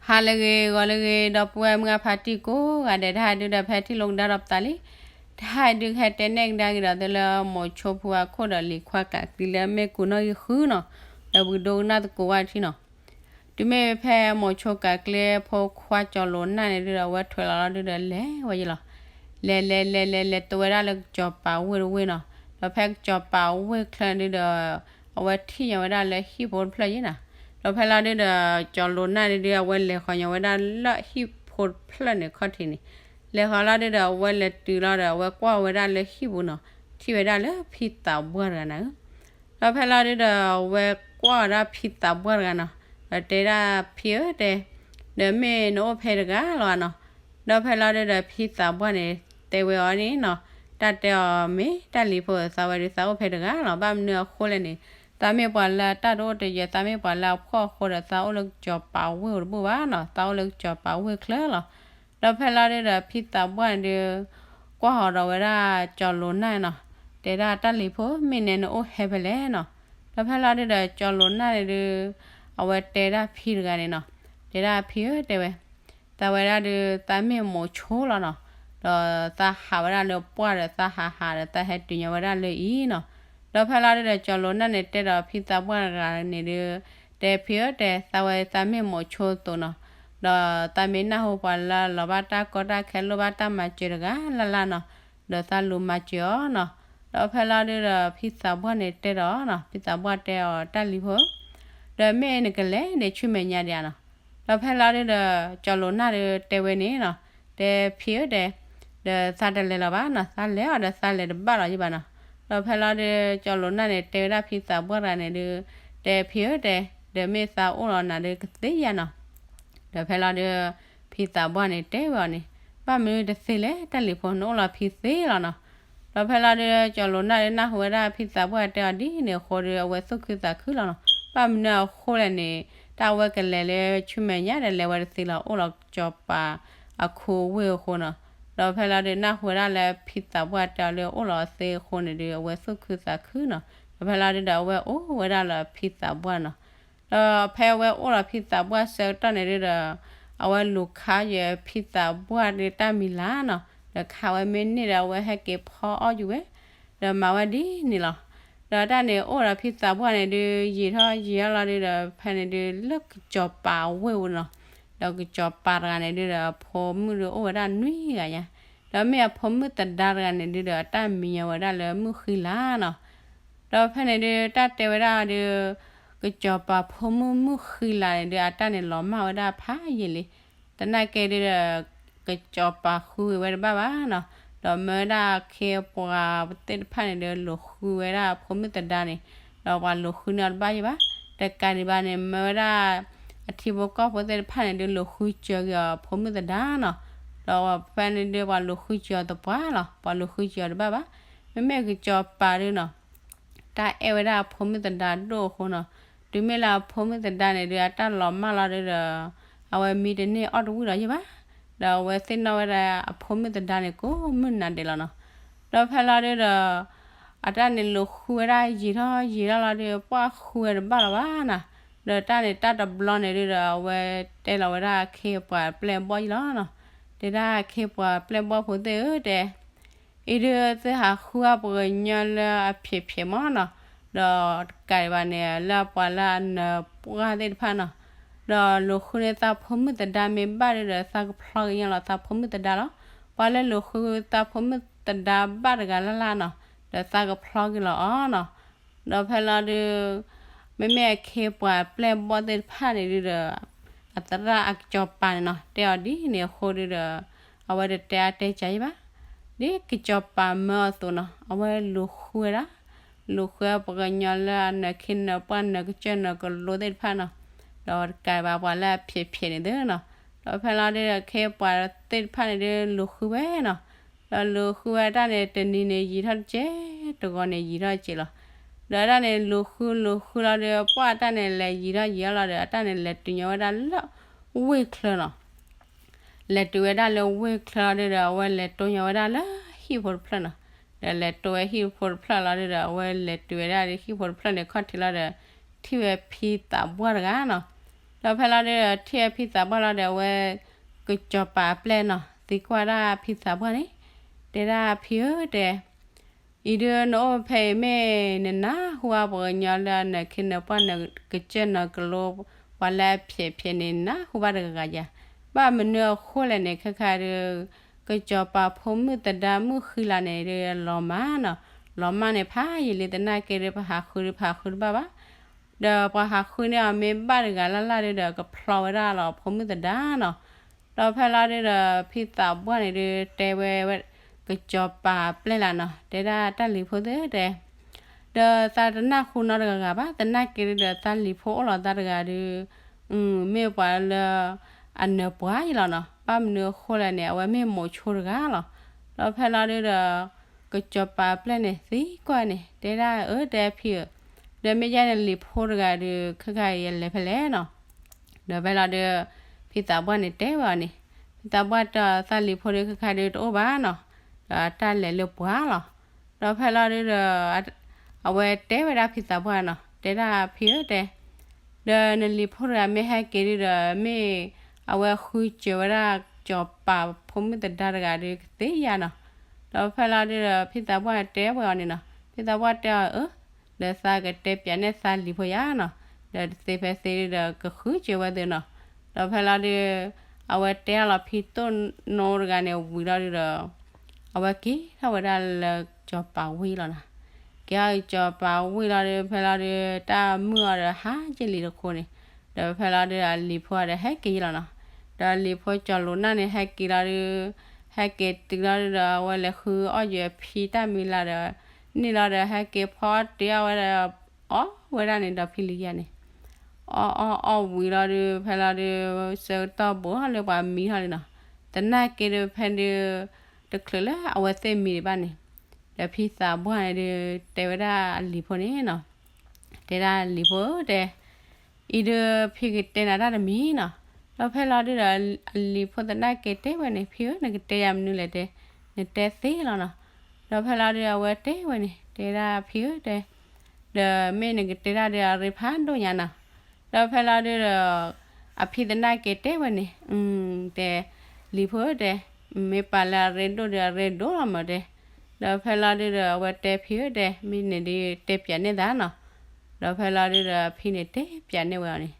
ဟါလၢအဂ့ၤ ဂီၤလၢအဂ့ၤ ဒီပုၢ်ဝဲၢ်မုၢ်အဖါတံၢ်ကိးဂၤဒဲး တဟါဒုဒီးဖဲထံၣ်လိာ်ကဒါဒီးပသးလံ. တဟါဒုခဲတဲနဲၣ်ကဒါက့ၤဒီးသုလၢ မိၤဆိဖိအခိၣ်ဒီး လံၤခွါကးကျံလၢမ့ၢ်ကူနီၣ်ဂံၢ်ဃုနီၤ, ဒီးပကဒိကနၣ်သကိးဝဲထံနီၤ. တုၤမ့ၢ်ဖဲမိၤဆိကးကျံဖိခွါကၠီၤလိၤနၢ်န့ၣ်ဒုဒီး အဝဲထွဲလီၤလီၤဒုဒီးလဲၤဝဲယလီၤ. လဲၤလဲၤလဲၤလဲၤလဲၤတုၤဝဲဒၣ်လၢကစီၤပၤဝ့ၢ်တဝ့ၢ်နီၤ. ဒီးဖဲကစီၤပၤဝ့ၢ်ချၢန့ၣ်ဒုဒီး အဝဲထံၣ်ညါဝဲဒၣ်လၢဟံၣ်ဖိတဖျၢၣ်ယဲနီၤ. ဒီးဖဲလီၤဒုဒီး ကၠီၤလိၤနၢ်န့ၣ်ဒု အဝဲလဲၤဃီၤညါဝဲဒၣ်လၢဟံၣ်ဖိတဖျၢၣ်န့ၣ်ခီၣ်ထံးန့ၣ်, လဲၤဃီၤလီၤဒုဒီး အဝဲလဲၤတုၤလီၤဒီး အဝဲကွၢ်ဝဲဒၣ်လၢဟံၣ်ပူၤနီၤ, ထံၣ်ဝဲဒၣ်လၢဖံသးပှၢ်တဂၤနၤဧၢ. ဒီးဖဲလီၤဒုဒီး အဝဲကွၢ်ဝဲဒၣ်ဖံသးပှၢ်တဂၤနီၤ, ဒီးတဲဒၣ်ဖံဧၢတဲ, ဒီးမ့ၢ်နအိၣ်ဖဲတဂၤလီၤဧါနီၤ. ဒီးဖဲလီၤဒုဒီး ဖံသးပှၢ်န့ၣ် တဲဝဲအီၤန့ၣ်နီၤ, တၢ်တဲအီၤမ့ၢ်တၢ်လံၤဖိ သးဝဲဒုးသးအိၣ်ဖဲတဂၤလီၤ, ဘၣ်မနုၤအဃိလဲၣ်န့ၣ်, သးမ့ၢ်ပှၤလၢအတၢ်တအိၣ်တယၢၤ သးမ့ၢ်ပှၤလၢအဖှီၣ်အဃိဒီး သးအိၣ်လၢကစီၤပၤဝ့ၢ်တဘိၣ်ဘၣ်နီၤ, သးအိၣ်လၢကစီၤပၤဝ့ၢ်ချၢလီၤ. ဒီးဖဲလီၤဒုဒီး ဖံသးပှၢ်န့ၣ်ဒု ကွၢ်ဃီၤဒီးဝဲဒၣ်ကၠီၤလိၤနၢ်နီၤ, တဲဒၣ်တၢ်လံၤဖိ မ့ၢ်နဲနအိၣ်ဟဲဖဲလဲၣ်နီၤ. ဒီးဖဲလီၤဒုဒီး ကၠီၤလိၤနၢ်န့ၣ်ဒု အဝဲတဲဒၣ်ဖံတဂၤန့ၣ်နီၤ, တဲဒၣ်ဖံဧၢတဲဝဲ, သးဝဲဒၣ်ဒု သးမ့ၢ်မိၤဆိလီၤနီၤ, ဒီးသးဟးဝဲဒၣ်လၢပှၢ်ဒီး သးဟးဟးဒီး သးဟဲတုၤညီဝဲဒၣ်လၢအံၤနီၤ. ဒီးဖဲလီၤဒုဒီး ကၠီၤလိၤနၢ်န့ၣ်တဲဒီးဖံသးပှၢ်တဂၤန့ၣ်ဒု တဲဖံဧၢတဲ သးဝဲသးမ့ၢ်မိၤဆိအသိးနီၤ, ဒီးသးမ့ၢ်နၢ်ဟူပှၤလၢလီၤဘၣ်တၢ်ကီတၢ်ခဲ လိၣ်ဘၣ်တၢ်မၤစၢၤတဂၤလၢ်လၢ်နီၤ, ဒီးသးလူၤမၤစၢၤအီၤနီၤ. ဒီးဖဲလီၤဒုဒီး ဖံသးပှၢ်န့ၣ်တဲဒီးနီၤ, ဖံသးပှၢ်တဲအီၤတၢ်လံၤဖိ ဒီးမ့ၢ်နကလဲၤန့ၣ် ဆူမဲာ်ညါဒံးဧါနီၤ. ဒီးဖဲလီၤဒုဒီး ကၠီၤလိၤနၢ်ဒုတဲဝဲန့ၣ်နီၤ, တဲဖံဧၢတဲ, ဒီးသးတလဲၤလီၤဘၣ်နီၤ, သးလဲၤအီၤဒီးသးလဲၤတဘၣ်လီၤယဘၣ်နီၤ. ဒီးဖဲလီၤဒု ကၠီၤလိၤနၢ်န့ၣ် တဲဝဲဒၣ်ဖံသးပှၢ်တဂၤန့ၣ်ဒု တဲဖံဧၢတဲ, ဒီးမ့ၢ်သးအိၣ်လီၤနၤဒုကသ့ဧါနီၤ. ဒီးဖဲလီၤဒု ဖံသးပှၢ်န့ၣ်တဲဝဲအီၤန့ၣ်, ဘၣ်မနုၤတသ့လဲၣ် တၢ်လံၤဖိ နအိၣ်လီၤဖံသ့လီၤနီၤ. ဒီးဖဲလီၤဒု ကၠီၤလိၤနၢ်ဒု နၢ်ဟူဝဲဒၣ်ဖံသးပှၢ်တဲအီၤဒ်န့ၣ်အဃိဒီး အဝဲသူၣ်ခုသးခုလီၤနီၤ. ဘၣ်မနုၤအဃိလဲၣ်န့ၣ်, တၢ်အဝဲကလဲၤလၢဆူမဲာ်ညါဒီး လဲၤဝဲတသ့လီၤ, အိၣ်လီၤကစီၤပၤအခိအဝ့ၢ်အဃိနီၤ. ဒီးဖဲလီၤဒု နၢ်ဟူဝဲဒၣ်လၢဖံသးပှၢ်တဲအီၤလၢအိၣ်လီၤသ့အဃိန့ၣ်ဒု အဝဲသူၣ်ခုသးခုနီၤ. ဒီးဖဲလီၤဒုဒီး အဝဲအိၣ်ဝဲဒၣ်လၢဖံသးပှၢ်နီၤ. ဒီးဖဲအဝဲအိၣ်လီၤဖံသးပှၢ်ဆၢကတီၢ်န့ၣ်ဒုဒီး အဝဲလူၤခးယဲၢ်ဖံသးပှၢ်ဒုတၢ်မံၤလၢ်နီၤ, ဒီးခးဝဲမ့ၢ်န့ၢ်ဒီး အဝဲဟဲက့ၤဖီအီၣ်ယူၤဝဲ, ဒီးမၤဝဲဒ်န့ၣ်လီၤ. ဒီးတၢ်န့ၣ်အိၣ်ဒီးဖံသးပှၢ်န့ၣ်ဒု ယံာ်ထီၣ်ယံာ်ထီၣ်လီၤဒုဒီး ဖဲန့ၣ်ဒု လၢကစီၤပၤဝ့ၢ်ပူၤနီၤ, ဒီးကစီၤပၤတဂၤန့ၣ်ဒုဒီး အဖိမုၣ်ဒုအိၣ်ဝဲဒၣ်နွံဂၤညါ, ဒီးမ့ၢ်အဖိမုၣ်သဒါတဂၤန့ၣ်ဒုဒီး အတၢ်မံၤညီဝဲဒၣ်လၢမုၣ်ဃံလၤနီၤ. ဒီးဖဲန့ၣ်ဒု တၢ်တဲဝဲဒၣ်ဒု ကစီၤပၤဖိမုၣ်မုၣ်ဃံလၤန့ၣ်ဒု အတၢ်န့ၣ်လီၤမၢ်ဝဲဒၣ်ဖးယံာ်လံ. သနာ်က့ဒုဒီး ကစီၤပၤဃုဂ့ၤဝဲတဘၣ်ဘၣ်နီၤ. ဒီးမၢဝဲဒၣ်အခ့အပှၤသ့ၣ်တဖၣ်န့ၣ်ဒု လူၤဃုဝဲဒၣ်အဖိမုၣ်သဒါန့ၣ်, ဒီးပှၤလူၤဃုန့ၢ်အီၤတဘၣ်ယံၤဘၣ်. တကးဒံးဘၣ်န့ၣ် မၢဝဲဒၣ် အထံဖိကီၢ်ဖိသ့ၣ်တဖၣ်န့ၣ်ဒု လူၤဃုစၢၤက့ၤအီၤအဖိမုၣ်သဒါနီၤ. ဒီးဖဲန့ၣ်ဒု ပှၤလူၤဃုစၢၤအီၤသပှၢ်လီၤ, ပှၤလူၤဃုစၢၤအီၤတဘၣ်ဘၣ်. မ့မ့ၢ်ကစီၤပၤဒုနီၤ တၢ်အဲၣ်ဝဲဒၣ်အဖိမုၣ်သဒါဒိၣ်အဃိနီၤ, တုၤမ့ၢ်လၢအဖိမုၣ်သဒါန့ၣ်ဒု အတၢ်လီၤမၢ်လီၤဒုဒီး အဝဲမံတန့ၢ်အီၣ်တဝံၣ်ဒီးယံၤဘၣ်. ဒီးအဝဲသ့ၣ်နီၣ်ဝဲဒၣ်အဖိမုၣ်သဒါန့ၣ် ကိးမုၢ်နၤဒဲးလီၤနီၤ. ဒီးဖဲလီၤဒုဒီး အတၢ်န့ၣ်လူၤဃုဝဲဒၣ်ယံာ်ထီၣ်ယံာ်ထီၣ်လီၤဒု ပှၢ်ဃုဝဲတဘၣ်လီၤဘၣ်နီၤ. ဒီးတၢ်န့ၣ်တၢ်တဘျီန့ၣ်ဒုဒီး အဝဲတဲလီၤဝဲဒၣ်အခ့အပှၤပျဲၢ်ဘီၣ်ယံၤလီၤနီၤ. တဲဒၣ်အခ့အပှၤပျဲၢ်ဘီၣ်ဖိသ့ၣ်ဧၢတဲ အံၤဒုးသုဟးဃုအီၣ်ပှၤကညီလၢအဖျဲးဖျဲးမးနီၤ, ဒီးတကးဒံးဘၣ်န့ၣ် လၢပှၤလၢအနၢၤပှၢ်သ့ၣ်တဖၣ်နီၤ, ဒီးလူၤဃုန့ၢ်သးဖိမုၣ်သဒါမ့ၢ်ဘၣ်ဒုဒီး သးကဖျီက့ၤညီလီၤသးဖိမုၣ်သဒါလီၤ. ပှၤလၢလူၤဃုသးဖိမုၣ်သဒါဘၣ်တဂၤလၢ်လၢ်နီၤ, ဒီးသးကဖျီက့ၤလီၤအီၤနီၤ. ဒီးဖဲလီၤဒုး မ့မ့ၢ်အခ့ပှၤပျဲၢ်ဘီၣ်သ့ၣ်တဖၣ်န့ၣ်ဒုဒီး အသရၣ်အကစီၤပၤန့ၣ်နီၤ တဲအီၤဒ်န့ၣ်အဃိဒုဒီး အဝဲတတဲအါတဲကၢယံၤဘၣ်. ဒ်ကစီၤပၤမၢအီၤအသိးနီၤ အဝဲလူၤဃုဝဲဒၣ်, လူၤဃုပှၤကညီလၢအနၢၤခ့နၢၤပှၢ်နၢၤကစၢၢ်နၢၤကလိသ့ၣ်တဖၣ်နီၤ, ဒီးတကးဘၣ်ပှၤလၢအဖျဲးဖျဲးန့ၣ်သ့နီၤ, ဒီးဖဲလီၤဒုဒီးအခ့ပှၤသ့ၣ်တဖၣ်န့ၣ်ဒုလူၤဃုဝဲနီၤ, ဒီးလူၤဃုဝဲတၢ်န့ၣ် တနံၤန့ၣ်ယံာ်ထီၣ်တက့ၢ်, တဂီၤန့ၣ်ယံာ်ထီၣ်တက့ၢ်လီၤ. ဒီးတၢ်န့ၣ်လူၤဃုလူၤဃုလီၤဒုး ပှၢ်တၢ်န့ၣ်လဲၤယံာ်ထီၣ်ယံာ်ထီၣ်လီၤဒီး အတၢ်န့ၣ်လဲၤတုၤညီဝဲဒၣ်လၢဝ့ၢ်ချၢနီၤ. လဲၤတုၤဝဲဒၣ်လၢဝ့ၢ်ချၢလီၤဒုဒီး အဝဲလဲၤတိၢ်ညီဝဲဒၣ်လၢဟံၣ်ဖိတဖျၢၣ်နီၤ. ဒီးလဲၤတိၢ်ဝဲဟံၣ်ဖိတဖျၢၣ်လီၤဒုဒီး အဝဲလဲၤတုၤဝဲဒၣ်လၢဟံၣ်ဖိတဖျၢၣ်န့ၣ်ခီၣ်ထံးလီၤဒီး ထံၣ်ဝဲဖံသးပှၢ်တဂၤနီၤ. ဒီးဖဲလီၤဒုးဒီး ထံၣ်အဖံသးပှၢ်လီၤဒီး အဝဲ ကစီၤပၤအပျဲၢ်နီၤ သံကွၢ်ဒၣ်ဖံသးပှၢ်န့ၣ်, တဲဒၣ်ဖံဧၢတဲ အံၤဒုးနအိၣ်ဖဲအံၤမ့ၢ်နနၢ်ဟူဘၣ်ပှၤကညီလၢအနၢၤခ့နၢၤပှၢ် နကစၢၢ်နၢၤကလိ ပှၤလၢအဖျဲးဖျဲးန့ၣ် နနၢ်ဟူဘၣ်တဂၤဂၤဧါ. ဘၣ်မနုၤအဃိလဲၣ်န့ၣ် ခဲခါဒုး ကစီၤပၤဖိမုၣ်သဒါမုၣ်ဃံလၤန့ၣ်ဒုး လီၤမၢ်နီၤ, လီၤမၢ်န့ၣ်ဖးယံာ်လံ သနာ်က့ဒုး ပှၤဟးဃုဒုး ပှၤဟးဃုတဘၣ်ဘၣ်. ဒီးပှၤဟးဃုန့ၢ်အီၤမ့ၢ်ဘၣ်တဂၤလၢ်လၢ်ဒုးဒီး ကဖျီဝဲဒၣ်လီၤဖိမုၣ်သဒါနီၤ. ဒီးဖဲလီၤဒုးဒီး ဖံသးပှၢ်န့ၣ်ဒုး တဲဝဲ ကစီၤပၤအပျဲၢ်လၢ်နီၤ, တဲဒၣ်တၢ်လံၤဖိသ့ၣ်ဧၢတဲ ဒီးသးတနၢ်ဟူနီတဂၤဂၤဘၣ်, သနာ်က့ဒုးဒီး သးလံၤဖိအိၣ်လီၤသးတဂၤဒုး မ့ၢ်ပှၤလၢ အနၢၤပှၤယံာ်လီၤနီၤ. ဘၣ်မနုၤအဃိလဲၣ်န့ၣ် အဝဲမ့ၢ်မိၤဆိတဂၤလီၤ. ဒီးဖဲလီၤဒုးဒီး ကစီၤပၤအပျဲၢ်န့ၣ်သံကွၢ်န့ၣ် တဲဒၣ်အၢ တဲဖံဧၢ, ဒီးမ့ၢ်ယဲန့ၣ်လံၤဖိတဂၤဒုး ခဲခါအံၤအလဲၤဖဲလဲၣ်နီၤ. ဒီးဖဲလီၤဒုး ဖံသးပှၢ်န့ၣ်တဲဝဲအီၤန့ၣ်, ဖံသးပှၢ်တဲအီၤ သးလံၤဖိဒုး ခဲခါဒုးတအိၣ်ဘၣ်နီၤ, ဒီးတၢ်လဲၤလၢပှၤလီၤ. ဒီးဖဲလီၤဒုးဒီး အဝဲတဲဝဲဒၣ်ဖံသးပှၢ်နီၤ, တဲဒၣ်ဖံဧၢတဲ ဒီးနလံၤဖိတဂၤမ့ၢ်ဟဲက့ၤဒုးဒီး မ့ၢ်အဝဲဃုစၢၤဝဲဒၣ် စီၤပၤဖိမုၣ်သဒါတဂၤဒုးကသ့ဧါနီၤ. ဒီးဖဲလီၤဒုးဒီး ဖံသးပှၢ်တဲဝဲအီၤန့ၣ်နီၤ, ဖံသးပှၢ်တဲအီၤအၢ, ဒီးသးကတဲပၠးန့ၢ်သးလံၤဖိယါနီၤ, ဒီးတသ့ဖဲသ့ဒုးဒီး ကဃုစၢၤဝဲသ့နီၤ. ဒီးဖဲလီၤဒုး အဝဲတဲအီၤလီၤ ဖံတိၢ်နိတဂၤန့ၣ်ဝံၤလီၤဒုးဒီး အဝဲက့ၤထီၣ်ဝဲဒၣ်လၢစီၤပၤဝ့ၢ်လီၤနီၤ. က့ၤအီၤစီၤပၤဝ့ၢ်လီၤဒုး ဖဲလီၤဒုး တၢ်မုာ်အီၤဒီးဟးက့ၤလံတဃိန့ၣ်, ဒီးဖဲလီၤဒုး အလံၤဖိဒီးဟဲက့ၤလီၤနီၤ. ဒီးလံၤဖိစီၤလိာ်နၢ်န့ၣ် ဟဲက့ၤလီၤဒုး ဟဲက့ၤတုၤလီၤဒုးဒီး အဝဲလဲၤဃုအီၣ်ယဲၤဖံတၢ်မံၤလၢ်ဒီး န့ၢ်လီၤဒီး ဟဲက့ၤဖီတ့ၢ်အီၣ်ဝဲဒီး အီၣ်ဝဲဒၣ်န့ၣ်ဒီးဖံလံၤခံဂၤန့ၣ် အီၣ်အီၣ်အီၣ်ဝံၤလီၤဒုး ဖဲလီၤဒုး ဆၢကတီၢ်ဘူးထီၣ်လၢပှၤမံထီၣ်လံနီၤ. သနာ်က့ဒုးဖဲဒုး တချုးလၢအဝဲသ့ၣ်မံဒံးဘၣ်န့ၣ်, ဒီးဖံသးပှၢ်န့ၣ်ဒုး တဲဝဲဒၣ်အလံၤဖိန့ၣ်နီၤ, တဲဒၣ်လံၤဖိဧၢတဲ အံၤဒုးဖံကတဲနၤတၢ်တမံၤနီၤ. ဒီးဖဲလီၤဒုးဒီး အလံၤဖိသနာ်က့တဲဝဲန့ၣ် ဖံဧၢ နကတဲယၤမနုၤလဲၣ်တဲ, နတဲသ့လီၤနီၤ. ဒီးဖဲလီၤဒုးအဝဲတဲဝဲန့ၣ် တဲဒၣ်ဖံဧၢတဲ ဒီးမ့ၢ်နကတဲဒၣ်ဒီးအရ့ဖးဒိၣ်ညါနီၤ. ဒီးဖဲလီၤဒုးဒီး အဖံသနာ်က့တဲဝဲန့ၣ် တဲ လံၤဖိဧၢတဲ မ့ၢ်ပာ်လၢအရ့ဒိၣ်ဒီးအရ့ဒိၣ်လီၤမၢ်တဲ. ဒီးဖဲလီၤဒုးဒီး အဝဲတဲဖံဧၢတဲ မ့ၢ်န့ၣ်ဒုးတဲပၠးန့ၢ်သးနီၤ. ဒီးဖဲလီၤဒုးဒီး အဖံန့ၣ်တဲပၠးန့ၢ်ဝဲအီၤန့ၣ်,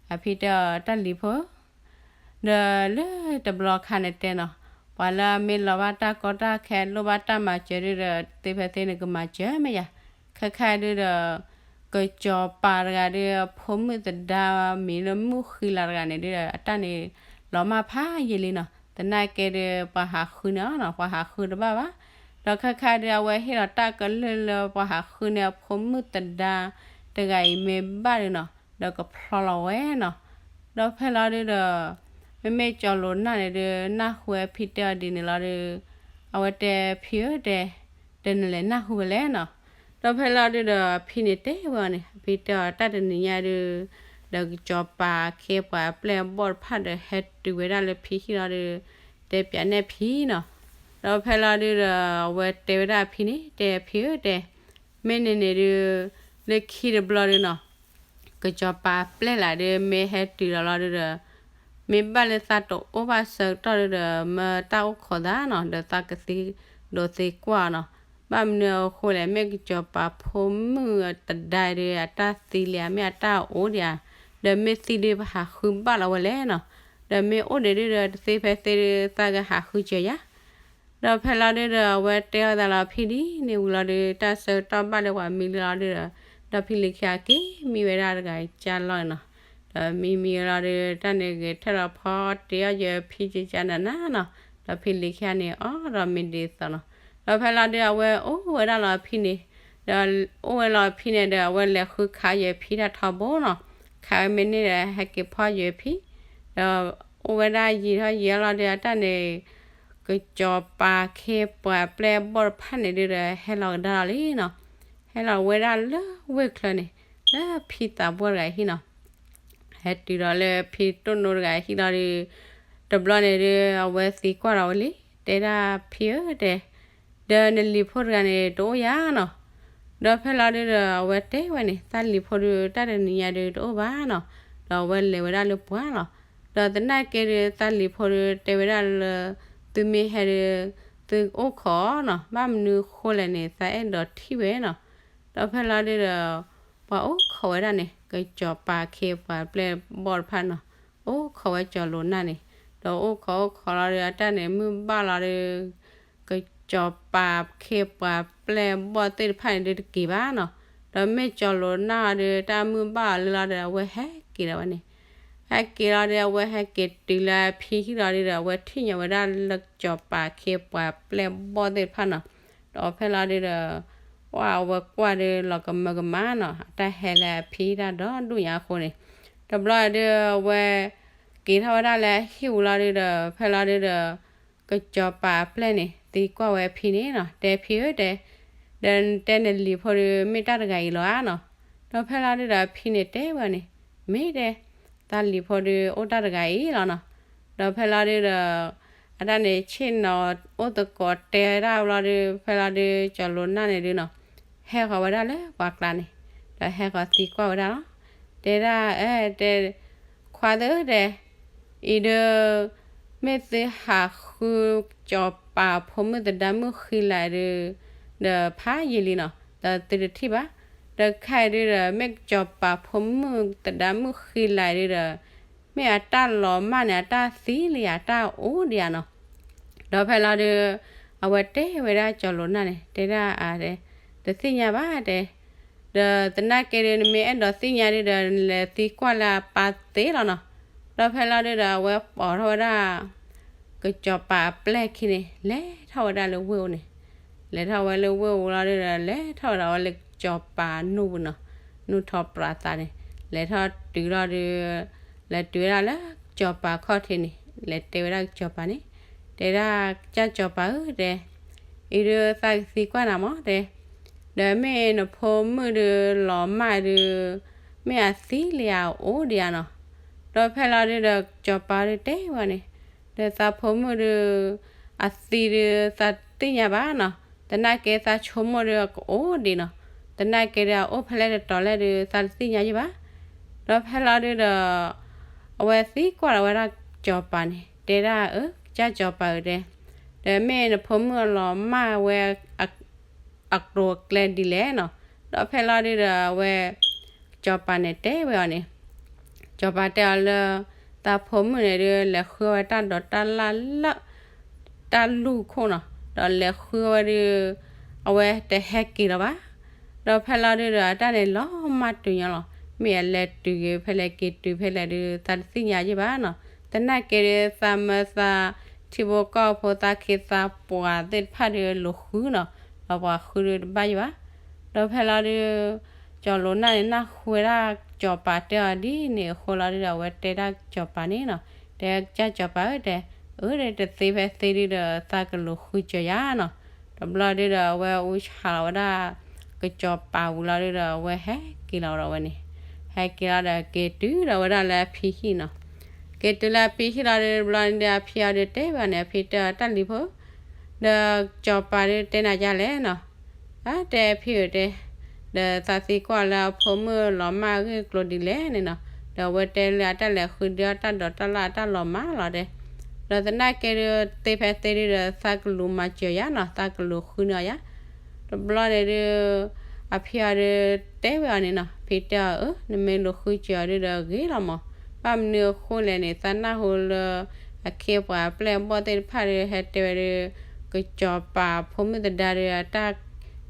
အဖံတဲအီၤတၢ်လံၤဖိဧၢ ဒီးလၢတဘျီခါန့ၣ်တဲနီၤ, ပှၤလၢအမ့ၢ်လီၤဘၣ်တၢ်ကီတၢ်ခဲ လိၣ်ဘၣ်တၢ်မၤစၢၤဒုးဒီး သ့ဖဲသ့န့ၣ်ကမၤစၢၤမ့ၢ်ယၤ. ခဲခါဒုးဒီး ကစီၤပၤတဂၤဒုး အဖိမုၣ်သဒါမံၤလၢမုၣ်ဃံလၤတဂၤန့ၣ်ဒုးဒီး အတၢ်န့ၣ်လီၤမၢ်ဖးယံာ်လံနီၤ. သနာ်က့ဒုး ပှၤဟးဃုန့ၢ်အီၤနီၤ, ပှၤဟးဃုတဘၣ်ဘၣ်ဒီးခဲခါဒုးအဝဲဟ့ၣ်လီၤတၢ်ကလုၢ်လၢပှၤဟးဃုန့ၢ်အဖိမုၣ်သဒါတဂၤအံၤမ့ၢ်ဘၣ်ဒုးနီၤ, ဒီးကဖျီလီၤဝဲနီၤ. ဒီးဖဲလီၤဒုးဒီး မ့မ့ၢ်ကၠီၤလိၤနၢ်န့ၣ်ဒုး နၢ်ဟူဝဲဖံတဲအီၤဒ်န့ၣ်လီၤဒီး အဝဲတဲဖံဧၢတဲ ဒီးနလဲၤနၢ်ဟူဝဲလဲၣ်နီၤ. ဒီးဖဲလီၤဒုးဒီး အဖံန့ၣ်တဲဝဲအီၤန့ၣ် အဖံတဲအီၤတၢ်တနံၤညါဒုး ဒီးကစီၤပၤခ့ပှၤအပျဲၢ်အဘီၣ်တဖၣ်ဒီးဟဲတုၤဝဲဒၣ်လၢဖံဟံၣ်လီၤဒီး တဲပၠးန့ၢ်ဖံနီၤ. ဒီးဖဲလီၤဒုးဒီး အဝဲတဲဝဲဒၣ်ဖံန့ၣ် တဲဖံဧၢတဲ မ့ၢ်န့ၣ်န့ၣ်ဒုး လၢခံတဘျီဒုးနီၤ ကစီၤပၤပျဲၢ်လၢ်ဒုး မ့ၢ်ဟဲတုၤဒီးလီၤဒုးဒီး မ့ၢ်ဘၣ်လၢသးတအိၣ်ဘၣ်ဆၢကတီၢ်ဒုးဒီး မၢတၢ်အိၣ်ခိးသးနီၤ ဒီးသးကသံဒိးသံကွၢ်နီၤ. ဘၣ်မနုၤအဃိလဲၣ် မ့ၢ်ကစီၤပၤဖိမုၣ်တဒါဒုး အတၢ်သံလံဧါ မ့ၢ်အတၢ်အိၣ်ဒံးဧါ, ဒီးမ့ၢ်သံဒုးပဟးဃုဘၣ်လီၤဝဲလဲၣ်နီၤ. ဒီးမ့ၢ်အိၣ်ဒံးဒုးဒီး တသ့ဖဲသ့ဒုး သးကဟးဃုစၢၤယၤ ဒီးဖဲလီၤဒုးဒီး အဝဲတဲအီၤသးလီၤဖံဒ်န့ၣ်ဝံၤလီၤဒုး တၢ်ဆၢကတီၢ်ဘၣ်လၢပှၤမံလံလီၤဒုးဒီး ဒီးဖံလံၤခံဂၤက့ၤမံဝဲဒၣ်တဂၤကၢ်လီၤနီၤ. ဒီးမံမံဝဲလီၤဒုး တၢ်န့ၣ်ဂဲၤထၢၣ်လီၤဖီတ့ၢ်အီၣ်ယဲၤဖံကကနၤနၤနီၤ. ဒီးဖံလံၤခံဂၤန့ၣ် အီၣ်ဒီးမ့ၢ်ဒ်သိးနီၤ. ဒီးဖဲလီၤဒုး အဝဲအိၣ်ဝဲဒၣ်လီၤဖံန့ၣ်, ဒီးအိၣ်ဝဲလီၤဖံန့ၣ်ဒီး အဝဲလဲၤဃုခးယဲၤဖံတၢ်ထီဘိနီၤ. ခးဝဲမ့ၢ်န့ၢ်ဒီး ဟဲက့ၤဖီယဲၤဖံ, ဒီးအိၣ်ဝဲဒၣ်ယံာ်ထီၣ်ယံာ်ထီၣ်လီၤဒုး အတၢ်န့ၣ် ကစီၤပၤခ့ပှၤပျဲၢ်ဘီၣ်တဖၣ်န့ၣ်ဒုးဒီး ဟဲလီၤကဒါလီၤလံနီၤ. ဟဲလီၤဝဲဒၣ်လၢဝ့ၢ်ချၢန့ၣ် လၢဖံသးပှၢ်တဂၤဟံၣ်နီၤ. ဟဲတုၤဒီးလၢဖံတိၢ်နိတဂၤဟံၣ်လီၤဒုး တဘျီန့ၣ်ဒုး အဝဲသံကွၢ်ဒီးဝဲလံ, တဲဒၣ်ဖံဧၢတဲ, ဒီးနလံၤဖိတဂၤန့ၣ်တအိၣ်ဧါနီၤ. ဒီးဖဲလီၤဒုးဒီး အဝဲတဲဝဲန့ၣ် သးလံၤဖိဒုး တၢ်တနံၤညါဒုးတအိၣ်ဘၣ်နီၤ. ဒီးအဝဲလဲၤဝဲဒၣ်လၢပှၢ်လီၤ. ဒီးသနာ်က့ဒီး သးလံၤဖိဒီးတဲဝဲဒၣ်လၢ သုမ့ၢ်ဟဲဒီး သုအိၣ်ခိးနီၤ, ဘၣ်မနုၤဃိလဲၣ်န့ၣ် သးအဲၣ်ဒိးထံၣ်ဝဲနီၤ. ဒီးဖဲလီၤဒုဒီး ပှၤအိၣ်ခိးဝဲဒၣ်န့ၣ် ကစီၤပၤခ့ပှၤပျဲၢ်ဘီၣ်တဖၣ်နီၤ, အိၣ်ခိးဝဲစီၤလိာ်နၢ်န့ၣ်, ဒီးအိၣ်ခိးအိၣ်ခိးလီၤဒီး အတၢ်န့ၣ်မုၢ်ဘၣ်လီၤဒီး ကစီၤပၤခ့ပှၤပျဲၢ်ဘီၣ်သ့ၣ်တဖၣ်န့ၣ်ဒုးတက့ၤဘၣ်နီၤ. ဒီးမ့ၢ်စီၤလိာ်နၢ်အီၤဒီး တၢ်မုၢ်ဘၣ်အီၤလၢလီၤဒီး အဝဲဟဲက့ၤလီၤဝဲန့ၣ်. ဟဲက့ၤလီၤဒီး အဝဲဟဲက့ၤတုၤလၢအဖံဟံၣ်လီၤဒုဒီး အဝဲထံၣ်ညီဝဲဒၣ်လၢကစီၤပၤခ့ပှၤပျဲၢ်ဘီၣ်သ့ၣ်တဖၣ်နီၤ. ဒီးဖဲလီၤဒုဒီး ဝဲအဝဲကွၢ်ဒီးလီၤကမၢကမၣ်နီၤ, အတၢ်ဟဲလၢအဖံဟံၣ်တၢ်ဒီဒူၣ်ညါအဃိန့ၣ်, တဘျီဒုအဝဲ က့ၤထီၣ်ဝဲဒၣ်လၢဟံၣ်ပူၤလီၤဒုဒီး ဖဲလီၤဒုဒီး ကစီၤပၤအပျဲၢ်န့ၣ် သံကွၢ်ဝဲအဖံန့ၣ်နီၤ, တဲဖံဧၢတဲ, ဒီးတဲနလံၤဖိဒီး မ့ၢ်တၢ်တဂၤအံၤလီၤဧါနီၤ. ဒီးဖဲလီၤဒုဒီးအဖံန့ၣ်တဲဝဲအီၤန့ၣ်, မ့ၢ်တဲ, သးလံၤဖိဒီး အိၣ်တၢ်တဂၤအံၤလီၤနီၤ. ဒီးဖဲလီၤဒုဒီး အတၢ်န့ၣ်ဆ့ၣ်နီၤအိၣ်သကိးတဲဝဲဒၣ်ဘျီဒု ဖဲလီၤဒု စီၤလိာ်နၢ်န့ၣ်ဒုနီၤ ဟဲဃီၤဝဲဒၣ်လၢပှၤကျါန့ၣ်, ဒီးဟဲဃီၤသံကွၢ်ဝဲဒၣ်လီၤ. တဲဒၣ် အဲ တဲ ခွါသၢတဲ, အံၤဒု မ့ၢ်သုဟးဃုကစီၤပၤဖိမုၣ်သဒါမုၣ်ဃံလၤဒု ဒီးဖးယံာ်လံနီၤ, ဒီးသုတထံၣ်ဘၣ်. ဒီးခဲအံၤဒုဒီး မ့ၢ်ကစီၤပၤဖိမုၣ်သဒါမုၣ်ဃံလၤဒုဒီး မ့ၢ်အတၢ်လီၤမၢ်န့ၣ် အတၢ်သံလံဧါ အတၢ်အိၣ်ဒံးဧါနီၤ. ဒီးဖဲလီၤဒု အဝဲတဲဝဲဒၣ်စီၤလိာ်နၢ်န့ၣ် တဲဒၣ်အါ တသ့ၣ်ညါဘၣ်တဲ, ဒီးသနာ်က့ဒု နမ့ၢ်အဲၣ်ဒိးသ့ၣ်ညါဒုဒီး နလဲၤသံကွၢ်လၢအပၢ်သ့လီၤနီၤ. ဒီးဖဲလီၤဒုဒီး အဝဲပိာ်ထီၣ်ဝဲဒၣ် ကစီၤပၤအပျဲၢ်ခံန့ၣ် လဲၤထီၣ်ဝဲဒၣ်လၢဝ့ၢ်အိၣ်န့ၣ်, လဲၤထီၣ်ဝဲလၢဝ့ၢ်အိၣ်လီၤဒုဒီး လဲၤထီၣ်ဝဲဒၣ်ဝဲလၢကစီၤပၤနူၢ်ပူၤနီၤ, နူၢ်ထီၣ်ပြးသးန့ၣ်, လဲၤထီၣ်တုၤလီၤဒု လဲၤတုၤဝဲဒၣ်လၢကစီၤပၤခီၣ်ထံးန့ၣ်, လဲၤတဲဝဲဒၣ်ကစီၤပၤန့ၣ်, တဲဒၣ်ကစၢ်စီၤပၤဧၢတဲ, အံၤဒုသးကသံကွၢ်နၤမးတဲ, ဒီးမ့ၢ်နဖိမုၣ်ဒုလီၤမၢ်ဒု, မ့ၢ်အသံလံဧါ အအိၣ်ဒံးဧါနီၤ. ဒီးဖဲလီၤဒုဒီး စီၤပၤဒုတဲဝဲန့ၣ်, ဒီးသးဖိမုၣ်ဒု အသံဒု သးတသ့ၣ်ညါဘၣ်နီၤ, သနာ်က့သးဆိကမိၣ်ဒုအကအိၣ်ဒံးနီၤ, သနာ်က့ဒုအအိၣ်ဖဲလဲၣ်တတီၤလဲၣ်ဒု သးတသ့ၣ်ညါယံၣ်ဘၣ်. ဒီးဖဲလီၤဒုဒီး အဝဲသံကွၢ်လီၤဝဲဒၣ်စီၤပၤန့ၣ် တဲဒၣ်အၢ ကစၢ်စီၤပၤဧၢတဲ, ဒီးမ့ၢ်နဖိမုၣ်အလီၤမၢ်ဝဲ အကျိၤအကျဲဒ်လဲၣ်နီၤ. ဒီးဖဲလီၤဒုဒီးအဝဲ စီၤပၤန့ၣ်တဲဝဲအီၤန့ၣ်, စီၤပၤတဲအီၤလၢ သးဖိမုၣ်န့ၣ်ဒု လဲၤဃုဝဲတၢ်ဒိးတၢ်လၣ်လၢ တၢ်လူၢ်ခိၣ်နီၤ, ဒီးလဲၤဃုဝဲဒု အဝဲတဟဲက့ၤလီၤဘၣ်. ဒီးဖဲလီၤဒုဒီး အတၢ်န့ၣ်လီၤမၢ်တုၤညီလီၤ, မ့ၢ်အလဲၤတုၤက့ၤဖဲလဲၣ်က့ၤတုၤဖဲလဲၣ်ဒု သးတသ့ၣ်ညါယံၣ်ဘၣ်နီၤ. သနာ်က့ဒု သးမၢသး ထံဖိကီၢ်ဖိ သးခ့သးပှၤသ့ၣ်တဖၣ်ဒု လိာ်ဃုနီၤ, ဒီးပှၤဃုဒုတဘၣ်ယံၣ်ဘၣ်. ဒီးဖဲလီၤဒု စီၤလိာ်နၢ်န့ၣ် နၢ်ဟူဝဲဒၣ်စီၤပၤတဲအီၤဒ်န့ၣ်အဃိလီၤဒုဒီး အဝဲတဲဒၣ်စီၤပၤန့ၣ်နီၤ, တဲကစၢ်စီၤပၤဧၢတဲ, အၢ တသ့ဖဲသ့ဒုဒီး သးကလိာ်ဃုစၢၤယၤနီၤ. တဘျီဒုဒီး အဝဲအူဆးလီၤဝဲဒၣ် ကစီၤပၤဝံၤလီၤဒုဒီး အဝဲဟဲက့ၤလီၤဒီးဝဲန့ၣ်, ဟဲက့ၤလီၤဒီးက့ၤတုၤဒီးဝဲဒၣ်လၢအဖံဟံၣ်နီၤ. က့ၤတုၤလၢအဖံဟံၣ်လီၤဒု တဘျီန့ၣ်ဒု အဖံအီၤဒုတဲဝဲန့ၣ်, အဖံတဲအီၤ တၢ်လံၤဖိ ဒီးစီၤပၤဒုတဲနၤဒ်လဲၣ်နီၤ. အတဲဖံဧၢတဲ, ဒီးသးသံကွၢ်လၢအဖိမုၣ်လီၤမၢ်အဂ့ၢ်အကျိၤဒ်လဲၣ်န့ၣ်နီၤ, ဒီးအဝဲတဲလၢအတၢ်လဲၤဃုဒုအတၢ်ဒိးတၢ်လၣ်အတၢ်လီၤမၢ်လီၤတဲ, ဒီးသနာ်က့ဒု သ့ဖဲသ့ဒုဒီး သးကလူၤမၤစၢၤယၤနီၤ, သးကလူၤဃုန့ၢ်အီၤယၤ. တဘျီန့ၣ်ဒု အဖံအီၤဒုတဲဝဲအီၤန့ၣ်နီၤ, ဖံတဲအီၤအၢ နမ့ၢ်လူၤဃုစၢၤအီၤဒုဒီးဂ့ၤလီၤမး, ဘၣ်မနုၤအဃိလဲၣ်န့ၣ် သးနၢ်ဟူလၢ အခ့အပှၤအပျဲၢ်အဘီၣ်သ့ၣ်တဖၣ်ဒီး ဟဲတဲဝဲဒီး ကစီၤပၤဖိမုၣ်သဒါဒီး အတၢ်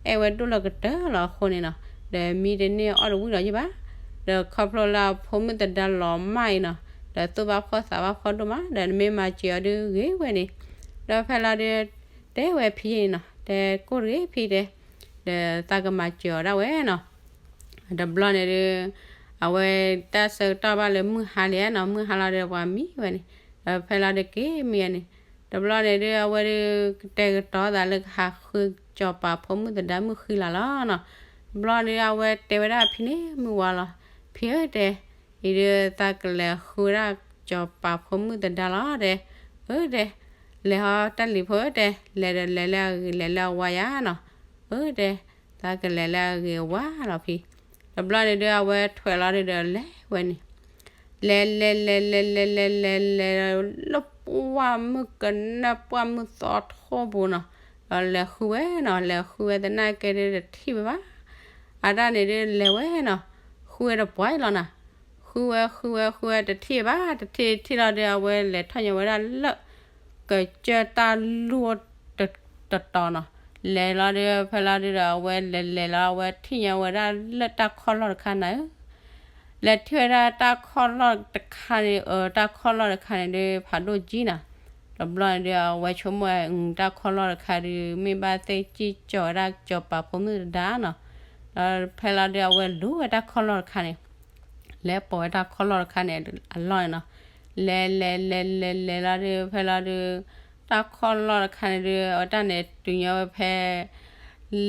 အဲၣ်ဝဲဒိၣ်လီၤကတၢၢ်လီၤအဃိန့ၣ်နီၤ, ဒီးမံတန့ၢ်အီၣ်တဝံၣ်လီၤယံၣ်ဘၣ်, ဒီးခီဖျိလၢအဖိမုၣ်သဒါလီၤမၢ်အံၤနီၤ, ဒီးသူၣ်ဘၣ်ဖှီၣ်သးဘၣ်ဖှီၣ်ဒိၣ်မး, ဒီးနမ့ၢ်မၤစၢၤအီၤဒုဂ့ၤဝဲန့ၣ်. ဒီးဖဲလီၤဒု တဲဝဲဖံန့ၣ်နီၤ, တဲကိၣ်တဂ့ၤဖံတဲ, ဒီးသးကမၤစၢၤအီၤဒၣ်ဝဲနီၤ. တဘျီန့ၣ်ဒု အဝဲတၢ်ဆၢကတီၢ်ဘၣ်လၢမုၢ်ဟါလံဧါနီၤ, မုၢ်ဟါလီၤဒီးပှၤမံဝဲန့ၣ်, ဒီးဖဲလီၤဒုက့ၤမံဝဲန့ၣ်, တဘျီန့ၣ်ဒု အဝဲဒု ကတဲာ်ကတီၤသးလၢကဟးဃုကစီၤပၤဖိမုၣ်သဒါမုၣ်ဃံလၤလီၤနီၤ. တဘျီန့ၣ်ဒု အဝဲတဲဝဲဒၣ်အဖံန့ၣ်မုၢ်ဝါလီၤ, ဖံဧၢတဲ, အံၤဒု သးကလဲၤဃုဝဲဒၣ်ကစီၤပၤဖိမုၣ်သဒါလီၤတဲ, အၢတဲ, လဲၤဟီတၢ်လံၤဖိဧၢတဲ, လဲၤဒီးလဲၤလၢအဂ့ၤလဲၤလၢအဝါယၤနီၤ, အၢတဲ, သးကလဲၤလၢအဂ့ၤအဝါလီၤဖံ. တဘျီန့ၣ်ဒု အဝဲထွဲးလီၤဒုဒီးလဲၤဝဲန့ၣ်, လဲၤလဲၤလဲၤလဲၤလဲၤလဲၤလဲၤလဲၤ လၢပှၢ်မုၢ်ကနၢၣ်ပှၢ်မုၢ်သီထိပူၤနီၤ, ဒီးလဲၤဃုဝဲနီၤ, လဲၤဃုဝဲသနာ်က့ဒုးတထံၣ်ဝဲဘၣ်. အတၢ်န့ၣ်ဒုးလဲၤဝဲနီၤ, ဃုဝဲတပှၢ်အံၤလီၤနီၤ, ဃုဝဲဃုဝဲဃုဝဲတထံၣ်ဘၣ်, တထံၣ်ထံၣ်လီၤဒုး အဝဲလဲၤထီၣ်ညီဝဲဒၣ်လၢ ကစၢၢ်တၢ်လူၢ်တတီၤနီၤ, လဲၤလီၤဒုး ဖဲလီၤဒုးဒီး အဝဲလဲၤလဲၤလီၤ အဝဲထံၣ်ညီဝဲဒၣ်လၢတၢ်ခီၣ်လီၢ်တခါန့ၣ်ဧၢ လဲၤထံၣ်ဝဲဒၣ်တၢ်ခီၣ်လီၢ်တခါန့ၣ်, အၢ တၢ်ခီၣ်လီၢ်တခါန့ၣ်ဒုး ဖးဒိၣ်ကံနီၤ, တဘျီန့ၣ်ဒုး အဝဲဆိကမိၣ်ဝဲ တၢ်ခီၣ်လီၢ်တခါဒုး မ့ၢ်ဘၣ်သ့ၣ်စံၣ်ကၠီၤဝဲဒၣ် ကစီၤပၤဖိမုၣ်တဒါနီၤ, ဒီးဖဲလီၤဒုး အဝဲလူၤဝဲတၢ်ခီၣ်လီၢ်တခါန့ၣ် လဲၤပိာ်ဝဲတၢ်ခီၣ်လီၢ်တခါန့ၣ်အလီၢ်န့ၣ်နီၤ, လဲၤလဲၤလဲၤလဲၤလဲၤလီၤဒုး ဖဲလီၤဒုး တၢ်ခီၣ်လီၢ်တခါန့ၣ်ဒုး အဝဲတၢ်န့ၣ်တုၤညီဝဲဖဲ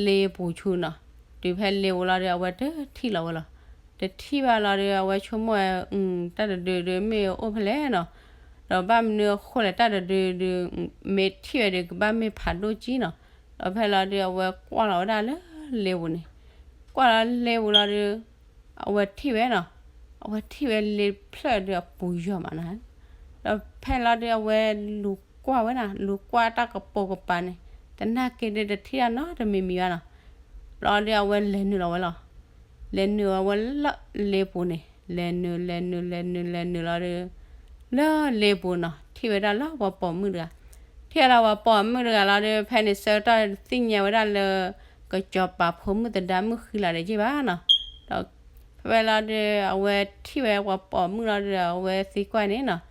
လ့ပူၤဆူနီၤ, တုၤဖဲလ့ပူၤလီၤဒုး အဝဲတထံၣ်လီၤဝဲလီၤ. တထံၣ်ဘၣ်လီၤဒုး အဝဲဆိကမိၣ်ဝဲ တၢ်တဒုဒုးမ့ၢ်အိၣ်ဖဲလဲၣ်နီၤ, ဒီးဘၣ်မနုၤအဃိလဲၣ် တၢ်တဒုဒုး မ့ၢ်ထံၣ်ဝဲဒုး ကဘၣ်မ့ၢ်ဖးဒိၣ်ကံနီၤ, ဒီးဖဲလီၤဒုး အဝဲကွၢ်လီၤဝဲဒၣ်လၢလ့ပူၤန့ၣ်, ကွၢ်လီၤလ့ပူၤလီၤဒုး အဝဲထံၣ်ဝဲနီၤ, အဝဲထံၣ်ဝဲလ့ဖျၢၣ်ဒုးအပူၤယီၤမးနီၤ, ဒီးဖဲလီၤဒုး အဝဲလူၤကွၢ်ဝဲဒၣ် လူၤကွၢ်တၢ်ကပိာ်ကပၤန့ၣ် သနာ်က့ဒုးတထံၣ်တၢ်နီတမံၤမံၤဘၣ်နီၤ, လီၤဒုး အဝဲလဲၤနုာ်လီၤဝဲလီၤ. လဲၤနုာ်အဝဲလၢလ့ပူၤန့ၣ် လဲၤနုာ်လဲၤနုာ်လဲၤနုာ်လဲၤနုာ်လီၤဒုး လၢလ့ပူၤနီၤ ထံၣ်ဝဲဒၣ်လၢပှၤပိာ်မုၣ်တဂၤ, ထံၣ်ဝဲဒၣ်ပှၤပိာ်မုၣ်တဂၤလီၤဒုး ဖဲန့ၣ်ဆၢကတီၢ်သ့ၣ်ညါဝဲဒၣ်လၢ ကစီၤပၤဖိမုၣ်သဒါမုၣ်ဃံလၤဒဲးယ့ၢ်ဘၣ်နီၤ, ဒီးဖဲလီၤဒုး အဝဲထံၣ်ဝဲပှၤပိာ်မုၣ်လီၤဒုး အဝဲသံကွၢ်န့ၣ်နီၤ,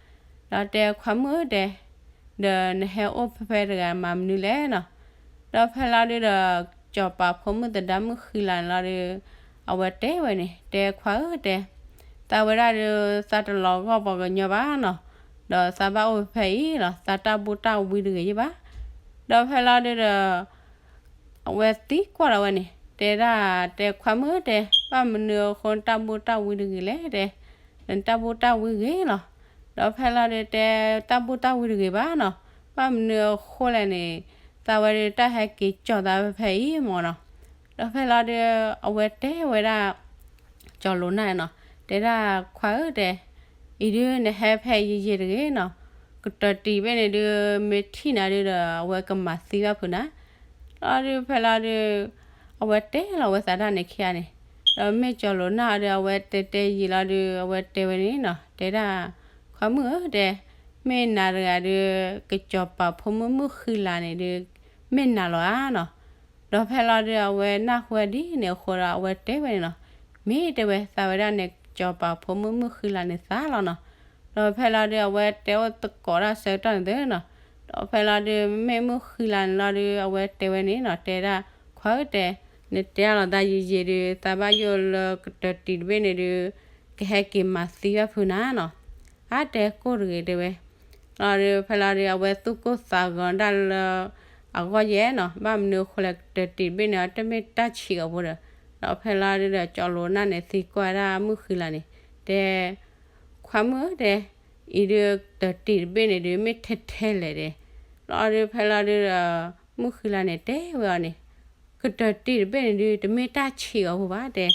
ဒီးတဲခွါမုၣ်ဧၢတဲ ဒီးနဟဲအိၣ်ဖဲဖဲတဂၤမၤမနုၤလဲၣ်နီၤ, ဒီးဖဲလီၤဒုးဒီး ကစီၤပၤဖိမုၣ်သဒါမုၣ်ဃံလၤန့ၣ်လီၤဒုး အဝဲတဲဝဲန့ၣ် တဲခွါဧၢတဲ သးဝဲဒၣ်ဒုး သးတလီၤဂာ်ပှၤကညီဘၣ်နီၤ, ဒီးသးဘၣ်အိၣ်ဖဲဖဲအံၤလီၤ သးတၢ်ဘူၣ်တၢ်ဝံတဂ့ၤယ့ၢ်ဘၣ်, ဒီးဖဲလီၤဒုးဒီး အဝဲသံကွၢ်လီၤဝဲန့ၣ် တဲဒၣ် တဲခွါမုၣ်ဧၢတဲ ဘၣ်မနုၤအဃိနတၢ်ဘူၣ်တၢ်ဝံတဂ့ၤလဲၣ်တဲ, နတၢ်ဘူၣ်တၢ်ဝံဂ့ၤလီၤ, ဒီးဖဲလီၤဒုးတဲ တၢ်ဘူၣ်တၢ်ဝံတဂ့ၤဘၣ်နီၤ, ဘၣ်မနုၤအဃိလဲၣ်န့ၣ် သးဝဲဒုးတၢ်ဟဲက့ၤကၠီၤသးဖဲဖဲအံၤမ့ၢ်နီၤ, ဒီးဖဲလီၤဒုး အဝဲတဲဝဲဒၣ် ကၠီၤလိၤနၢ်နီၤ, တဲဒၣ် ခွါဧၢတဲ အံၤဒုးနဟဲဖဲယံာ်ယံာ်တဂ့ၤနီၤ, ကတၢၢ်တံၢ်ဘ့ၣ်န့ၣ်ဒုး မ့ၢ်ထံၣ်နၤဒုးဒီး အဝဲကမၤသံဘၣ်ဖုးနၤ, လီၤဒုးဖဲလီၤဒုး အဝဲတဲလီၤဝဲသးတၢ်န့ၣ်ခံဂၤန့ၣ်, ဒီးမ့ၢ်ကၠီၤလိၤနၢ်အီၤဒုး အဝဲတဲတဲယံာ်လီၤဒုး အဝဲတဲဝဲန့ၣ်နီၤ, တဲဒၣ် ခွါမုၣ်ဧၢတဲ မ့ၢ်နၤတဂၤဒုး ကစီၤပၤဖိမုၣ်မုၣ်ဃံလၤန့ၣ်ဒုး မ့ၢ်နၤလီၤဧါနီၤ, ဒီးဖဲလီၤဒုး အဝဲနၢ်ဟူဝဲဒ်န့ၣ်အဃိဒီး အဝဲတဲဝဲန့ၣ်နီၤ, မ့ၢ်တဲဝဲ သးဝဲဒၣ်န့ၣ် ကစီၤပၤဖိမုၣ်မုၣ်ဃံလၤန့ၣ်သးလီၤနီၤ, ဒီးဖဲလီၤဒုး အဝဲတဲအိၣ်သကိးတၢ်ဆၢကတီၢ်န့ၣ်သ့နီၤ, ဒီးဖဲလီၤဒုး မ့ၢ်မုၣ်ဃံလၤန့ၣ်လီၤဒုး အဝဲတဲဝဲန့ၣ်နီၤ, တဲဒၣ် ခွါဧၢတဲ နတဲအလီၤသးယံာ်ယံာ်ဒုး သးဘၣ်ယိၣ်လၢကတၢၢ်တံၢ်တဘ့ၣ်န့ၣ်ဒုး ကဟဲက့ၤမၤသံဘၣ်ဖုးနၤနီၤ, အါတဲကိၢ်တဂ့ၤတဲဝဲ လီၤဒုး ဖဲလီၤဒုး အဝဲသူၣ်ကိၢ်သးဂီၤဒၣ်လၢ အဂီၢ်ယဲနီၤ, ဘၣ်မနုၤအဃိလဲၣ် ကတၢၢ်တံၢ်တဘ့ၣ်န့ၣ် အတမ့ၢ်တၢ်ဆံးအီၤဖိဒီး, ဒီးဖဲလီၤဒုးဒီး ကၠီၤလိၤနၢ်န့ၣ်သံကွၢ်ဒၣ်မုၣ်ဃံလၤန့ၣ်, တဲ ခွါမုၣ်ဧၢတဲ အံၤဒုး ကတၢၢ်တံၢ်တဘ့ၣ်န့ၣ်ဒုး မ့ၢ်ထဲထဲလဲၣ်တဲ, လီၤဒုး ဖဲလီၤဒုးဒီး မုၣ်ဃံလၤန့ၣ်တဲဝဲအီၤန့ၣ် ကတၢၢ်တံၢ်တဘ့ၣ်န့ၣ်ဒုး တမ့ၢ်တၢ်ဆံးအီၤဖိဘၣ်တဲ,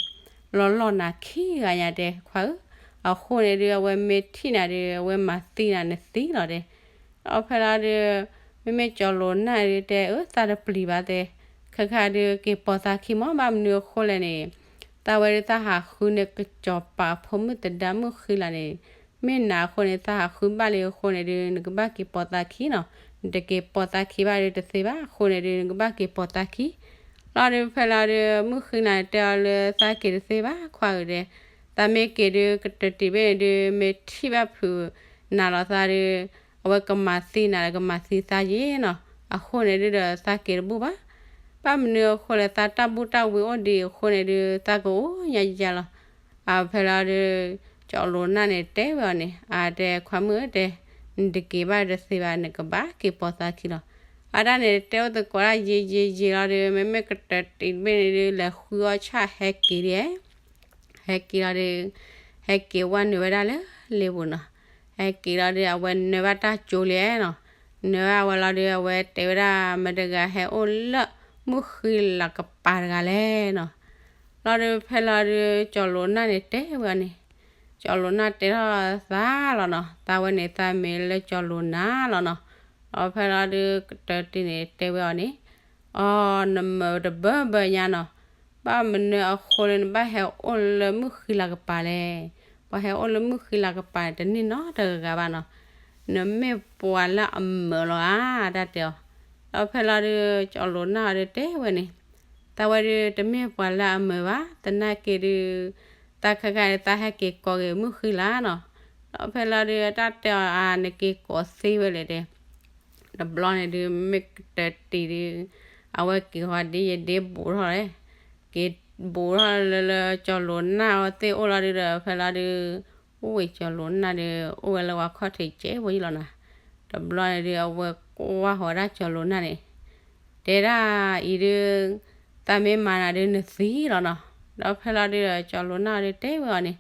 လီၤလီၢ်နၤခံဂၤညါတဲ ခွါဧၢ, အဃိန့ၣ်ဒုး အဝဲမ့ၢ်ထံၣ်နၤဒုး အဝဲမၤသံနၤနသံလီၤတဲ, ဒီးဖဲလီၤဒုး မ့မ့ၢ်ကၠီၤလိၤနၢ်ဒုးတဲ အၢ သးတပျံၤဘၣ်တဲ, ခဲခါဒုး က့ၤပိာ်သးခံမး ဘၣ်မနုၤအဃိလဲၣ်န့ၣ် သးဝဲဒုးသးဟးဃုန့ၣ် ကစီၤပၤဖိမုၣ်သဒါမုၣ်ဃံလၤန့ၣ် မ့ၢ်နၤအဃိန့ၣ် သးဟးဃုဘၣ်လံအဃိန့ၣ်ဒုး နကဘၣ်က့ၤပိာ်သးခံနီၤ, နတက့ၤပိာ်သးခံဘၣ်ဒုးတသ့ဘၣ်အဃိန့ၣ်ဒုး နကဘၣ်က့ၤပိာ်သးခံ, လီၤဒုး ဖဲလီၤဒုး မုၣ်ဃံလၤန့ၣ်တဲအီၤလၢ သးက့ၤတသ့ဘၣ်ခွါဧၢတဲ, သးမ့ၢ်က့ၤဒုး ကတၢၢ်တံၢ်ဘ့ၣ်န့ၣ်ဒုး မ့ၢ်ထံၣ်ဘၣ်ဖုးနၤလီၤသးဒုး အဝဲကမၤသံနၤဒီးကမၤသံသးယ့ၣ်နီၤ, အဃိန့ၣ်ဒုးဒီး သးက့ၤတဘူၣ်ဘၣ်, ဘၣ်မနုၤအဃိလဲၣ် သးတၢ်ဘူၣ်တၢ်ဝံအိၣ်ဒံးအဃိန့ၣ်ဒုး သးကအိၣ်ညါယၤလီၤ, အဖဲလီၤဒုး ကၠီၤလိၤနၢ်န့ၣ်တဲဝဲအီၤန့ၣ် အတဲခွါမုၣ်ဧၢတဲ, နတက့ၤဘၣ်တသ့ဘၣ် နကဘၣ်က့ၤပိာ်သးခံလီၤ, အတၢ်န့ၣ်တဲအိၣ်သကိးဒၣ်ယံာ်ယံာ်ယံာ်လီၤဒုး မ့မ့ၢ်ကတၢၢ်တံၢ်တဘ့ၣ်န့ၣ်ဒုး လဲၤဃုအီၣ်ဆၣ်ဟဲက့ၤဒံး ဟဲက့ၤလီၤဒုး ဟဲက့ၤဝဲနုာ်ဝဲဒၣ်လၢလ့ပူၤနီၤ, ဟဲက့ၤလီၤဒုး အဝဲနၢၤဘၣ်တၢ်ကၠိလံနီၤ, နၢၤဘၣ်ဝဲလီၤဒုး အဝဲတဲဝဲဒၣ် မတၤတဂၤဟဲအိၣ်လၢမုၣ်ဃံလၤကပၤတဂၤလဲၣ်နီၤ, လီၤဒုး ဖဲလီၤဒုး ကၠီၤလိၤနၢ်န့ၣ်တဲဝဲအီၤန့ၣ် ကၠီၤလိၤနၢ်တဲထီၣ်သးလီၤနီၤ, သးဝဲန့ၣ်သးမ့ၢ်လၢကၠီၤလိၤနၢ်လီၤနီၤ. ဒီးဖဲလီၤဒုး ကတၢၢ်တံၢ်န့ၣ်တဲဝဲအီၤန့ၣ်, အီ နမုာ်တဘၢဘၢညါနီၤ, ဘၣ်မနုၤအဃိလၢနဘၣ်ဟဲအိၣ်လၢမုၣ်ဃံလၤကပၤလဲၣ်. ပှၤဟဲအိၣ်လၢမုၣ်ဃံလၤကပၤန့ၣ် တန့ၢ်နီတဂၤဘၣ်နီၤ, နမ့ၢ်ပှၤလၢအမုာ်လီၤဧါ တၢ်တဲအီၤ. ဒီးဖဲလီၤဒုး ကၠီၤလိၤနၢ်အီၤဒုးတဲဝဲန့ၣ်, သးဝဲဒုးတမ့ၢ်ပှၤလၢအမုာ်ဘၣ်, သနာ်က့ဒုး သးခဲခါန့ၣ် သးဟဲက့ၤကိးက့ၤမုၣ်ဃံလၤနီၤ. ဒီးဖဲလီၤဒုး တၢ်တဲအီၤအါ နက့ၤကိးသ့ဝဲလဲၣ်တဲ တဘျီန့ၣ်ဒုး မ့ၢ်ကတၢၢ်တံၢ်ဒုး အဝဲက့ၤဃီၤဒ်ယဒ့ဘူးထီၣ်လဲၣ်, က့ၤဘူးထီၣ်လၢလၢကၠီၤလိၤနၢ်အဝဲသ့ၣ်အိၣ်လီၤဒုးဒီး ဖဲလီၤဒုး အိၣ်ဝဲကၠီၤလိၤနၢ်ဒုး အိၣ်ဝဲလၢပှၤခီၣ်ထံးကဲးဖိယံလီၤနီၤ. တဘျီန့ၣ်ဒုး အဝဲကွၢ်ဃီၤဝဲဒၣ်ကၠီၤလိၤနၢ်န့ၣ် တဲဒၣ်အံၤဒုး သးမ့ၢ်မၤနၤဒုးနသံလီၤနီၤ. ဒီးဖဲလီၤဒုးဒီး ကၠီၤလိၤနၢ်ဒုးတဲဝဲအီၤန့ၣ်,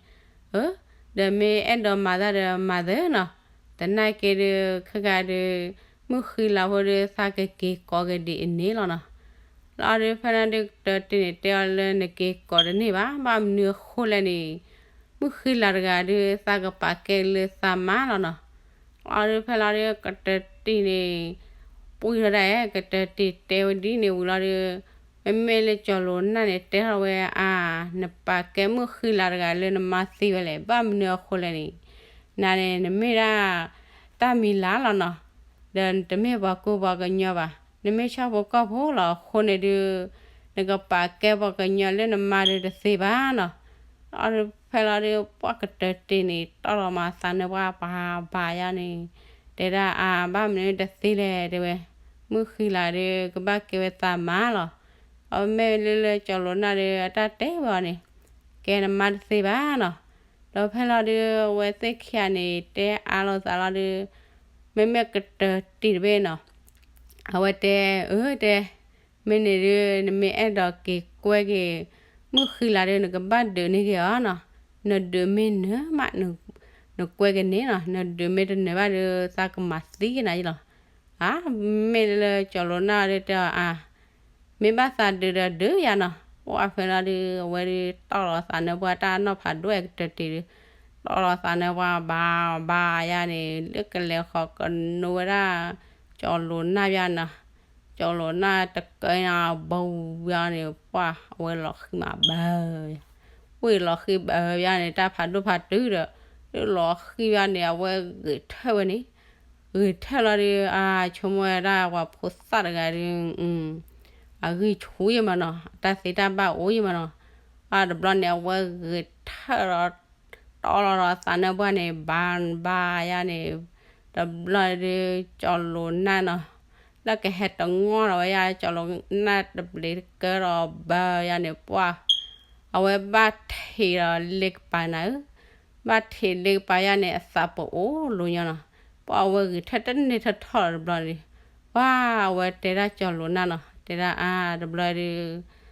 အၢ, ဒီးမ့ၢ်အဲၣ်ဒိးမၤသးဒီးမၤသ့နီၤ, သနာ်က့ဒုး ခဲခါဒုး မုၣ်ဃံလၤဖိဒုး သးကက့ၤကိးက့ၤဒ်အံၤန့ၣ်လီၤနီၤ. လီၤဒုးဖဲလီၤဒုး ကတၢၢ်တံၢ်န့ၣ်တဲအီၤလၢနက့ၤကိးတန့ၢ်ဘၣ်, ဘၣ်မနုၤအဃိလဲၣ်န့ၣ် မုၣ်ဃံလၤတဂၤဒုး သးကပာ်ကဲလၢသးမါလီၤနီၤ. လီၤဒုးဖဲလီၤဒုး ကတၢၢ်တံၢ်န့ၣ် ပှံၢ်ထီၣ်ဒၣ်ဧဲ, ကတၢၢ်တံၢ်တဲဝဲဒ်န့ၣ်ဝံၤလီၤဒုး မ့မ့ၢ်လၢကၠီၤလိၤနၢ်န့ၣ် တဲထီၣ်ဝဲအါ, နပာ်ကဲမုၣ်ဃံလၤတဂၤလၢနမါသံဝဲလဲၣ်, ဘၣ်မနုၤအဃိလဲၣ်န့ၣ် နၤန့ၣ် နမ့ၢ်ဒၣ် တၢ်မံၤလၤလီၤနီၤ, ဒီးနတမ့ၢ်ပှၤကူပှၤကညီဘၣ်, နမ့ၢ်ဆၣ်ဖိကီၢ်ဖိလီၤအဃိန့ၣ်ဒုး နကပာ်ကဲပှၤကညီလၢနမါဒုးတသ့ဘၣ်နီၤ. လီၤဒုးဖဲလီၤဒုး ပှၢ်ကတၢၢ်တံၢ်န့ၣ် တီၢ်လီၤမၤသးနၢပှၢ်ဘၣ်ဘၣ်ယါန့ၣ်, တဲဒၣ်အါ ဘၣ်မနုၤတသ့လဲၣ်တဲဝဲ, မုၣ်ဃံလၤဒုး ကဘၣ်ကဲဝဲသးမါလီၤ. အမ့ၢ်လၢလၢကၠီၤလိၤနၢ်ဒုး အတၢ်တဲဝဲအီၤန့ၣ် ကဲနမါတသ့ဘၣ်နီၤ. ဒီးဖဲလီၤဒုး အဝဲသ့ၣ်ခံဂၤန့ၣ် တဲအါလိာ်သးလီၤဒုး မ့မ့ၢ်ကတၢၢ်တံၢ်တဘ့ၣ်နီၤ အဝဲတဲ အၢ တဲ မ့ၢ်န့ၣ်ဒုး နမ့ၢ်အဲၣ်ဒိးက့ၤကွဲက့ၤ မုၣ်ဃံလၤဒုး နကဘၣ်ဒုးန့ၢ်က့ၤအီၤနီၤ. နဒုးမ့ၢ်နၢၤမး နကွဲက့ၤန့ၣ်နီၤ, နဒုးမ့ၢ်တနၢၤဘၣ်ဒုး သးကမၤသံကနၤယလီၤ. အါ မ့ၢ်လၢကၠီၤလိၤနၢ်ဒုးတဲအီၤအါ မ့ၢ်ဘၣ်သးဒုးဒီးဒုးယၤနီၤ. ပှၢ်ဖဲလီၤဒုး အဝဲဒုးတီၢ်လီၤသးနၢပှၢ်တၢ်နီၢ်ဖးဒိၣ်ကတၢၢ်တံၢ်ဒုး တီၢ်လီၤသးနၢပှၢ်ဘၣ်ဘၣ်ယါန့ၣ် လၢကလဲၤဃီၤကနိဝဲဒၣ် ကၠီၤလိၤနၢ်ယါနီၤ. ကၠီၤလိၤနၢ်တကၢန့ၣ်ဘီဝံၤန့ၣ် ပှၢ်အဝဲလီၤဃံမးဘၢ ဝံၤလီၤဃံဘၢယါန့ၣ် တၢ်ဖးဒိၣ်ဖးတုၤဒီး လၢလီၤဃံယါန့ၣ် အဝဲဂဲၤထၢၣ်ဝဲန့ၣ် ဂဲၤထၢၣ်လီၤဒုး အါ ဆိကမိၣ်ဝဲဒၣ်ပှၤဖိသၣ်တဂၤဒုး အဂံၢ်ဆူၣ်ယမးနီၤ, တၢ်သ့တၢ်ဘၣ်အိၣ်ယမးနီၤ. အါ တဘျီန့ၣ် အဝဲဂဲၤထၢၣ်လီၤ တီၢ်လီၤဒီးသးနၢပှၢ်န့ၣ် ဘၣ်ဘၣ်ယါန့ၣ် တဘျီဒုး ကၠီၤလိၤနၢ်နီၤ လၢကဟဲတငီၢ်ဒီးဝဲယါ ကၠီၤလိၤနၢ်တဘျီတကၢဒီးဘၢယါန့ၣ် ပှၢ် အဝဲဘၣ်ထံးဒီးလ့ကပၤနၤဧၢ ဘၣ်ထံးလ့ကပၤယါန့ၣ် အသးပအိၣ်လိၤညီနီၤ. ပှၢ်အဝဲဂဲၤထၢၣ်တန့ၢ်ထီၣ်ထီၣ်လီၤတဘျီန့ၣ် ပှၢ်အဝဲတဲဒၣ်ကၠီၤလိၤနၢ်နီၤ တဲဒၣ်အါ တဘျီဒုး သး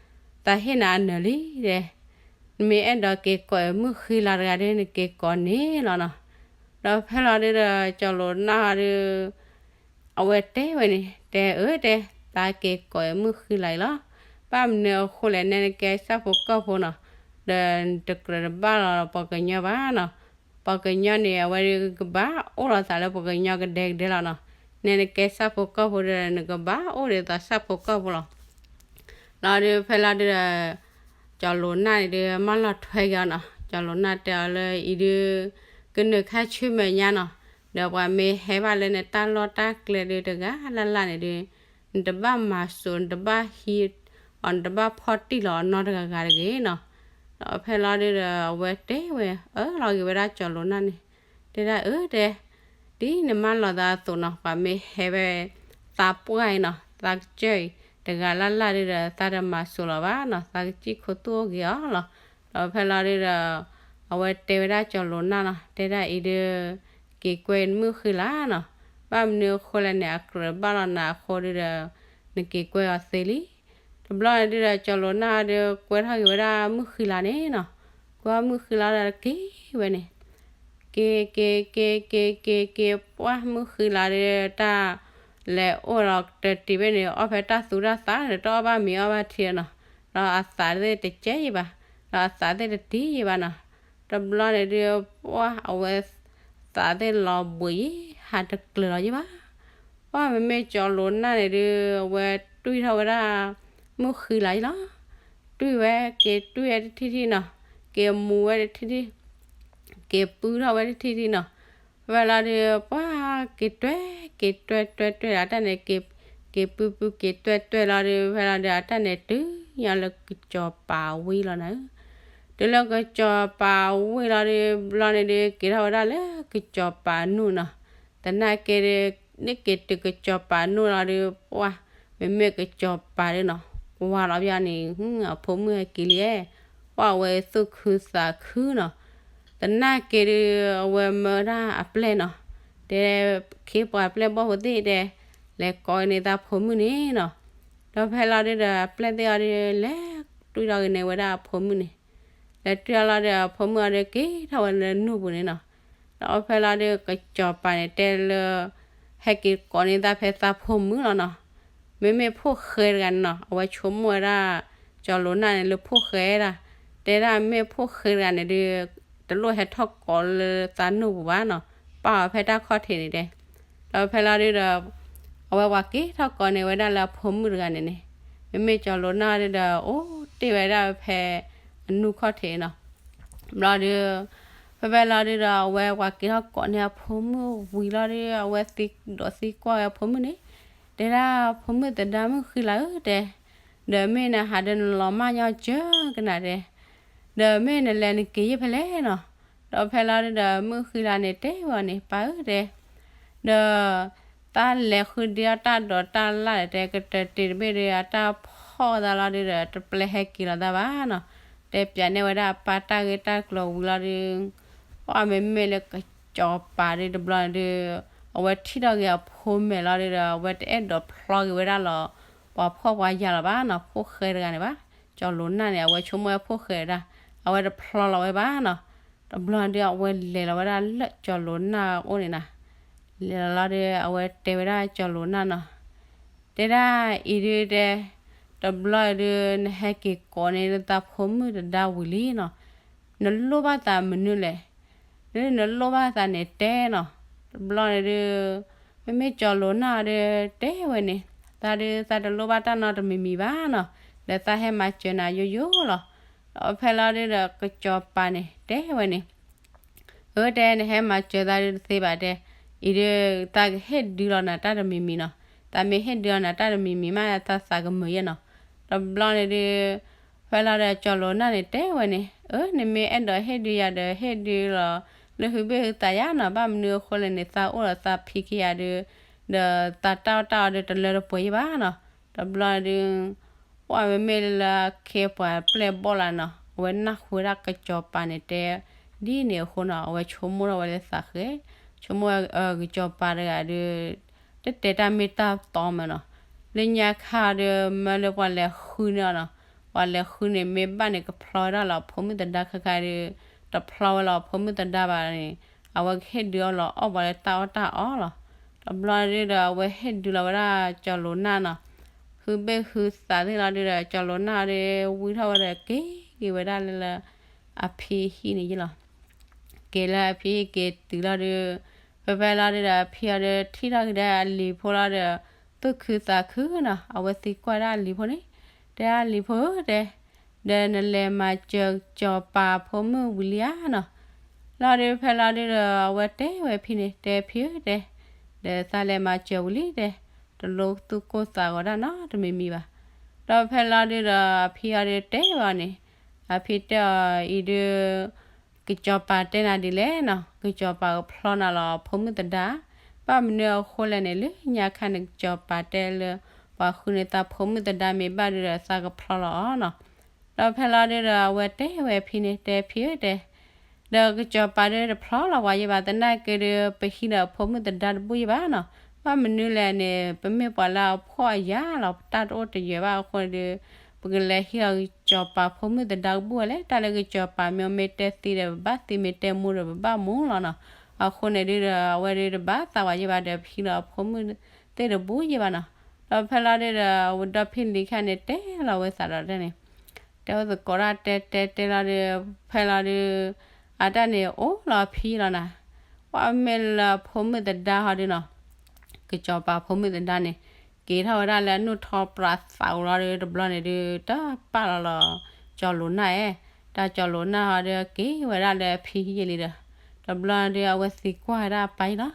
ဟ့ၣ်နၤအနၢၤလံတဲ နမ့ၢ်အဲၣ်ဒိးက့ၤကိးမုၣ်ဃံလၤတဂၤဒီး နက့ၤကိးန့ၣ်လီၤနီၤ. ဒီးဖဲလီၤဒုးဒီး ကၠီၤလိၤနၢ်ဟီဒုး အဝဲတဲဝဲန့ၣ် တဲအၢတဲ သးက့ၤကိးမုၣ်ဃံလၤအံၤလီၤ. ဘၣ်မနုၤအဃိလဲၣ် နဲနကဲဆၣ်ဖိကီၢ်ဖိနီၤ ဒီးနတကြၢးတဘၣ်လီၤပှၤကညီဘၣ်နီၤ. ပှၤကညီန့ၣ် အဝဲဒုးကဘၣ်အိၣ်လီၤသးလၢပှၤကညီကဒဲကဒဲလီၤနီၤ. နဲနကဲဆၣ်ဖိကီၢ်ဖိဒီး နကဘၣ်အိၣ်ဒ်သိးဆၣ်ဖိကီၢ်ဖိလီၤ. လီၤဒုးဖဲလီၤဒုးဒီး ကၠီၤလိၤနၢ်န့ၣ်ဒုး မၢလီၤထွဲက့ၤအီၤနီၤ. ကၠီၤလိၤနၢ်တဲအီၤလၢအံၤဒုး ကနုာ်ခါဆူမဲာ်ညါနီၤ. ဒီးပှၤမ့ၢ်ဟဲဘၣ်လၢနတၢ်လီၢ်တၢ်ကျဲဒုးတဂၤလၢ်လၢ်န့ၣ်ဒုး နတဘၣ်မၤစိး နတဘၣ်ဟံးအီၤ နတဘၣ်ဖီၣ်တံၢ်လီၤအီၤနီတဂၤဂၤတဂ့ၤနီၤ. ဒီးဖဲလီၤဒုးဒီး အဝဲတဲဝဲ အၢၣ်လီၤက့ၤဝဲဒၣ်ကၠီၤလိၤနၢ်န့ၣ် တဲဒၣ်အၢတဲ ဒ်နမၢလီၤသးအသိးနီၤ ပှၤမ့ၢ်ဟဲဝဲသးပှၢ်အံၤနီၤ သးကစၢၢ်အံၤ တဂၤလၢ်လၢ်ဒုးဒီး သးတမၤစိးလီၤဘၣ်နီၤ သးကစံၣ်ခိၣ်သူၣ်အိၣ်က့ၤအီၤလီၤ. ဒီးဖဲလီၤဒုးဒီး အဝဲတဲဝဲဒၣ်ကၠီၤလိၤနၢ်နီၤ တဲဒၣ်အံၤဒုး က့ၤကွဲမုၣ်ဃံလၤနီၤ. ဘၣ်မနုၤအဃိလဲၣ်န့ၣ် အကြၢးဘၣ်လီၤနၤအဃိဒုးဒီး နက့ၤကွဲအီၤသ့လံ. တဘျီန့ၣ်ဒုးဒီး ကၠီၤလိၤနၢ်ဒုး ကွဲထီၣ်က့ၤဝဲဒၣ်မုၣ်ဃံလၤန့ၣ်နီၤ. ကွဲမုၣ်ဃံလၤဒီးက့ၤဝဲန့ၣ် က့ၤ က့ၤ က့ၤ က့ၤ က့ၤ က့ၤ ပှၢ်မုၣ်ဃံလၤဒုး တၢ်လဲၤအိၣ်လီၤကတၢၢ်တံၢ်ဘ့ၣ်န့ၣ် အီၣ်ဖဲတၢ်သူတၢ်သးဒီး တအီၣ်ဘၣ်မ့ၤအီၣ်ဘၣ်ထံနီၤ. ဒီးအသးသ့ၣ်တကဲယံၤဘၣ်, ဒီးအသးသ့ၣ်တတံၢ်ယံၤဘၣ်နီၤ. တဘျီန့ၣ်ဒုး ပှၢ်အဝဲ သးသ့ၣ်လီၤဘှံးယံၤ ဟးတကျၢၤလီၤယံၤဘၣ်. ပှၢ်မ့မ့ၢ်ကၠီၤလိၤနၢ်န့ၣ်ဒုး အဝဲတွံၢ်ထီၣ်ဝဲဒၣ် မုၢ်ဃံလၤယံၤလီၤ. တွံၢ်ဝဲက့ၤတွံၢ်ဝဲတထံၣ်ထံၣ်နီၤ, က့ၤမူဝဲတထံၣ်ထံၣ် က့ၤပုၢ်ထီၣ်ဝဲတထံၣ်ထံၣ်နီၤ. ဖဲလီၤဒုး ပှၢ်က့ၤတွဲ က့ၤတွဲတွဲတွဲလီၤတၢ်န့ၣ် က့ၤပုၢ်ပုၢ်က့ၤတွဲတွဲလီၤဒုး ဖဲလီၤဒုး အတၢ်န့ၣ်တုၤညါလၢကစီၤပၤဝံၤလီၤနၤ. တုၤလၢကစီၤပၤဝံၤလီၤဒုး ဘျီန့ၣ်ဒုး က့ၤထီၣ်ဝဲဒၣ်လၢကစီၤပၤနူၢ်နီၤ. သနာ်က့ဒုး န့ၢ်က့ၤတုၤကစီၤပၤနူၢ်လီၤဒုး ပှၢ် မ့မ့ၢ်ကစီၤပၤဒုးနီၤ ကွၢ်လီၤပယီၤန့ၣ် အဖိမုၣ်ဟဲက့ၤလံ, ပှၢ်အဝဲသူၣ်ခုသးခုနီၤ. သနာ်က့ဒုး အဝဲမၢဒၣ်အပျဲၢ်နီၤ, တဲ ခ့ပှၤပျဲၢ်ဘီၣ်ဖိသ့ၣ်တဲ လဲၤကိးန့ၢ်သးဖိမုၣ်န့ၣ်နီၤ. ဒီးဖဲလီၤဒုးဒီး အပျဲၢ်သ့ၣ်အီၤဒုး လဲၤတွံၢ်ထီၣ်က့ၤန့ၢ်ဝဲဒၣ်အဖိမုၣ်န့ၣ် လဲၤတွံၢ်အီၤလီၤဒီး အဖိမုၣ်အီၤဒီးက့ၤထီၣ်ဝဲလၢနူၢ်ပူၤန့ၣ်နီၤ. ဒီးဖဲလီၤဒုး ကစီၤပၤန့ၣ်တဲလၢ ဟဲက့ၤကိးန့ၢ်သးဖဲသးဖိမုၣ်လီၤနီၤ. မ့မ့ၢ်ဖိၣ်ဃဲတဂၤန့ၣ်နီၤ အဝဲဆိကမိၣ်ဝဲဒၣ် ကၠီၤလိၤနၢ်န့ၣ်လၢဖိၣ်ဃဲဒၣ်, တဲဒၣ်မ့ၢ်ဖိၣ်ဃဲတဂၤန့ၣ်ဒုး တလိၣ်ဟဲထီၣ်ကိးလၢသးနူၢ်ပူၤဘၣ်နီၤ, ပာ်အီၤဖဲတၢ်ခီၣ်ထံးန့ၣ်တဲ ဒီးဖဲလီၤဒုးဒီး အဝဲပှၤက့ၤထီၣ်ကိးန့ၢ်ဝဲဒၣ်လၢအဖိမုၣ်တဂၤန့ၣ်န့ၣ်, မ့မ့ၢ်ကၠီၤလိၤနၢ်ဒုးဒီး အိၣ်တ့ၢ်ဝဲဒၣ်ဖဲအနူၢ်ခီၣ်ထံးနီၤ. ဘျီဒုး ဖဲဖဲလီၤဒုးဒီး အဝဲပှၤက့ၤထီၣ်ကိးန့ၢ်အဖိမုၣ်ဝံၤလီၤဒုး အဝဲသံဒိးသံကွၢ်ဝဲအဖိမုၣ်န့ၣ်, တဲဒၣ်ဖိမုၣ်သဒါမုၣ်ဃံလၤဧၢတဲ, ဒီးမ့ၢ်နဟးဒီးနလီၤမၢ်ညီစၢၤကနၣ်တဲ ဒီးမ့ၢ်နလဲၤနက့ၤယဲၢ်ဖဲလဲၣ်နီၤ. ဒီးဖဲလီၤဒုးဒီး မုၣ်ဃံလၤန့ၣ်တဲဝဲအီၤန့ၣ် ပၢ်ဧၢတဲ, ဒီး တၢ်လဲၤဃုဒ့အီၣ်တၢ်ဒိးတၢ်လၢ်ဒီးတဲ ကတၢၢ်တ့ၢ်တဘ့ၣ်ဒီး အတၢ်ဖီၣ်သးလီၤဒုးဒီး တပျဲဟဲက့ၤလီၤသးဘၣ်နီၤ. တဲပၠးန့ၢ်ဝဲဒၣ်အပၢ်တၢ်ဂ့ၢ်တၢ်ကျိၤဝံၤလီၤဒုး ပှၢ်မ့မ့ၢ်လၢကစီၤပၤဒုးတဘျီန့ၣ်ဒုး အဝဲထံၣ်ထီၣ်က့ၤအဖိမဲာ်လီၤဒုးဒီး အဝဲတအဲၣ်ဒိးဖျီက့ၤဝဲဒၣ်လီၤ ပှၤဖှီၣ်ပှၤယာ်လီၤဘၣ်နီၤ, ဖိၣ်ဃဲတဂၤန့ၣ်ဘၣ်. ကၠီၤလိၤနၢ်န့ၣ် အဝဲဆိကမိၣ်ဝဲဖိၣ်ဃဲဒၣ်, အဝဲတဖျီလီၤဝဲဘၣ်နီၤ. တဘျီဒုး အဝဲလဲၤလီၤဝဲဒၣ်လၢကၠီၤလိၤနၢ်အအိၣ်န့ၣ်နီၤ. လဲၤလီၤလီၤဒုး အဝဲတဲဝဲဒၣ်ကၠီၤလိၤနၢ်နီၤ, တဲဒၣ်အံၤဒုးတဲ, တဘျီအံၤဒုး နဟဲက့ၤကိးန့ၢ်နသးဖိမုၣ်သဒါဝံၤလံနီၤ, နလိၣ်ဘၣ်သးမနုၤလဲၣ်. ဒုးနလိၣ်ဘၣ်သးန့ၣ်တဲနီၤ. တဘျီန့ၣ်ဒုး မ့မ့ၢ်ကၠီၤလိၤနၢ်ဒုးတဲဝဲန့ၣ်, သးဒုး သးတလိၣ်ဘၣ်တၢ်နီတမံၤမံၤဘၣ်နီၤ, ဒီးသးဟဲမၤစၢၤနၤယိယိလီၤ. ဒီးဖဲလီၤဒုးဒီး ကစီၤပၤန့ၣ်တဲဝဲန့ၣ်, အၢ တဲ နဟဲမၤစၢၤသးဒုးတသ့ဘၣ်တဲ, အံၤဒုး သးကဟ့ၣ်ဒုးလီၤနၤတၢ်တမံၤမံၤနီၤ. သးမ့ၢ်ဟ့ၣ်ဒုးလီၤနၤတၢ်တမံၤမံၤမး သးသးကမုာ်ယဲၢ်နီၤ. တဘျီန့ၣ်ဒုး ဖဲလီၤဒီးကၠီၤလိၤနၢ်န့ၣ်တဲဝဲန့ၣ်, အၢ နမ့ၢ်အဲၣ်ဒိးဟ့ၣ်ဒုးယၤဒီးဟ့ၣ်ဒုးလီၤ လၢဟုဘ့ၣ်ဟုသးယါနီၤ, ဘၣ်မနုၤအဃိလဲၣ်န့ၣ် သးအိၣ်ဒီးသးဖံခံဂၤဒုး ဒီးသးတၢ်အီၣ်တၢ်အီဒုးတလၢတပှဲၤယဲၢ်ဘၣ်နီၤ. တဘျီဒုး ပှၢ်မ့မ့ၢ်လၢခ့ပှၤပျဲၢ်ဘီၣ်လၢ်နီၤ, အဝဲနၢ်ဟူဝဲဒၣ်ကစီၤပၤန့ၣ်တဲ ဒ်န့ၣ်အဃိနီၤ, အဝဲဆိကမိၣ်ထီၣ်ဝဲလၢသးဃဲ, ဆိကမိၣ်ဝဲကစီၤပၤတဂၤဒုး တတဲတၢ်မ့ၢ်တၢ်တီမးနီၤ. လၢညါခါဒုး မၢလၢပှၤလဲၤဃုန့ၢ်အီၤနီၤ, ပှၤလဲၤဃုန့ၢ်မ့ၢ်ဘၣ်န့ၣ် ကဖျီဝဲဒၣ်လီၤအဖိမုၣ်သဒါခါခါဒုး, တဖျီဝဲလီၤအဖိမုၣ်သဒါဘၣ်န့ၣ်, အဝဲကဟ့ၣ်ဒုးအီၤလီၤအီၣ်ပှၤလၢတၢ်အီၣ်တၢ်အီလီၤ. တဘျီဒုးဒီး အဝဲဟ့ၣ်ဒုးလီၤဝဲဒၣ်ကၠီၤလိၤနၢ်နီၤ, ဟုဘ့ၣ်ဟုသးသ့ၣ်လီၤဒုးဒီး ကၠီၤလိၤနၢ်ဒုး ဝံထီၣ်ဝဲဒီးက့ၤက့ၤဝဲဒၣ်လၢ လၢအဖံဟံၣ်န့ၣ်ယလီၤ. က့ၤလၢအဖံဟံၣ်က့ၤတုၤလီၤဒုး, ဖဲဖဲလီၤဒုးဒီး အဖံအီၤဒုးထံၣ်ထီၣ်က့ၤဒီးအလံၤဖိလီၤဒီး သူၣ်ခုသးခုနီၤ, အဝဲသံကွၢ်ဒၣ်အလံၤဖိန့ၣ်, တဲအလံၤဖိဧၢတဲ, ဒီးနလဲၤမၤစၢၤစီၤပၤဖိမုၣ်ဝံၤလံဧါနီၤ. လီၤဒုးဖဲလီၤဒုးဒီး အဝဲတဲဝဲအဖံန့ၣ်, တဲဖံဧၢတဲ, ဒီးသးလဲၤမၤစၢၤဝံၤလံတဲ, တလိၣ်သူၣ်ကိၢ်သးဂီၤဒၣ်နီတမံၤမံၤဘၣ်. ဒီးဖဲလီၤဒုးဒီး အဖံအီၤဒုးတဲဝဲအီၤန့ၣ်, အဖံတဲအီၤအံၤဒုး ကစီၤပၤတဲနၤဒ်လဲၣ်နီၤ, ကစီၤပၤကဖျီနၤလီၤအဖိမုၣ်သဒါ, ဘၣ်မနုၤအဃိလဲၣ်န့ၣ် လၢညါခါန့ၣ် ကစီၤပၤတဲလၢ ပှၤဃုန့ၢ်သးဖိမုၣ်သဒါမ့ၢ်ဘၣ်ဒုးဒီး သးကဖျီလီၤအီၤနီၤ. ဒီးဖဲလီၤဒုးဒီး အဝဲတဲဝဲအဖံန့ၣ်, တဲဖံဧၢတဲ, ဒီးကစီၤပၤဒုးတဖျီလီၤပှၤယဲၢ်ဘၣ်, သနာ်က့ဒုး ပဟံးဒီးအဖိမုၣ်သဒါတဘူၣ်ယဲၢ်ဘၣ်နီၤ. ဘၣ်မနုၤလဲၣ်န့ၣ် ပမ့ၢ်ပှၤလၢအဖှီၣ်အယာ်လီၤ, ပတၢ်တအိၣ်တယၢၤဘၣ်အဃိန့ၣ်ဒုး ပကလဲၤဟံးဒီးကစီၤပၤဖိမုၣ်သဒါကဘူၣ်ဝဲလဲၣ်. တၢ်လၢကစီၤပၤမ့ၢ်မ့ၢ်တဲသံဒီး ပဘၣ်သံ, မ့ၢ်တဲမူဒီး ပဘၣ်မူလီၤနီၤ. အဃိန့ၣ်ဒုးဒီး အဝဲဒုးတဘၣ်သးဝဲယဲၢ်ဘၣ်ဒီး ပဟံးဒီးအဖိမုၣ်သ့ၣ်တဘူၣ်ယဲၢ်ဘၣ်နီၤ. ဒီးဖဲလီၤဒုးဒီး ဝံၤဒီဖံလံၤခါန့ၣ် တဲလီၤဝဲသးဒီးတၢ်န့ၣ်, တဲအိၣ်သကိးတၢ်တဲတဲတဲလီၤဒုး, ဖဲလီၤဒုး အတၢ်န့ၣ်အိၣ်လီၤဖံလီၤနၤ, ပှၤမ့ၢ်လၢဖိမုၣ်သဒါဟီဒုနီၤ, ကစီၤပၤဖိမုၣ်သဒါန့ၣ် က့ၤထီၣ်ဝဲဒၣ်လၢအနူၢ်ထီပြးသးဧိၤလီၤဒီး တဘျီန့ၣ်ဒုး တပာ်လီၤလီၤ ကၠီၤလိၤနၢ်အဲ, တၢ်ကၠီၤလိၤနၢ်ဟီဒုးက့ၤဝဲဒၣ်လၢအဖံယံာ်လံဒီး, တဘျီန့ၣ်ဒုး အဝဲသံကွၢ်ဝဲဒၣ်အပၢ်အံၤလီၤ,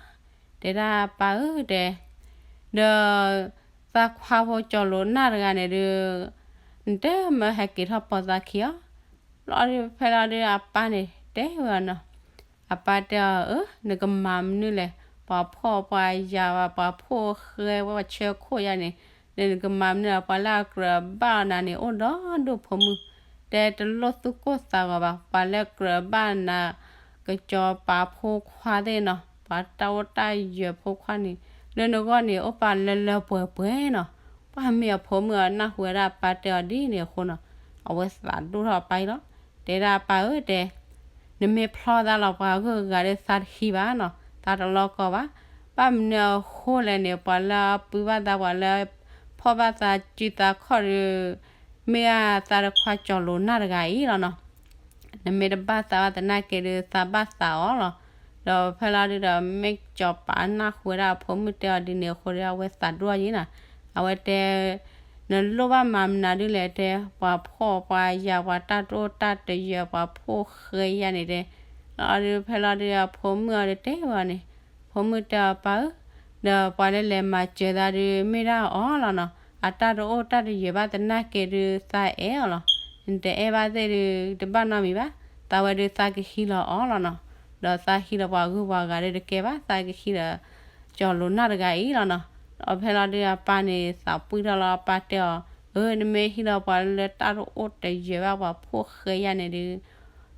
တဲဒၣ်ပၢ်ဧၢတဲ ဒီး သးခွါဖိကၠီၤလိၤနၢ်တဂၤန့ၣ်ဒုး နတမၢဟဲက့ၤထီၣ်ပိာ်သးခံအီၤ, လီၤဒုးဖဲလီၤဒုးအပၢ်န့ၣ်တဲဝဲနီၤ, အပၢ်တဲအီၤ အၢ နကမၤမနုၤလဲၣ်, ပှၤဖှီၣ်ပှၤယာ်ဝဲ ပှၤဖှီၣ်ဃဲဝဲ ပှၤဆၢခိၣ်ယါန့ၣ်, ဒီးနကမၤမနုၤလဲၣ် ပှၤလၢအကြၢးဘၣ်အီၤနၤန့ၣ် အိၣ်ဒီဒိၣ်ဖိမုၣ်, တဲတလိၣ်သူၣ်ကိၢ်သးဂီၤဘၣ်, ပှၤလၢကြၢးဘၣ်နၤ ကစီၤပၤဖိခွါသ့ၣ်နီၤ, ပှၤတၢ်အိၣ်တၢ်ယၢၤဖိခွါန့ၣ် လၢနဂီၢ်န့ၣ် အိၣ်ပာ်လၢလၢပှဲၤပှဲၤနီၤ, ပှၤမ့ၢ်အဖိမုၣ်အနၢ်ဟူဝဲဒၣ်အပၢ်တဲအီၤဒ်န့ၣ်အဃိနီၤ, အဝဲသးဒိၣ်ထီၣ်အပၢ်အံၤလီၤ, တဲဒၣ်အပၢ်ဧၢတဲ နမ့ၢ်ဖျီသးလီၤပှၤဂုၤဂၤဒီးသးတဟံးဘၣ်နီၤ, သးတလီကီဘၣ်, ဘၣ်မနုၤအဃိလဲၣ်န့ၣ် ပှၤလၢအပုၢ်ဘၣ်သး ပှၤလၢ ဖှီၣ်ဘၣ်သးစုသးခီၣ်ဒီး မ့ၢ်အသးတခွါကၠီၤလိၤနၢ်တဂၤအံၤလီၤနီၤ, နမ့ၢ်တဘၣ်သးဘၣ်သနာ်က့ဒုး သးဘၣ်သးအီၤလီၤ, ဒီးဖဲလီၤဒုးဒီး မ့ၢ်ကစီၤပၤနၢ်ဟူဝဲဒၣ်အဖိမုၣ်တဲအီၤဒ်န့ၣ်အဃိဒီး အဝဲသးဒိၣ်အယံၤနီၤ, အဝဲတဲ နလိၣ်ဘၣ်မၤမနုၤဒ်လဲၣ်တဲ, ပှၤဖှီၣ်ပှၤယာ် ပှၤတၢ်တအိၣ်တၢ်တယၢၤ ပှၤဖှီၣ်ဃဲယါန့ၣ်တဲ, လီၤဒုးဖဲလီၤဒုးအဖိမုၣ်အီၤဒုးတဲဝဲန့ၣ်, ဖိမုၣ်တဲအီၤပၢ်ဧၢ, ဒီးပှၤလၢလဲၤမၤစၢၤသးဒုးမ့ၢ်ဒၣ်အီၤလီၤနီၤ, အတၢ်တအိၣ်တၢ်တယၢၤဘၣ်သနာ်က့ဒုးသးအဲၣ်အီၤလီၤ, နတအဲၣ်ဘၣ်သ့ၣ်ဒုး တဘၣ်နီတမံၤဘၣ်, သးဝဲဒုးသးကဟံးလီၤအီၤလီၤနီၤ, ဒီးသးဟံးလီၤပှၤဂုၤပှၤဂၤဒုးတကဲဘၣ်, သးကဟံးလီၤကၠီၤလိၤနၢ်တဂၤအံၤလီၤနီၤ, ဒီးဖဲလီၤဒုးအပၢ်န့ၣ်သးပှံၢ်ထီၣ်လီၤ, အပၢ်တဲအီၤ, အၢ နမ့ၢ်ဟံးလီၤပှၤလၢတၢ်တအိၣ်တယၢၤဘၣ် ပှၤဖှီၣ်ဃဲယါန့ၣ်ဒုး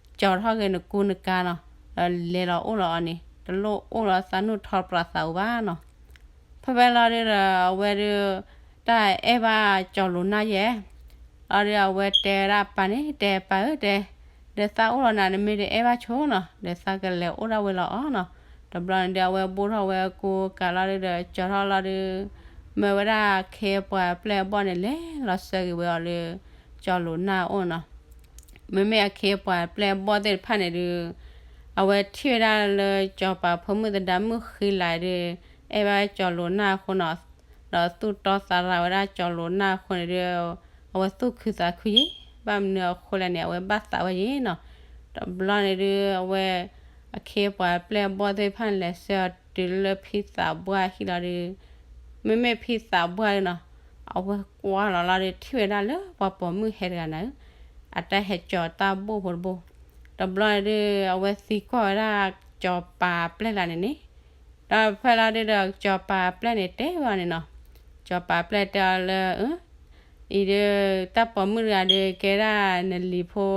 ကၠီၤထီၣ်က့ၤနကူနကၤနီၤ, ဒီးလဲၤလီၤအိၣ်လီၤအီၤန့ၣ် တလိၣ်အိၣ်လီၤသးနူၢ်ထီပြးသးဧိၤဘၣ်နီၤ, ဖဲဖဲလီၤဒုးဒီး အဝဲဒုး တၢ်အဲၣ်ဘၣ်ကၠီၤလိၤနၢ်ယဲၢ်, လီၤဒုးအဝဲတဲဝဲဒၣ်အပၢ်န့ၣ် တဲပၢ်ဧၢတဲ, ဒီးသးအိၣ်လီၤနၤ နမ့ၢ်တအဲၣ်ဘၣ်ဆိနီၤ ဒီးသးကလဲၤအိၣ်ဒၣ်ဝဲလီၤအီၤနီၤ, တဘျီန့ၣ်ဒုး အဝဲဘိၣ်ထီၣ်ဝဲကူကၤလီၤဒုးဒီး ကၠီၤထီၣ်လီၤဒုး မၢဝဲဒၣ်အခ့အပှၤအပျဲၢ်အဘီၣ်န့ၣ် လဲၤလီၤဆှၢက့ၤဝဲအီၤလၢ ကၠီၤလိၤနၢ်အအိၣ်နီၤ, မ့မ့ၢ်အခ့အပှၤအပျဲၢ်အဘီၣ်သ့ၣ်တဖၣ်န့ၣ်ဒုး အဝဲထံၣ်ဝဲဒၣ်လၢကၠီၤပၤဖိမုၣ်သဒါမုၣ်ဃံလၤဒုး အဲၣ်ဘၣ်ကၠီၤလိၤနၢ်အဃိနီၤ, ဒီးသူၣ်တီသးရၤဝဲဒၣ်ကၠီၤလိၤနၢ်အဃိန့ၣ်ဒုး အဝဲသူၣ်ခုသးခုယံၤ, ဘၣ်မနုၤအဃိလဲၣ်န့ၣ် အဝဲဘၣ်သးဝဲယံၤနီၤ, တဘျီန့ၣ်ဒုး အဝဲ အခ့အပှၤအပျဲၢ်အဘီၣ်သ့ၣ်တဖၣ်န့ၣ် လဲၤဆှၢအီၤတုၤလၢဖံသးပှၢ်ဟံၣ်လီၤဒုး မ့မ့ၢ်ဖံသးပှၢ်ဒုးနီၤ, အဝဲကွၢ်လီၤလီၤဒီး ထံၣ်ဝဲဒၣ်လၢပှၤပိာ်မုၣ်ဟဲတဂၤနၤဧၢ, အတၢ်ဟဲကၠီၤတၢ်ဘိၣ်ဖိတဘိၣ်, တဘျီန့ၣ်ဒုး အဝဲသံကွၢ်ဝဲဒၣ်ကၠီၤပၤအပျဲၢ်လၢန့ၣ်န့ၣ်, ဒီးဖဲလီၤဒုးဒီး ကၠီၤပၤအပျဲၢ်န့ၣ်တဲဝဲအီၤန့ၣ်နီၤ, ကၠီၤပၤအပျဲၢ်တဲအီၤလၢ အံၤဒုး တၢ်ပိာ်မုၣ်တဂၤဒုး ကဲဒၣ်နလံၤဖိ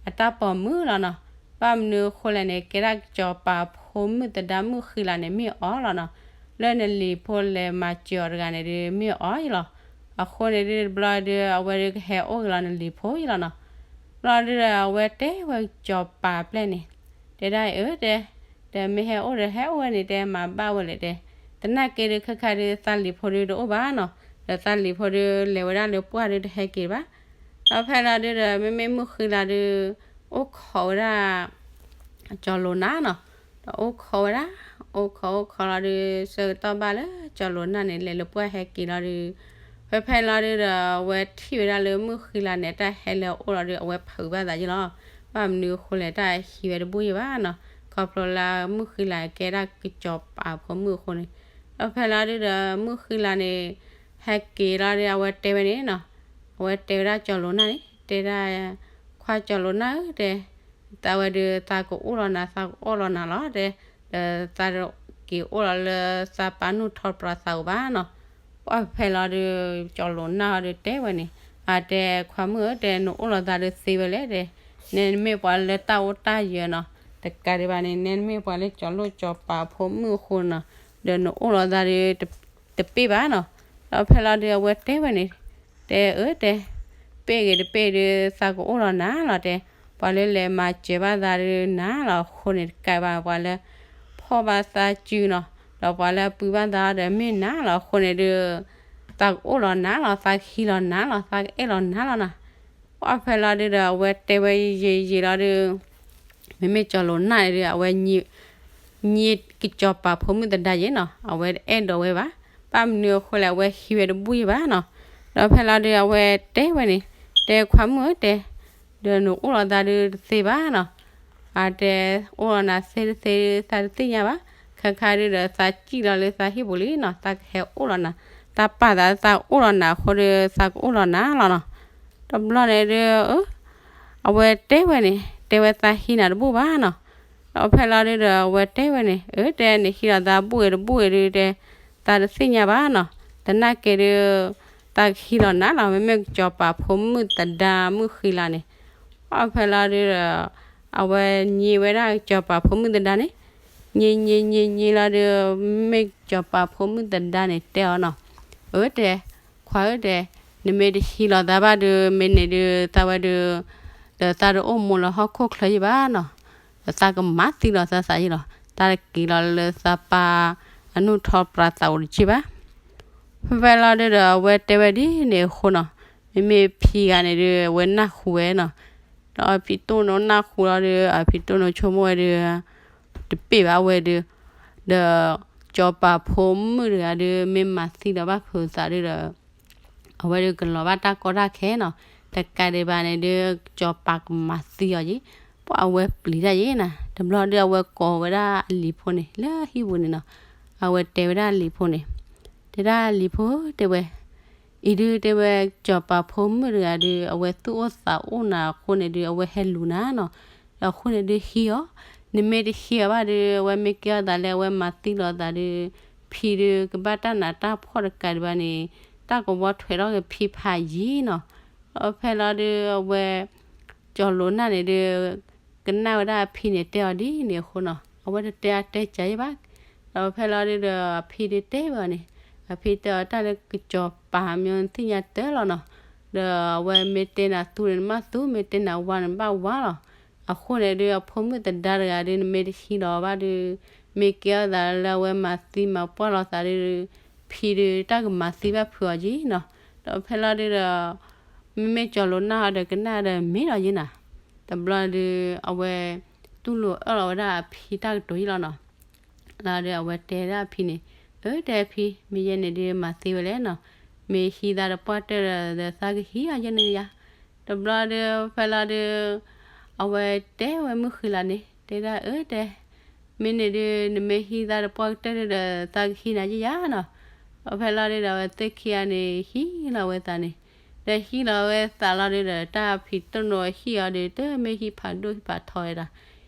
အတၢ်ပိာ်မုၣ်လီၤနီၤ, ဘၣ်မနုၤအဃိလဲၣ်န့ၣ် ကဲဒၣ်ကၠီၤပၤဖိမုၣ်သဒါမုၣ်ဃံလၤန့ၣ် မ့ၢ်အီၤလီၤနီၤ, လၢနလံၤဖိလဲၤမၤစၢၤအီၤတဂၤန့ၣ်ဒုး မ့ၢ်အီၤယလီၤ, အဃိန့ၣ်ဒုး တဘျီဒုး အဝဲဒုးကဟဲအိၣ်က့ၤလီၤနလံၤဖိယလီၤနီၤ, ဘျီဒုးဒီးအဝဲတဲဝဲကၠီၤပၤအပျဲၢ်န့ၣ်, တဲဒၣ်အၢတဲ ဒီးမ့ၢ်ဟဲအိၣ်ဒီးဟဲအိၣ်ဝဲန့ၣ် တဲမၤဘၣ်ဝဲလဲၣ်တဲ, သနာ်က့ဒုးခဲခါဒုး သးလံၤဖိဒုးတအိၣ်ဘၣ်နီၤ, ဒီးသးလံၤဖိဒုးလဲၤဝဲဒၣ်လၢပှၢ်ဒုးတဟဲက့ၤဘၣ်, ဒီးဖဲလီၤဒုးဒီး မ့မ့ၢ်မုၣ်ဃံလၤဒုး အိၣ်ခိးဝဲဒၣ် ကၠီၤလိၤနၢ်နီၤ, ဒီးအိၣ်ခိးဝဲဒၣ် အိၣ်ခိးအိၣ်ခိးလီၤဒုး ဆၢကတီၢ်ဘၣ်လၢကၠီၤလိၤနၢ်န့ၣ် လဲၤလၢပှၢ်ဟဲက့ၤလီၤဒုး, ဖဲဖဲလီၤဒုးဒီး အဝဲထံၣ်ဝဲဒၣ်လၢမုၣ်ဃံလၤန့ၣ် တၢ်ဟဲလၢအအိၣ်လီၤဒုး အဝဲဖုးဘၣ်သးယလီၤ, ဘၣ်မနုၤအဃိလဲၣ် တၢ်ဟံးဝဲတဘူၣ်ယဘၣ်နီၤ, ခီဖျိလၢမုၣ်ဃံလၤကဲဒၣ်ကၠီၤပၤဖိမုၣ်အဃိန့ၣ်, ဒီးဖဲလီၤဒုးဒီး မုၣ်ဃံလၤန့ၣ် ဟဲက့ၤလီၤဒုး အဝဲတဲဝဲန့ၣ်နီၤ, အဝဲတဲဝဲဒၣ်ကၠီၤလိၤနၢ်န့ၣ် တဲဒၣ် ခွါကၠီၤလိၤနၢ်ဧၢ တဲ သးဝဲဒုး သးကအိၣ်လီၤနၤ သးကအိၣ်လီၤနၤလီၤ တဲ, ဒီးသးတက့ၤအိၣ်လီၤလၢသးပာ်နုၢ်ထီပြးသးဧိၤဘၣ်နီၤ, ပှၢ်ဖဲလီၤဒုး ကၠီၤလိၤနၢ်ဟီဒုးတဲဝဲန့ၣ်, အတဲခွါမုၣ်ဧၢ တဲ နအိၣ်လီၤသးဒုးသ့ဝဲလဲၣ် တဲ, နဲနမ့ၢ်ပှၤလၢတၢ်အိၣ်တၢ်ယၢၤနီၤ, တကးဒံးဘၣ်န့ၣ် နဲနမ့ၢ်ပှၤလၢကၠီၤလိၣ်ကၠီၤပၤဖိမုၣ်အဃိနီၤ, ဒီးနအိၣ်လီၤသးဒုး တပ့ၢ်ဘၣ်နီၤ, ဒီးဖဲလီၤဒုးအဝဲတဲဝဲန့ၣ်, တဲအၢ တဲ ပ့ၢ်ဂ့ၤတပ့ၢ်ဒုး သးကအိၣ်လီၤနၤလီၤ တဲ, ပှၤလၢလဲၤမၤစၢၤဘၣ်သးဒုးနၤလီၤအဃိန့ၣ် တကးဘၣ်ပှၤလၢ ဖှီၣ်ဘၣ်သးစုနီၤ, ဒီးပှၤလၢအပုၢ်ဘၣ်သးဒီးမ့ၢ်နၤလီၤအဃိန့ၣ်ဒုး သးကအိၣ်လီၤနၤလီၤ, သးကဟံးလီၤနၤလီၤ, သးကအဲၣ်လီၤနၤလီၤနီၤ, ပှၢ်ဖဲလီၤဒုးဒီး အဝဲတဲဝဲယံာ်ယံာ်လီၤဒုး မ့မ့ၢ်ကၠီၤလိၤနၢ်န့ၣ်ဒုး အဝဲ ညံကစီၤပၤဖိမုၣ်သဒါယဲနီၤ, အဝဲတအဲၣ်ဒိးဝဲဘၣ်. ဘၣ်မနုၤအဃိလဲၣ် အဝဲဟံးဝဲတဘူၣ်ယဲဘၣ်နီၤ. ဒီးဖဲလီၤဒုးအဝဲတဲဝဲန့ၣ်, တဲခွါမုၣ်ဧၢတဲ, ဒီးနအိၣ်လီၤသးဒုးတသ့ဘၣ်နီၤ. အတဲ, အိၣ်လီၤနၤသ့တသ့သးတသ့ၣ်ညါဘၣ်. ခဲခါဒုးဒီးသးစံၣ်လီၤလၢသးဟံၣ်ပူၤလံနီၤ, သးကဟဲအိၣ်လီၤနၤ, သးပာ်သးသးအိၣ်လီၤနၤအဃိဒီး သးကအိၣ်လီၤနၤလီၤနီၤ. တဘျီန့ၣ်ဒုး အဝဲတဲဝဲန့ၣ်, တဲဝဲသးဟံးနၤတဘူၣ်ဘၣ်နီၤ. ဒီးဖဲလီၤဒုးဒီးအဝဲတဲဝဲန့ၣ်, အၢ တဲနဟံးလီၤသးဘူၣ်ဂ့ၤတဘူၣ်ဂ့ၤဒုးတဲ, သးတသ့ၣ်ညါဘၣ်နီၤ. သနာ်က့ဒုး သးကဟံးလီၤနၤလီၤ, မ့မ့ၢ်ကစီၤပၤဖိမုၣ်သဒါမုၣ်ဃံလၤန့ၣ်. ဒီးဖဲလီၤဒုးဒီး အဝဲညံဝဲဒၣ်ကစီၤပၤဖိမုၣ်သဒါန့ၣ်, ညံညံညံညံလီၤဒုး မ့ၢ်ကစီၤပၤဖိမုၣ်သဒါန့ၣ်တဲအီၤနီၤ, အၢ တဲ, ခွါဧၢတဲ, နမ့ၢ်တဟံးလီၤသးဘၣ်ဒုး မ့ၢ်န့ၣ်ဒုး သးဝဲဒုး ဒီးသးတအိၣ်မူလၢဟီၣ်ခိၣ်ချၢယဲၢ်ဘၣ်နီၤ. ဒီးသးကမၤသံလီၤသးသးယဲၢ်လီၤ, သးတက့ၤလီၤလၢသးပၢ်အနီၣ်ထီၣ်ပြးသးအိၣ်တက့ၢ်ဘၣ်. ဖဲဖဲလီၤဒုးဒီးအဝဲတဲဝဲဒ်န့ၣ်အဃိနီၤ, မ့မ့ၢ်ဖံဂၤန့ၣ်ဒုး အဝဲနၢ်ဟူဝဲနီၤ. ဒီးဖံတိၢ်နိနၢ်ဟူလီၤဒုး အဖံတိၢ်နိဆိကမိၣ်ဝဲဒုး တပ့ၢ်ဘၣ်ဝဲဒုး, ဒီးကစီၤပၤဖိမုၣ်တဂၤဒုး မ့ၢ်မၤသံလီၤဘၣ်ဖုးသးဒုးဒီး အဝဲဒုးကလီၤဘၣ်တၢ်ကီတၢ်ခဲနီၤ. တကးဒံးဘၣ်န့ၣ်ဒုး ကစီၤပၤကမၤသံအီၤယဲၢ်, ပှၤအဝဲပျံၤတၢ်ယဲၢ်နၤ. တဘျီဒုးအဝဲကိးဝဲဒၣ်အလံၤဖိန့ၣ် လၢဟံၣ်ပူၤန့ၣ်နီၤ. အဝဲတဲဝဲဒၣ်အလံၤဖိန့ၣ်, တဲဒၣ်အလံၤဖိတဲဝဲ, အံၤဒုးတဲဝဲ ကစီၤပၤဖိမုၣ်တဂၤဒုး အဝဲသူၣ်အိၣ်သးအိၣ်နၤအဃိန့ၣ်ဒုး အဝဲဟဲလူၤနၤနီၤ. ဒီးအဃိန့ၣ်ဒုးဟံးအီၤ, နမ့ၢ်တဟံးအီၤဘၣ်ဒုး အဝဲမ့ၢ်ကဲထီၣ်သးလၢအဝဲမၤသံလီၤသးဒုး ဖံဒုးကဘၣ်တၢ်နးတၢ်ဖှီၣ်တကးဒံးဘၣ်န့ၣ် တၢ်ကဝီထွဲးထီၣ်က့ၤဖံဖးယံၤနီၤ. ဒီးဖဲလီၤဒုးအဝဲ ကၠီၤလိၤနၢ်န့ၣ်ဒုး ကနၣ်ဝဲဒၣ်အဖံန့ၣ်တဲအီၤဒ်န့ၣ်အဃိနီၤ အဝဲတတဲအါတဲစှၤယဲၢ်ဘၣ်. ဒီးဖဲလီၤဒုးဒီးအဖံဒုးတဲဝဲအီၤန့ၣ်, အဖံတဲအီၤတၢ်လၢကစီၤပၤမ့ၢ်သ့ၣ်ညါတၢ်လီၤနီၤ. ဒီးအဝဲမ့ၢ်တဲနၤသူန့ၣ်နဘၣ်သူ, မ့ၢ်တဲနၤဝါန့ၣ်နဘၣ်ဝါလီၤ. အဃိန့ၣ်ဒုးအဖိမုၣ်သဒါတဂၤဒုး နမ့ၢ်တဟံးလီၤဘၣ်ဒုး မ့ၢ်ကဲထီၣ်သးလၢအဝဲမၤသံမၤပှၢ်လီၤသးဒုး ဖံဒုးတၢ်ကမၤသံဘၣ်ဖုးအီၤက့ၤနီၤ. ဒီးဖဲလီၤဒုးဒီး မ့မ့ၢ်ကၠီၤလိၤနၢ်အီၤဒီးကနၣ်ဒီးမ့ၢ်လီၤယဲၢ်နၤ. တဘျီဒုး အဝဲ တူၢ်လိာ်အၢၣ်လီၤဝဲဒၣ်အဖံတၢ်ကတိၤယဲၢ်လီၤနီၤ. လီၤဒုးအဝဲတဲဒၣ်အဖံန့ၣ်, အၢ တဲဖံ, မ့ၢ်ယဲန့ၣ်ဒုးမၤသံဝဲလဲၣ်နီၤ. မ့ၢ်ဟံးသးတပှၢ်တၢၢ်ဒီး ဒီးသးကဟံးအီၤယဲၢ်န့ၣ်ယါ. တဘျီဒုး ဖဲလီၤဒုး အဝဲတဲဝဲမုၣ်ဃံလၤန့ၣ် တဲဒၣ်အၢ တဲ မ့ၢ်န့ၣ်ဒုး နမ့ၢ်ဟံးသးတပှၢ်ကတၢၢ်ဒုးဒီး သးကဟံးနၤယဲၢ်ယါနီၤ. ဒီးဖဲလီၤဒုးဒီး အဝဲသ့ၣ်ခံဂၤန့ၣ် ဟံးလီၤဝဲသးန့ၣ်, ဒီးဟံးလီၤဝဲသးလီၤဒုးဒီး တၢ်ဖံတိၢ်နိအဟံၣ်အီၤဒုး တမ့ၢ်ဟံၣ်ဖးဒိၣ်ဟံၣ်ဖးထီဝဲဒၣ်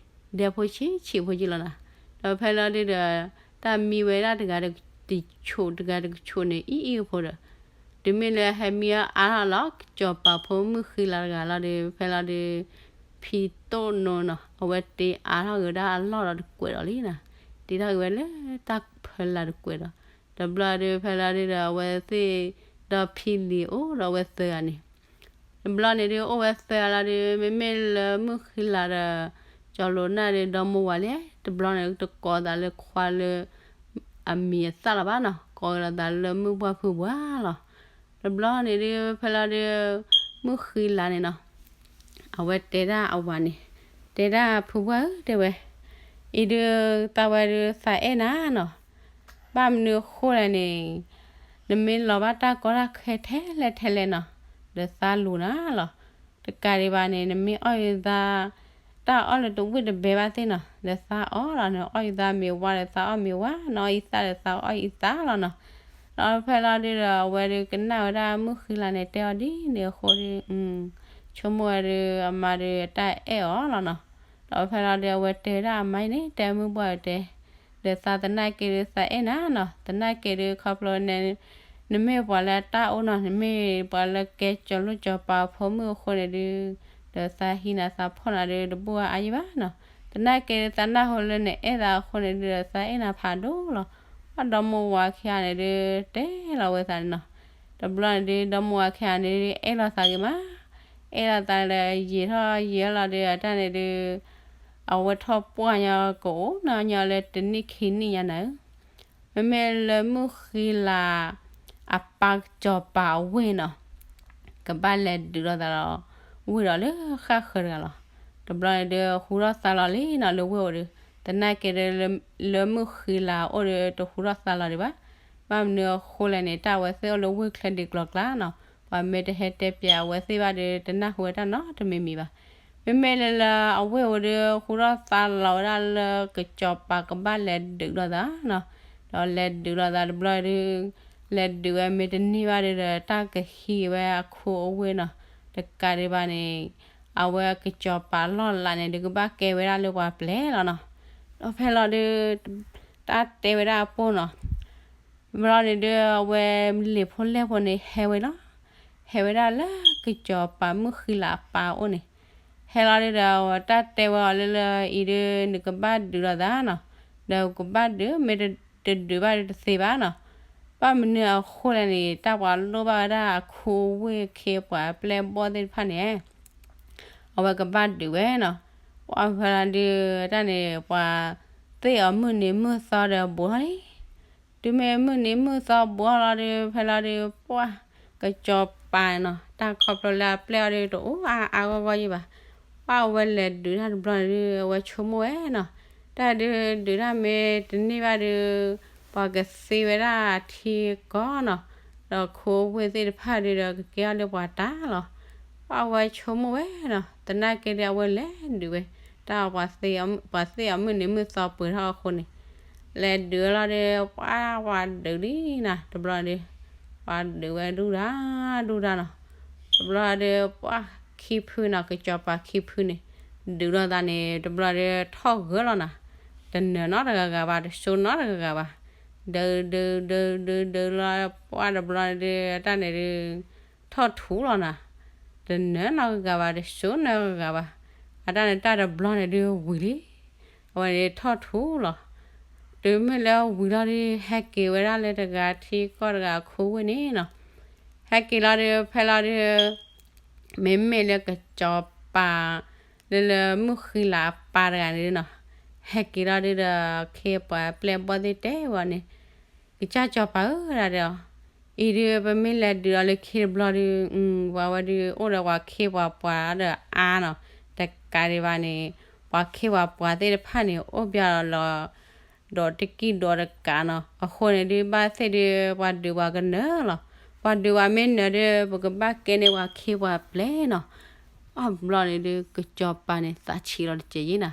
ဒဲဖိဆံးဆံးဖိယဲၢ်လီၤနၤ. ဒီးဖဲလီၤဒုးဒီး တၢ်မံဝဲဒၣ်တဂၤတကဆူး တဂၤတကဆူးန့ၣ် အံၣ်အံၣ်ဖိဒီး တုၤမ့ၢ်လၢဟဲမံအါထီၣ်လီၤ ကစီၤပၤဖိမုၣ်ဃံလၤတဂၤလီၤဒုး ဖဲလီၤဒုး ဖံတိၢ်နိနီၤ အဝဲတ့အါထီၣ်က့ၤဝဲဒၣ်အလီၢ်ဒီးတကွဲးဒီးလံနီၤ. တ့ထီၣ်က့ၤဝဲလၢတၢ်ဖီလာ်တကွဲးဒီး တဘျီဒုး ဖဲလီၤဒုးဒီး အဝဲသ့ၣ်ဒီးဖံလံၤအိၣ်ဒီးအဝဲသၢဂၤန့ၣ် တဘျီန့ၣ်ဒုး အိၣ်ဝဲသၢဂၤလီၤဒုး မ့မ့ၢ်လၢမုၣ်ဃံလၤဒီး ကၠီၤလိၤနၢ်ဒုး ဒီမါဝၤလံ. တဘျီန့ၣ် တကိးသးလၢခွါလၢ အမံၤအသၣ်လီၤဘၣ်နီၤ, ကိးက့ၤလီၤသးလၢမုၢ်ပှၢ်ဖုပှၢ်လီၤ. တဘျီန့ၣ်ဒုး ဖဲလီၤဒုး မုၣ်ဃံလၤန့ၣ်နီၤ အဝဲတဲဒၣ်အဝၤန့ၣ်, တဲဒၣ်ဖုပှၢ်ဧၢ တဲဝဲ, အံၤဒုး သးဝဲဒုးသးအဲၣ်နၤနီၤ, ဘၣ်မနုၤအဃိလဲၣ်န့ၣ် နမ့ၢ်လီၤဘၣ်တၢ်ကီတၢ်ခဲထဲလဲၣ်ထဲလဲၣ်နီၤ ဒီးသးလူၤနၤလီၤ. တကးဒံးဘၣ်န့ၣ် နမ့ၢ်အီၣ်ယသး တၢ်အီၣ်လၢတဝံၣ်တဘဲဘၣ်သ့ၣ်နီၤ ဒီးသးအီၣ်လီၤ. နအီၣ်ယသးမ့ၤဝါဒီးသးအီၣ်မ့ၤဝါ, နအီၣ်ယသၣ်ဒီးသးအီၣ်ယသၣ်လီၤနီၤ. ဒီးဖဲလီၤဒုးဒီး အဝဲဒုးကနၣ်ဝဲဒၣ်မုၣ်ဃံလၤန့ၣ်တဲအီၤဒ်န့ၣ်အဃိဒီး ဆိကမိၣ်ဝဲဒုး အမါဒုးအတၢ်အဲၣ်အီၤလီၤနီၤ. ဒီးဖဲလီၤဒုး အဝဲတဲဝဲဒၣ်အမါအံၤန့ၣ် တဲမုၢ်ပှၢ်တဲ ဒီးသးသနာ်က့ဒုး သးအဲၣ်နၤနီၤ, သနာ်က့ဒုး ခီဖျိန့ၣ် နမ့ၢ်ပှၤလၢအတၢ်အိၣ်နီၤ, နမ့ၢ်ပှၤလၢကဲကၠီၤလိၣ်ကၠီၤပၤဖိမုၣ်အဃိန့ၣ်ဒုး ဒီးသးဟံးနၤသးဖီၣ်နၤဒုး တဘူၣ်အါအါယံၤဘၣ်နီၤ. သနာ်က့ဒုး သးနၢ်ဟူလၢနအဲၣ်သးအဃိန့ၣ်ဒုး ဒီးသးအဲၣ်နၤဖးဒိၣ်လီၤ. အဒီမါဝၤခံဂၤန့ၣ်ဒုး တဲလီၤဝဲသးန့ၣ်နီၤ. တဘျီန့ၣ်ဒုး ဒီမါဝၤခံဂၤန့ၣ်ဒုး အဲၣ်လိာ်သးဂ့ၤမး, အဲၣ်လိာ်သးဒီး ယံာ်ထီၣ်ယံာ်ထီၣ်လီၤဒုး အတၢ်န့ၣ်ဒုး အဝဲထီၣ်ပှၢ်ညီကအိၣ်နီၤညီလၢတနံၣ်ခံနံၣ်ညါနၤဧၢ. မ့မ့ၢ်လၢမုၢ်ဃံလၤ အပၢ်ကစီၤပၤအဝ့ၢ်နီၤ ကဘၣ်လဲၤဒုးလိာ်သးဒီး ဝ့ၢ်ဒီးလၢဃၣ်ဃၢၤတဂၤလီၤ. တဘျီန့ၣ်ဒုး ဟူထီၣ်သါလီၤလံနီၤ လၢဝ့ၢ်အိၣ်ဒီး, သနာ်က့ဒီး လၢမုၢ်ဃံလၤအိၣ်ဒီး တဟူထီၣ်သါလီၤဒံးဘၣ်. ဘၣ်မနုၤအဃိလဲၣ်န့ၣ် တၢ်အဝဲသ့ၣ်အိၣ်လၢဝ့ၢ်ချၢဒံးကျီၤကျါနီၤ, ပှၤမ့ၢ်တဟဲတဲပၠးအဝဲသ့ၣ်ဘၣ်ဒီး တနၢ်ဟူဝဲတၢ်နီတမံၤမံၤဘၣ်. မ့မ့ၢ်လၢလၢအဝ့ၢ်အိၣ်ဒီး ဟူထီၣ်သါလီၤဝဲဒၣ်လၢ ကစီၤပၤကဘၣ်လဲၤဒုးလိာ်သးနီၤ, ဒီးလဲၤဒုးလိာ်သးတဘျီဒီး လဲၤဒုးဝဲမ့ၢ်တန့ၢ်ဘၣ်ဒီး တၢ်ကဟံးဝဲအခူအဝ့ၢ်နီၤ, တကးဒံးဘၣ်န့ၣ် အဝဲကစီၤပၤလီၢ်လးန့ၣ်ဒုး ကဘၣ်ကဲဝဲဒၣ်လၢပှၤပျဲၢ်လီၤနီၤ. ဒီးဖဲလီၤဒုး တၢ်တဲဝဲဒၣ်အပိၢ်နီၤ, ဘျီန့ၣ်ဒုး အဝဲလံာ်ဖိလဲၢ်ဖိန့ၣ် ဟဲဝဲလီၤ, ဟဲဝဲဒၣ်လၢကစီၤပၤမုၢ်ဃံလၤအပၢ်အိၣ်န့ၣ်, ဟဲလီၤဒုးဒီး တၢ်တဲဝဲအီၤလၢလၢအံၤဒုး နကဘၣ်ဒုးလိာ်သးနီၤ, ဒီးကဘၣ်ဒုး မ့ၢ်တဒုးဘၣ်ဒုးတသ့ဘၣ်နီၤ. ဘၣ်မနုၤအဃိလဲၣ်န့ၣ် တၢ်ပှၤလိၣ်ဘၣ်ဝဲဒၣ်အခူအဝ့ၢ်ခ့ပှၤအပျဲၢ်အဘီၣ်သ့ၣ်တဖၣ်န့ၣ် အဝဲကဘၣ်ဒုးဝဲနီၤ. ပှၢ်ဖဲလီၤဒုး တၢ်န့ၣ် ပှၤသ့ၣ်အီၤမုၢ်နံၤမုၢ်သီဒီးဘူးထီၣ်လံ. တုၤမ့ၢ်မုၢ်နံၤမုၢ်သီဘူးထီၣ်လီၤဒုး ဖဲလီၤဒုး ပှၢ် ကစီၤပၤနီၤ တၢ်ခီဖျိလၢအပျဲၢ်အီၤဒုး တအိၣ်အါအါဂီၢ်ဂီၢ်ယံၤဘၣ်. ပှၢ်အဝဲလဲၤဒုးတၢ်တဘျီန့ၣ်ဒုး အဝဲဆိကမိၣ်ဝဲနီၤ, တၢ်ဒုးဒုးတၢ်မ့ၢ်တန့ၢ်ဘၣ်ဒုး ပှၤကသ့ဝဲဒၣ်ထံကီၢ်နီၤ, ဒီးခူအဝ့ၢ်သ့ၣ်တဖၣ်ဒုးဒီး ကကဲထီၣ်လၢပှၤတၢ်လီၤ. ပှၢ်အဝဲဆိကမိၣ်ဝဲနီၤ, သနာ်က့ဒီးအဝဲလဲၤဒုးဝဲ, တၢ်ပှၤသ့ၣ်အီၤမုၢ်နံၤမုၢ်သီပှဲၤထီၣ်အဃိန့ၣ်, လဲၤဒုးဝဲလီၤဒီး ပှၢ်ပှၤဒုးလံနီၤ တဘျီဒီး, ပှၤဒုးဝဲဒူၣ်ဒါ ဒူၣ်ဒါနီၤ. တဘျီဒီး ပှၢ်ခံဖုနီၤ ကစီၤပၤခံဖုန့ၣ် ဒုးလိာ်သးန့ၣ် တဘျီဒီးထီၣ်ဂၢၢ်လီၤနီၤ, တနၢၤနီတဂၤဂၤဘၣ် တစိနီတဂၤဂၤဘၣ်. ဒုးဒုးဒုးဒုးဒုးလီၤ ပှၢ်တဘျီဒီး အတၢ်န့ၣ်ဒုး ထီၣ်ထူလီၤနီၤ, တနၢၤနီတဂၤဂၤဘၣ် တစိနီတဂၤဂၤဘၣ်. အတၢ်န့ၣ်တၢ်တဘျီန့ၣ်ဒုးဝံၤလံ, အဝဲန့ၣ်ထီၣ်ထူလီၤ. တုၤမ့ၢ်လၢဝံၤလီၤဒုး ဟဲက့ၤဝဲဒၣ်လၢတဂၤထံကီၢ်တဂၤအခူအဝ့ၢ်န့ၣ်နီၤ, ဟဲက့ၤလီၤဒုး ဖဲလီၤဒုး မ့မ့ၢ်လၢကစီၤပၤ လၢလၢမုၢ်ဃံလၤအပၢ်တဂၤန့ၣ်နီၤ, ဟဲက့ၤလီၤဒုးဒီး ခ့ပှၤပျဲၢ်ဘီၣ်သ့ၣ်တဲဝဲန့ၣ်, ကစၢ်စီၤပၤဧၢ ဒၣ်ဒီး, အံၤဒုး ပမ့ၢ်လဲၤဒုးအီၤလၢခံတဘျီဒုး ပှၤဝဲဒုးအိၣ်ဒီးပှၤခ့ပှၤပှၤဒီးအါနီၤ, တကးဒံးဘၣ်န့ၣ် ပှၤခ့ပှၤပှၤသ့ၣ်တဖၣ်န့ၣ် အိၣ်ဘၣ်လီၤ ဒီးတကံၢ်ဒီးတကးနီၤ, အဃိန့ၣ်ဒုး ဘၣ်သ့ၣ်ဒုး ပှၤဒုးပှၤကနၢၤလီၤ. ပှၤဒုးပှၤမ့ၢ်နၢၤဒုး ပကဘၣ်ကဲန့ၢ်ပှၤခ့ပှၤပျဲၢ်နီၤ. အဘျီန့ၣ်ဒုး ကစီၤပၤန့ၣ်သးဆံးလီၤတစဲးယံၤနီၤ,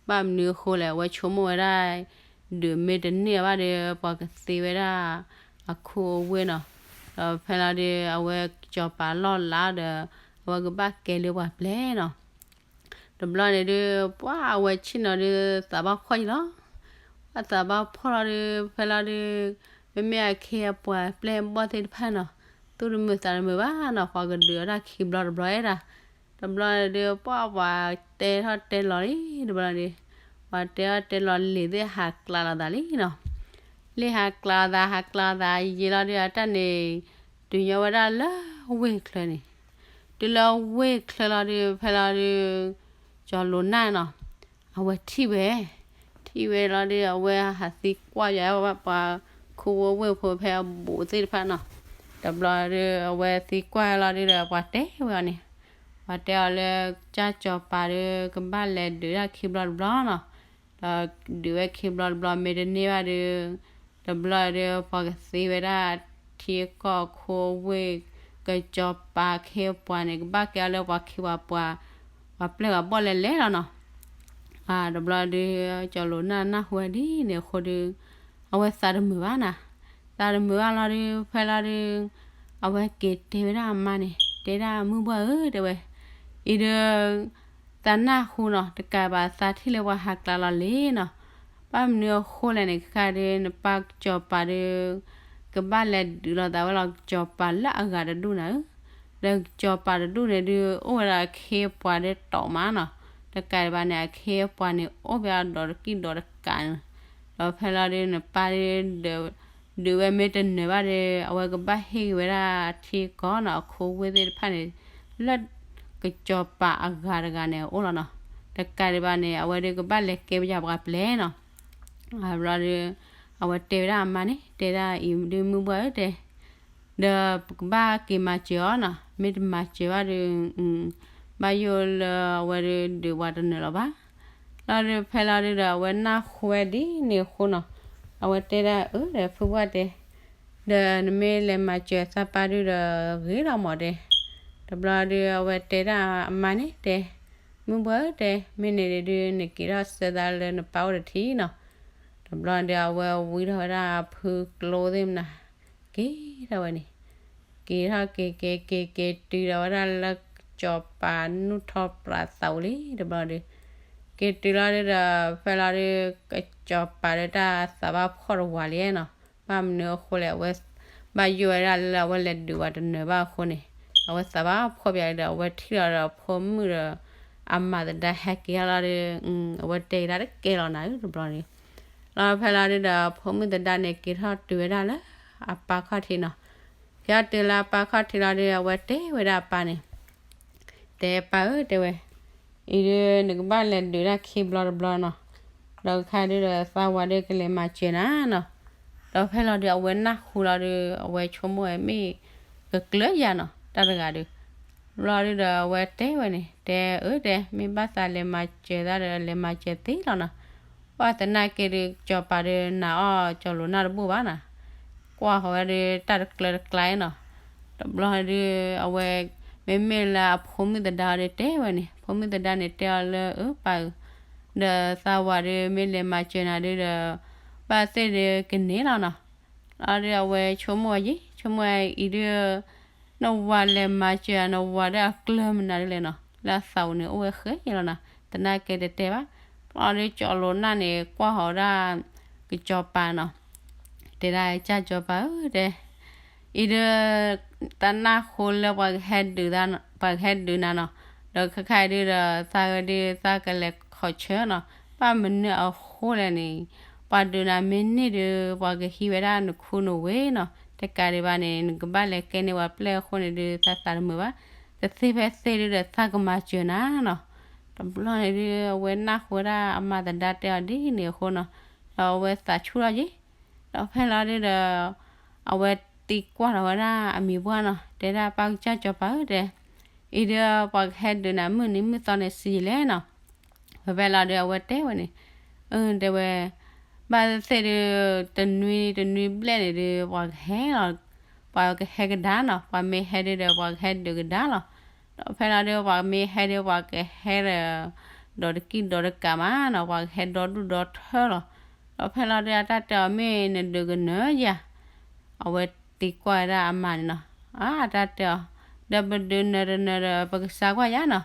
ဘၣ်မနုၤအဃိလဲၣ် အဝဲဆိကမိၣ်ဝဲဒၣ် ဒုးမ့ၢ်တန့ၢ်ဘၣ်ဒီး ပှၤကသ့ဝဲဒၣ် အခူအဝ့ၢ်နီၤ, ဒီးဖဲလီၤဒုး အဝဲကစီၤပၤလီၢ်လးဒီး အဝဲကဘၣ်ကဲလၢပှၤပျဲၢ်နီၤ. တဘျီန့ၣ်ဒုး ပှၢ်အဝဲဆ့ၣ်နီၤဒုး သးဘၣ်ဖှီၣ်ယံၤလီၤ. ပှၢ်သးဘၣ်ဖှီၣ်လီၤဒုး ဖဲလီၤဒုး မ့မ့ၢ်အခ့အပှၤပျဲၢ်ဘီၣ်သ့ၣ်တဖၣ်နီၤ, သူၣ်တမုာ်သးတမုာ်ဘၣ်နီၤ, ပှၤကဒုးအီၣ်တၢ်ခံဘျီတဘျီဝဲဒၣ်. တဘျီန့ၣ်ဒုး ပှၢ်ပှၤတဲထီၣ်တဲလီၤလံ တဘျီန့ၣ်ဒုး ပှၤတဲထီၣ်တဲလီၤ လံာ်သ့ၣ်ဟးကျးလီၤသးလံနီၤ. လံာ်ဟးကျးသး ဟးကျးသးယံာ်လီၤဒုး အတၢ်န့ၣ် တုၤညီဝဲဒၣ်လၢဝ့ၢ်ချၢန့ၣ်, တုၤလၢဝ့ၢ်ချၢလီၤဒုး ဖဲလီၤဒုး ကၠီၤလိၤနၢ်နီၤ, အဝဲထံၣ်ဝဲ, ထံၣ်ဝဲလီၤဒုး အဝဲဟးသံကွၢ်ယၤ ပှၤခူအဝ့ၢ်ဖိဖဲအဘူးသ့ၣ်တဖၣ်နီၤ. တဘျီဒုး အဝဲသံကွၢ်လီၤဒုးဒီး ပှၤတဲဝဲအီၤန့ၣ်, ပှၤတဲအီၤလၢ ကစၢ်စီၤပၤဒုး ကဘၣ်လဲၤဒုးတၢ်ခံဘျီတဘျီနီၤ, ဒီးဒုးဝဲခံဘျီတဘျီ မ့ၢ်တန့ၢ်ဘၣ်ဒုး တဘျီဒုး ပှၤကသ့ဝဲဒၣ် ထံကီၢ်ခူအဝ့ၢ် ကစီၤပၤခ့ပှၤန့ၣ် ကဘၣ်ကဲအီၤလၢပှၤခ့ပှၤပှၤ ပှၤပျဲၢ်ပှၤဘီၣ်လဲၤလဲၤလီၤနီၤ. တဘျီဒုး ကၠီၤလိၤနၢ်နၢ်ဟူဝဲဒ်န့ၣ်အဃိဒုး အဝဲသးတမုာ်ဘၣ်နီၤ, သးတမုာ်ဘၣ်လီၤဒုး ဖဲလီၤဒုး အဝဲက့ၤတဲဝဲဒၣ်အမါန့ၣ် တဲဒၣ်မုၢ်ဘှၢ်ဧၢ တဲဝဲ, အံၤဒုး သးနၢ်ဟူနီၤ တကးဘၣ်သးထံၣ်လၢပှၤဟးကျးလီၤလံနီၤ, ဘၣ်မနုၤအဃိလဲၣ်န့ၣ် ခဲခါဒုး နပၢ်ကစီၤပၤဒုး ကဘၣ်လဲၤဒုးလိာ်သးဝဲလီၤ ကစီၤပၤလၢအဂၤတဒူၣ်နၤဧၢ, ဒီးကစီၤပၤတဒူၣ်န့ၣ်ဒုး အိၣ်ဝဲဒၣ်ခ့ပှၤဒ်တီၤမးနီၤ, တကးဒံးဘၣ်န့ၣ် အခ့ပှၤန့ၣ် အိၣ်ဝဲဒၣ်ဒီးတကံၢ်ဒီးတကးန့ၣ်, ဒီးဖဲလီၤဒုး နပၢ်ဒုး ဒုးဝဲမ့ၢ်တနၢၤဘၣ်ဒီး အဝဲကဘၣ်ဟ့ၣ်က့ၤဝဲဒၣ်ထံကီၢ်နီၤ အခူဝ့ၢ်သ့ၣ်တဖၣ်န့ၣ် လၢကစီၤပၤအဂၤတဂၤန့ၣ်အိၣ်လီၤနီၤ, တကးဒံးဘၣ်န့ၣ် အဝဲဒုးကဘၣ်လဲၤကဲပယီၤပှၤပျဲၢ်နီၤ, ဘျီဒုး အဝဲတဲဝဲဒၣ်အမါန့ၣ် တဲဒၣ်အံၤဒုးမုၢ်ဘှၢ်ဧၢတဲ ဒီးပကဘၣ်က့ၤမၤစၢၤအီၤနီၤ, မ့ၢ်တမၤစၢၤဘၣ်ဒီး ပ ဘၣ်ယိၣ်လၢအဝဲဒုးဒုးပှၤတနၢၤလီၤဘၣ်. လီၤဒုးဖဲလီၤဒုးဒီး အဝဲနၢ်ဟူဝဲဒ်န့ၣ်အဃိနီၤ, အဝဲတဲဒၣ်အၢဒီး ဖုပှၢ်တဲ, ဒီးနမ့ၢ်လဲၤမၤစၢၤသးပၢ်ဒုးဒီး ဂ့ၤလီၤမးတဲ. တဘျီဒုးအဝဲတဲဒၣ်အမါန့ၣ်တဲ, မုၢ်ပှၢ်ဧၢတဲ, မ့ၢ်န့ၣ်ဒုး နက့ၤထီၣ်ဆှၢသးလၢနပၢ်အိၣ်တထံၣ်နီၤ. တဘျီဒုးအဝဲဝံထီၣ်ဝဲဒၣ်အဖုကျိသ့ၣ်မနၤ, က့ၤထီၣ်ဝဲန့ၣ်, က့ၤထီၣ်က့ၤက့ၤက့ၤက့ၤတုၤဒီးဝဲဒၣ်လၢ ကစီၤပၤနူၢ်ထီၣ်ပြးသးဝံၤလံတဘျီဒုး, က့ၤတုၤလီၤဒုးဒီး ဖဲလီၤဒုး ကစီၤပၤဒီးတၢ်သးဘၣ်ဖှီၣ်တဝးလံနီၤ. ဘၣ်မနုၤအဃိလဲၣ် အဝဲ ဘၣ်ယိၣ်ဝဲဒၣ်လၢအဝဲလဲၤဒုးပှၤတနၢၤဘၣ်အဃိန့ၣ်, အဝဲသးဘၣ်ဖှီၣ်ပၠးဒီး အဝဲထံၣ်လီၤဒီးဖိမုၣ်ဒီး အမၤသဒါဟဲက့ၤထီၣ်လီၤဒီး, အဝဲတဲက့ၤတၢ်တကဲလီၤနၤဧၢတဘျီန့ၣ်, လီၤဖဲလီၤဒုးဒီး ဖိမုၣ်သဒါန့ၣ် က့ၤထီၣ်တုၤဝဲဒၣ်လၢအပၢ်ခီၣ်ထံးနီၤ. က့ၤထီၣ်တုၤလၢအပၢ်ခီၣ်ထံးလီၤဒုး အဝဲတဲဝဲဒၣ်အပၢ်န့ၣ်, တဲပၢ်ဧၢတဲဝဲ, အံၤဒုးနကဘၣ်လဲၤဒုးတၢ်ခံဘျီတဘျီနီၤ, ဒီးခဲဒုးဒီးသးဝၤဒုးကလဲၤမၤစၢၤနၤနီၤ. ဒီးဖဲလီၤဒုး အဝဲနၢ်ဟူလီၤဒုး အဝဲဆိကမိၣ်ဝဲမ့ၢ်ကကျၢၤယၤနီၤ တၢ်တဂၤဒုး, ဘျီဒုးဒီးအဝဲတဲဝဲန့ၣ် တဲအၢတဲ မ့ၢ်ဘၣ်သးလဲၤမၤစၢၤသးဒီး လဲၤမၤစၢၤသ့လီၤနီၤ. ဘၣ်သနာ်က့ဒုး ကစီၤပၤဒုးနာ်အီၤ ကၠီၤလိာ်နၢ်တဘူၣ်ဘၣ်နီၤ, ကွၢ်ဃီၤဝဲဒုးတၢ်တကျၢၤတကျါနီၤ. တဘျီဒုး အဝဲ မ့မ့ၢ်လၢအဖိမုၣ်သဒါဒုးတဲဝဲန့ၣ်, ဖိမုၣ်သဒါန့ၣ်တဲအီၤလၢအၢပၢ်ဧၢ, ဒီးသးဝၤဒုးမ့ၢ်လဲၤမၤစၢၤနၤဒုးဒီး ဘၣ်သ့ၣ်ဒုးကန့ၢ်လီၤနီၤ. လီၤဒုးအဝဲဆိကမိၣ်ဝဲယံၤ ဆိကမိၣ်ဝဲအံၤဒုး နဝၤလဲၤမၤစၢၤ နဝၤဒုးအကျၢၤမနုၤဒ်လဲၣ်နီၤ, လၢအသးအိၣ်န့ၣ် အိၣ်ဝဲဃဲလီၤနီၤ, သနာ်က့တတဲဘၣ်. လီၤဒုးကၠီၤလိာ်နၢ်န့ၣ် ကွၢ်ဃီၤဝဲဒၣ် ကစီၤပၤနီၤ, တဲဒၣ်ကၢ်ကၠီၤပၤဧၢတဲ, အံၤဒုး တၢ်နၢ်ဟူလၢပှၤကဟဲဒုးနၤနီၤ, ဒီးခဲခါအံၤဒုးဒီး သးဂၤဒုးသးကလဲၤခီၣ်ဆၢနီၤ, ဘၣ်မနုၤအဃိလဲၣ်န့ၣ် ပှၤဒုးနၤမ့ၢ်န့ၢ်ဒုး ပှၤကဟံးဝဲဒၣ်နခူနဝ့ၢ်နီၤ, တကးဒံးဘၣ်န့ၣ် နကဘၣ်လဲၤကဲန့ၢ်ပှၤပျဲၢ်အဃိန့ၣ်ဒုး သးသးတမုာ်ဘၣ်, တသ့ဖဲသ့ဒုးဒီး သးကမၤစၢၤနၤနီၤ. တဘျီန့ၣ်ဒုး အဝဲနၢ်ဟူဝဲဒၣ်အမၤသဒါတဲအီၤဒ်န့ၣ်အဃိနီၤ, ဒီးအဝဲသးဆူၣ်ထီၣ်ယံၤ, ဒီးဖဲလီၤဒုးဒီး အဝဲသံကွၢ်ထီၣ်ဝဲဒၣ်အမံၤပှၢ်နီၤ, တဲဒၣ်ပၢ်ကစၢ်စီၤပၤဧၢတဲ, အံၤဒုး ပှၤကဟဲဒုးနၤမုၢ်နံၤမုၢ်သီန့ၣ်စံးယံာ်လဲၣ်နီၤ. ဖဲဖဲလီၤဒုး အဝဲတဲဝဲန့ၣ်, အၢ တဲဝဲ, ဘၣ်သ့ၣ်သ့ၣ်ဒုး တနွံတနွံဘျဲၣ်န့ၣ်ဒုး ပှၤကဟဲလီၤ, ပှၤကဟဲကဒါနီၤ, ပှၤမ့ၢ်ဟဲဒုးဒီး ပှၤကဟဲဒုးကဒါလီၤ. ဒီးဖဲလီၤဒုး ပှၤမ့ၢ်ဟဲဒုး ပှၤကဟဲဒီး ဒီးတကံၢ်ဒီးတကးမးနီၤ, ပှၤကဟဲဒီဒူၣ် ဒီထၢလီၤ. ဒီးဖဲလီၤဒုး အတၢ်တဲအီၤ မ့ၢ်နဒုးကနၢၤယၤ, အဝဲသံကွၢ်ဝဲဒၣ်အမါန့ၣ်နီၤ, အတၢ်တဲအီၤ, ဒီးပဒုးနၢၤတနၢၤဒီး ပကစါကွၢ်ယၤနီၤ.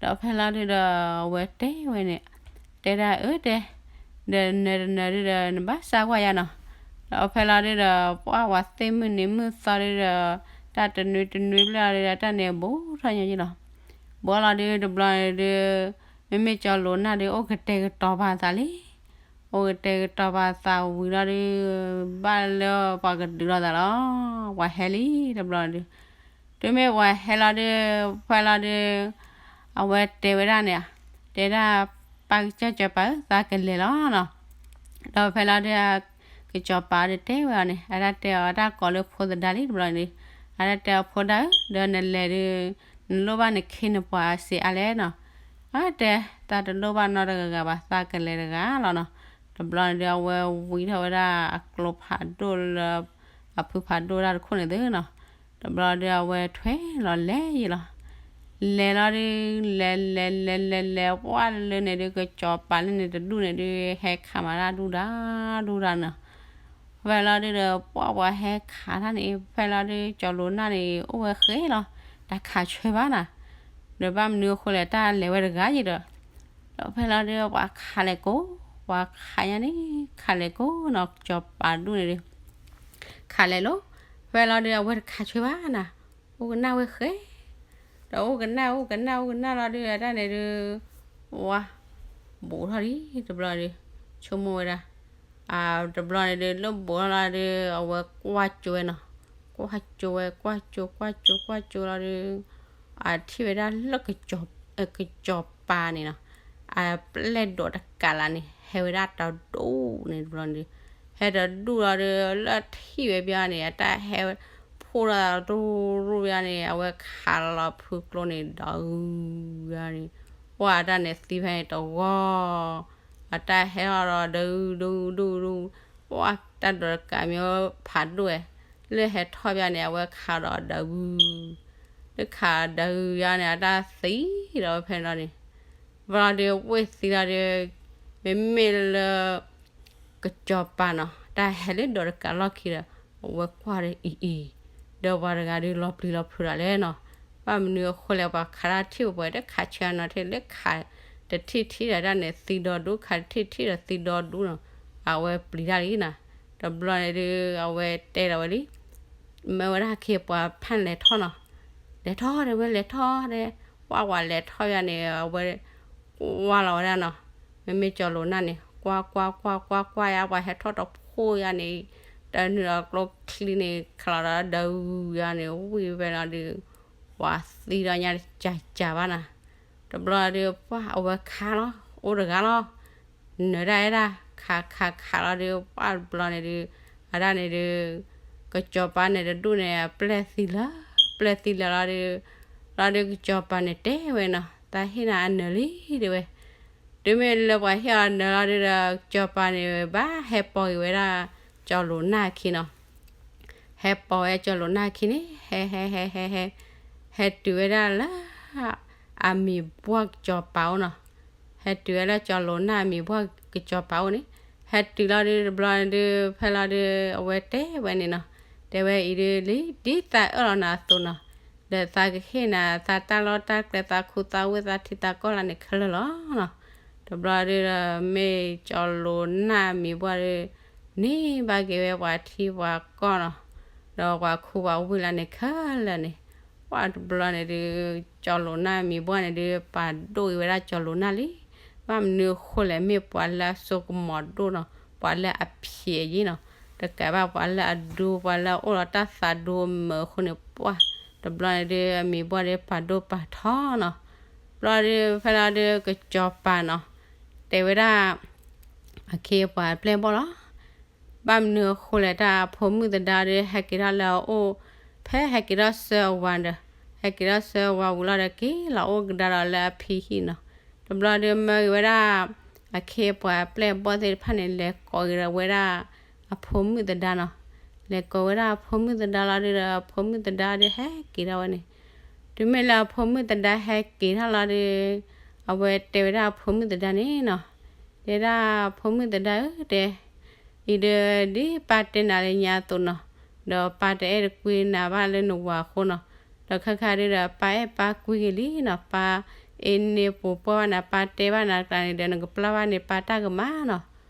ဒီးဖဲလီၤဒုးဒီး အဝဲတဲဝဲန့ၣ်, တဲဒၣ်အၢတဲ, ဒီးနၢၤတနၢၤဒုးဒီး နဘၣ်စါကွၢ်ယၤနီၤ. ဒီးဖဲလီၤဒုးဒီး ပှၤဝၤသ့ၣ်မုၢ်နံၤမုၢ်သီဒုးဒီး တၢ်တနွံတနွံဘျဲၣ်လီၤဒုးဒီး တၢ်န့ၣ်ဘူးထီၣ်ညီယံၤလီၤ. ဘူးလီၤဒုး တဘျီန့ၣ်ဒုး မ့မ့ၢ်ကၠီၤလိာ်နၢ်ဒုး အိၣ်ကတဲာ်ကတီၤပာ်သးလံ. အိၣ်ကတဲာ်ကတီၤပာ်သးဝံၤလီၤဒုး ဘၣ်လၢပှၤကဒုးလိာ်သးလီၤ. ပှၤဟဲလံတဘျီဒုး, တုၤမ့ၢ်ပှၤဟဲလီၤဒုး ဖဲလီၤဒုး အဝဲတဲဝဲဒၣ်န့ၣ်, တဲဒၣ်ပၢ်ကစၢ်စီၤပၤဧၢ သးကလဲၤလီၤနီၤ. ဒီးဖဲလီၤဒုး ကစီၤပၤဒုးတဲဝဲအီၤန့ၣ် အတၢ်တဲအီၤ အတၢ်ကိးလၢဖိသဒါလံတဘျီန့ၣ်, အတၢ်တဲအီၤ ဖိဒါဧၢ ဒီးနလဲၤဒုး နလိၣ်ဘၣ်နခ့နပှၤစ့အါလဲၣ်နီၤ. အတဲ သးတလိၣ်ဘၣ်နီတဂၤဂၤဘၣ် သးကလဲၤတဂၤလီၤနီၤ. တဘျီန့ၣ်ဒုး အဝဲဝံထီၣ်ဝဲဒၣ်အကျိဖးဒိၣ်လၢ အဖုဖးဒိၣ်တၢ်တခိၣ်န့ၣ်သုနီၤ. တဘျီဒုး အဝဲထွဲလီၤလဲၤယံၤလီၤ. လဲၤလီၤဒုး လဲၤလဲၤလဲၤလဲၤလဲၤ ပှၢ်လၢန့ၣ်ဒုး ကစီၤပၤလၢန့ၣ်တဒူၣ်န့ၣ်ဒုး ဟဲခးမးတၢ်ဒူၣ်ဒါဒူၣ်ဒါနီၤ. ဖဲလီၤဒုးဒီး ပှၢ်ပှၤဟဲခးတၢ်န့ၣ် ဖဲလီၤဒုး ကၠီၤလိာ်နၢ်န့ၣ် အိၣ်ဝဲဃဲလီၤ. တၢ်ခးဆၢဘၣ်နီၤ. ဒီးဘၣ်မနုၤအဃိလဲၣ် တၢ်လဲၤဝဲတဂၤယံၤဒီး ဒီးဖဲလီၤဒုး ပှၤခးလဲၣ်ကိး ပှၤခးညါန့ၣ် ခးလဲၣ်ကိးနီၤ ကစီၤပၤဒူၣ်န့ၣ်ဒုး ခးလဲၣ်လီၤ. ဖဲလီၤဒုး အဝဲတခးဆၢဘၣ်နီၤ. အိၣ်ကနၣ်ဝဲဃဲ ဒီးအိၣ်ကနၣ်အိၣ်ကနၣ်အိၣ်ကနၣ်လီၤဒုး အတၢ်န့ၣ်ဒုး ဝါ ဘူးထီၣ်ဒံးတဘျီဒုး ဆိကမိၣ်ဝဲဒၣ် တဘျီန့ၣ်ဒုး လၢဘူးထီၣ်လီၤဒုး အဝဲကွၢ်ကၠိဝဲနီၤ. ကွၢ်ကၠိဝဲ ကွၢ်ကၠိ ကွၢ်ကၠိ ကွၢ်ကၠိလီၤဒုး အထံၣ်ဝဲဒၣ်လၢ ကစီၤပၤန့ၣ်နီၤ အပျဲၢ်ဒိးတကးလးန့ၣ် ဟဲဝဲဒၣ်တဒူၣ်န့ၣ်တဘျီန့ၣ်ဒုး ဟဲတဒူၣ်လီၤဒုး လၢထံၣ်ဝဲဘၣ်န့ၣ် အတၢ်ဟဲဝဲ ဖ ဖှိၣ်ဒီးတရူၢ်တရူၢ်ယါန့ၣ် အဝဲခးလီၤဖုကျိန့ၣ် ဒီးဂုၤယါန့ၣ်, ပှၢ်အတၢ်န့ၣ်သံဖဲန့ၣ်တဝီ, အတၢ်ဟဲထီၣ်ဒီးဒုဒုဒုဒု, ပှၢ်တၢ်ဒိးတကးမ့ၢ်ဖးဒိၣ်ဝဲ, လၢဟဲထီၣ်ဘၣ်န့ၣ် အဝဲခးဒီးဒီးဂုၤ လၢခးဒီးဂုၤယါန့ၣ် အတၢ်သံဒီးဝဲဖဲန့ၣ်လီၤန့ၣ်, ဘျီဒီးဝ့ၢ်သံလီၤဒီး, မ့မ့ၢ်လၢ ကစီၤပၤနီၤ တၢ်ဟဲလၢဒိးတကးလီၢ်ခံဒီး, အဝဲကွၢ်ဒီးအံၤအံၤ, ဒီးပှၤတဂၤဒီးလီၤပျံၤလီၤဖုးဒၣ်လဲၣ်နီၤ, ဘၣ်မနုၤအဃိလဲၣ် ပှၤခးတၢ်ထံၣ်ပှဲၤပှဲၤ တခးဆၢနီၤထဲလၢခးတထံၣ်ထံၣ်ဒီးတၢ်န့ၣ်သံဒီဒူ ခးတထံၣ်ထံၣ်ဒီးသံဒီဒူနီၤ, အဝဲပျံၤတၢ်လံနီၤ, တဘျီန့ၣ်ဒုး အဝဲတဲဒီးဝဲလံ မၢဝဲဒၣ်ခ့ပှၤဖၣ်လဲၤထီၣ်နီၤ, လဲၤထီၣ်တဲဝဲလဲၤထီၣ်တဲ, ပှၢ်ပှၤလဲၤထီၣ်ယါန့ၣ် အဝဲ ကွၢ်လီၤဝဲဒၣ်နီၤ, မ့မ့ၢ်ကၠီၤလိာ်နၢ်န့ၣ် ကွၢ်ကွၢ်ကွၢ်ကွၢ်ကွၢ်ယါ ပှၤဟဲထီၣ်တဖှိၣ်ယါန့ၣ်, တနုာ်ဒီးကျိချံန့ၣ် ခးလီၤဒီးဒီးဂုၤယါန့ၣ် ဝံၤဖဲလီၤဒုး, ပှၤသံဒီးညါတကးကးဘၣ်နီၤ, တဘျီဒုး ပှၢ်အဝဲခးလီၤ အိၣ်တဂၤလီၤ နၢၤဒၣ်အဲၣ်ဒၣ် ခးခးခးလီၤဒုး ပှၢ်တဘျီန့ၣ်ဒုး, အဒၣ်န့ၣ်ဒုး, ကစီၤပၤန့ၣ်တဒူၣ်န့ၣ် အပျဲၢ်သံလၢာ် ပျဲၢ်သံလၢာ်လီၤဒုး, လီၤဒုးကစီၤပၤန့ၣ်တဲဝဲနီၤ သးဟ့ၣ်နၤအနၢၤလံတဲဝဲ, တုၤမ့ၢ်လၢပှၤဟ့ၣ်အီၤနၢၤလီၤဒုးဒီး ကစီၤပၤန့ၣ်ဘၣ်ဟဲပိာ်က့ၤဝဲဒၣ် ကၠီၤလိာ်နၢ်အခံနီၤ ဟဲပိာ်ဝဲကၠီၤလိာ်နၢ်အခံန့ၣ် ဟဲ ဟဲ ဟဲ ဟဲ ဟဲ ဟဲတုၤဝဲဒၣ်လၢ အမံၤဘှီၣ်ကစီၤပၤအိၣ်နီၤ, ဟဲတုၤဝဲလၢကၠီၤလိာ်နၢ်အမံၤဘှီၣ်ကစီၤပၤအိၣ်န့ၣ်, ဟဲတုၤလီၤဒုးတဘျီန့ၣ်ဒုး ဖဲလီၤဒုး အဝဲတဲဝဲန့ၣ်နီၤ, တဲဝဲအံၤဒုးလံ ဒ်သးအၢၣ်လီၤနၤအသိးနီၤ, ဒီးသးကဟ့ၣ်နၤ သးတၢ်လီၢ်တၢ်ကျဲ သးခူသးဝ့ၢ် သးထံသးကီၢ်လၢန့ၣ်ခဲလၢာ်လီၤနီၤ, တဘျီဒုးဒီး မ့ၢ်ကၠီၤလိာ်နၢ်အမံၤဘှီၣ်ဒုး န့ၢ်ဘၣ်က့ၤဝဲပှၤထံပှၤကီၢ်နီၤ, ဒီးပှၤခူပှၤဝ့ၢ်လၢန့ၣ်ခဲလၢာ်န့ၣ်, ပှၢ်တဘျီန့ၣ်ဒုး ကၠီၤလိာ်နၢ်အမံၤဘှီၣ်န့ၣ်ဒုး ပာ်ဒိၣ်က့ၤဝဲဒၣ်ကၠီၤလိာ်နၢ်လံ, ဘၣ်မနုၤအဃိလဲၣ် မ့ၢ်ပှၤလၢအစိကမီၤဒိၣ်နီၤ ပှၤလၢအဖျဲးယံၤနီၤ, တကးဘၣ်ပှၤလၢအဒူ ပှၤလၢအအိၣ်ဒီးတၢ်သးဒူအမုာ်အဃိန့ၣ် ပှၢ်တဘျီန့ၣ်ဒုး အမံၤဘှီၣ်ဒုးပာ်ဒိၣ်ပာ်ထီနီၤ, ဘျီဒုး ဖဲလီၤဒုး ကစီၤပၤနီၤ တဲဝဲဒၣ် အခ့အပှၤအပျဲၢ်ဘီၣ်လီၤ, ဘၣ်မနုၤအဃိလဲၣ် တၢ်အဖိမုၣ်သဒါဒုး ဟဲက့ၤထီၣ်လၢအအိၣ်, ဖဲဟဲက့ၤထီၣ်ဆှၢအဝၤဒီး, ဟဲက့ၤထီၣ်ဆှၢအဝၤဝံၤလီၤဒီး က့ၤလီၤအိၣ်ကဒါဒီးလၢအဖံဟံၣ်နီၤ, တဘျီဒုးမၢက့ၤဝဲဒၣ် အခ့အပှၤအပျဲၢ်ဘီၣ်သ့ၣ်တဖၣ်န့ၣ် လဲၤကိးက့ၤဝဲဒၣ် အဖိမုၣ်သဒါနီၤ, လဲၤကိးဝဲဒၣ်အဖိမုၣ်သဒါလီၤဒုးဒီး အဖိမုၣ်သဒါဒုးဟဲက့ၤထီၣ်ဝဲန့ၣ်, တုၤမ့ၢ်လၢအဖိမုၣ်သဒါဟဲက့ၤထီၣ်လီၤဒုး, အဝဲတဲဝဲဒၣ်အဖိမုၣ်သဒါန့ၣ်နီၤ, တဲဒၣ်ဖိမုၣ်သဒါဧၢတဲ အံၤဒီး ဒ်ပၢ်တဲနၤလၢညါအသိးနီၤ, ဒီးပၢ်တအဲၣ်တကွံနၤဘၣ်လၢနဝၤအဃိနီၤ, ဒီးခဲခါဒုးဒီး ပၢ်အဲၣ်ပၢ်ကွံက့ၤလံနီၤ, ပၢ်အ့န့ၣ်ပူၤပှၢ်ဘၣ်နၤ ပၢ်တဲဘၣ်နၤတကျါန့ၣ်ဒီး နကပျၢ်ဘၣ်န့ၣ် ပၢ်တၢ်ကမၣ်နီၤ,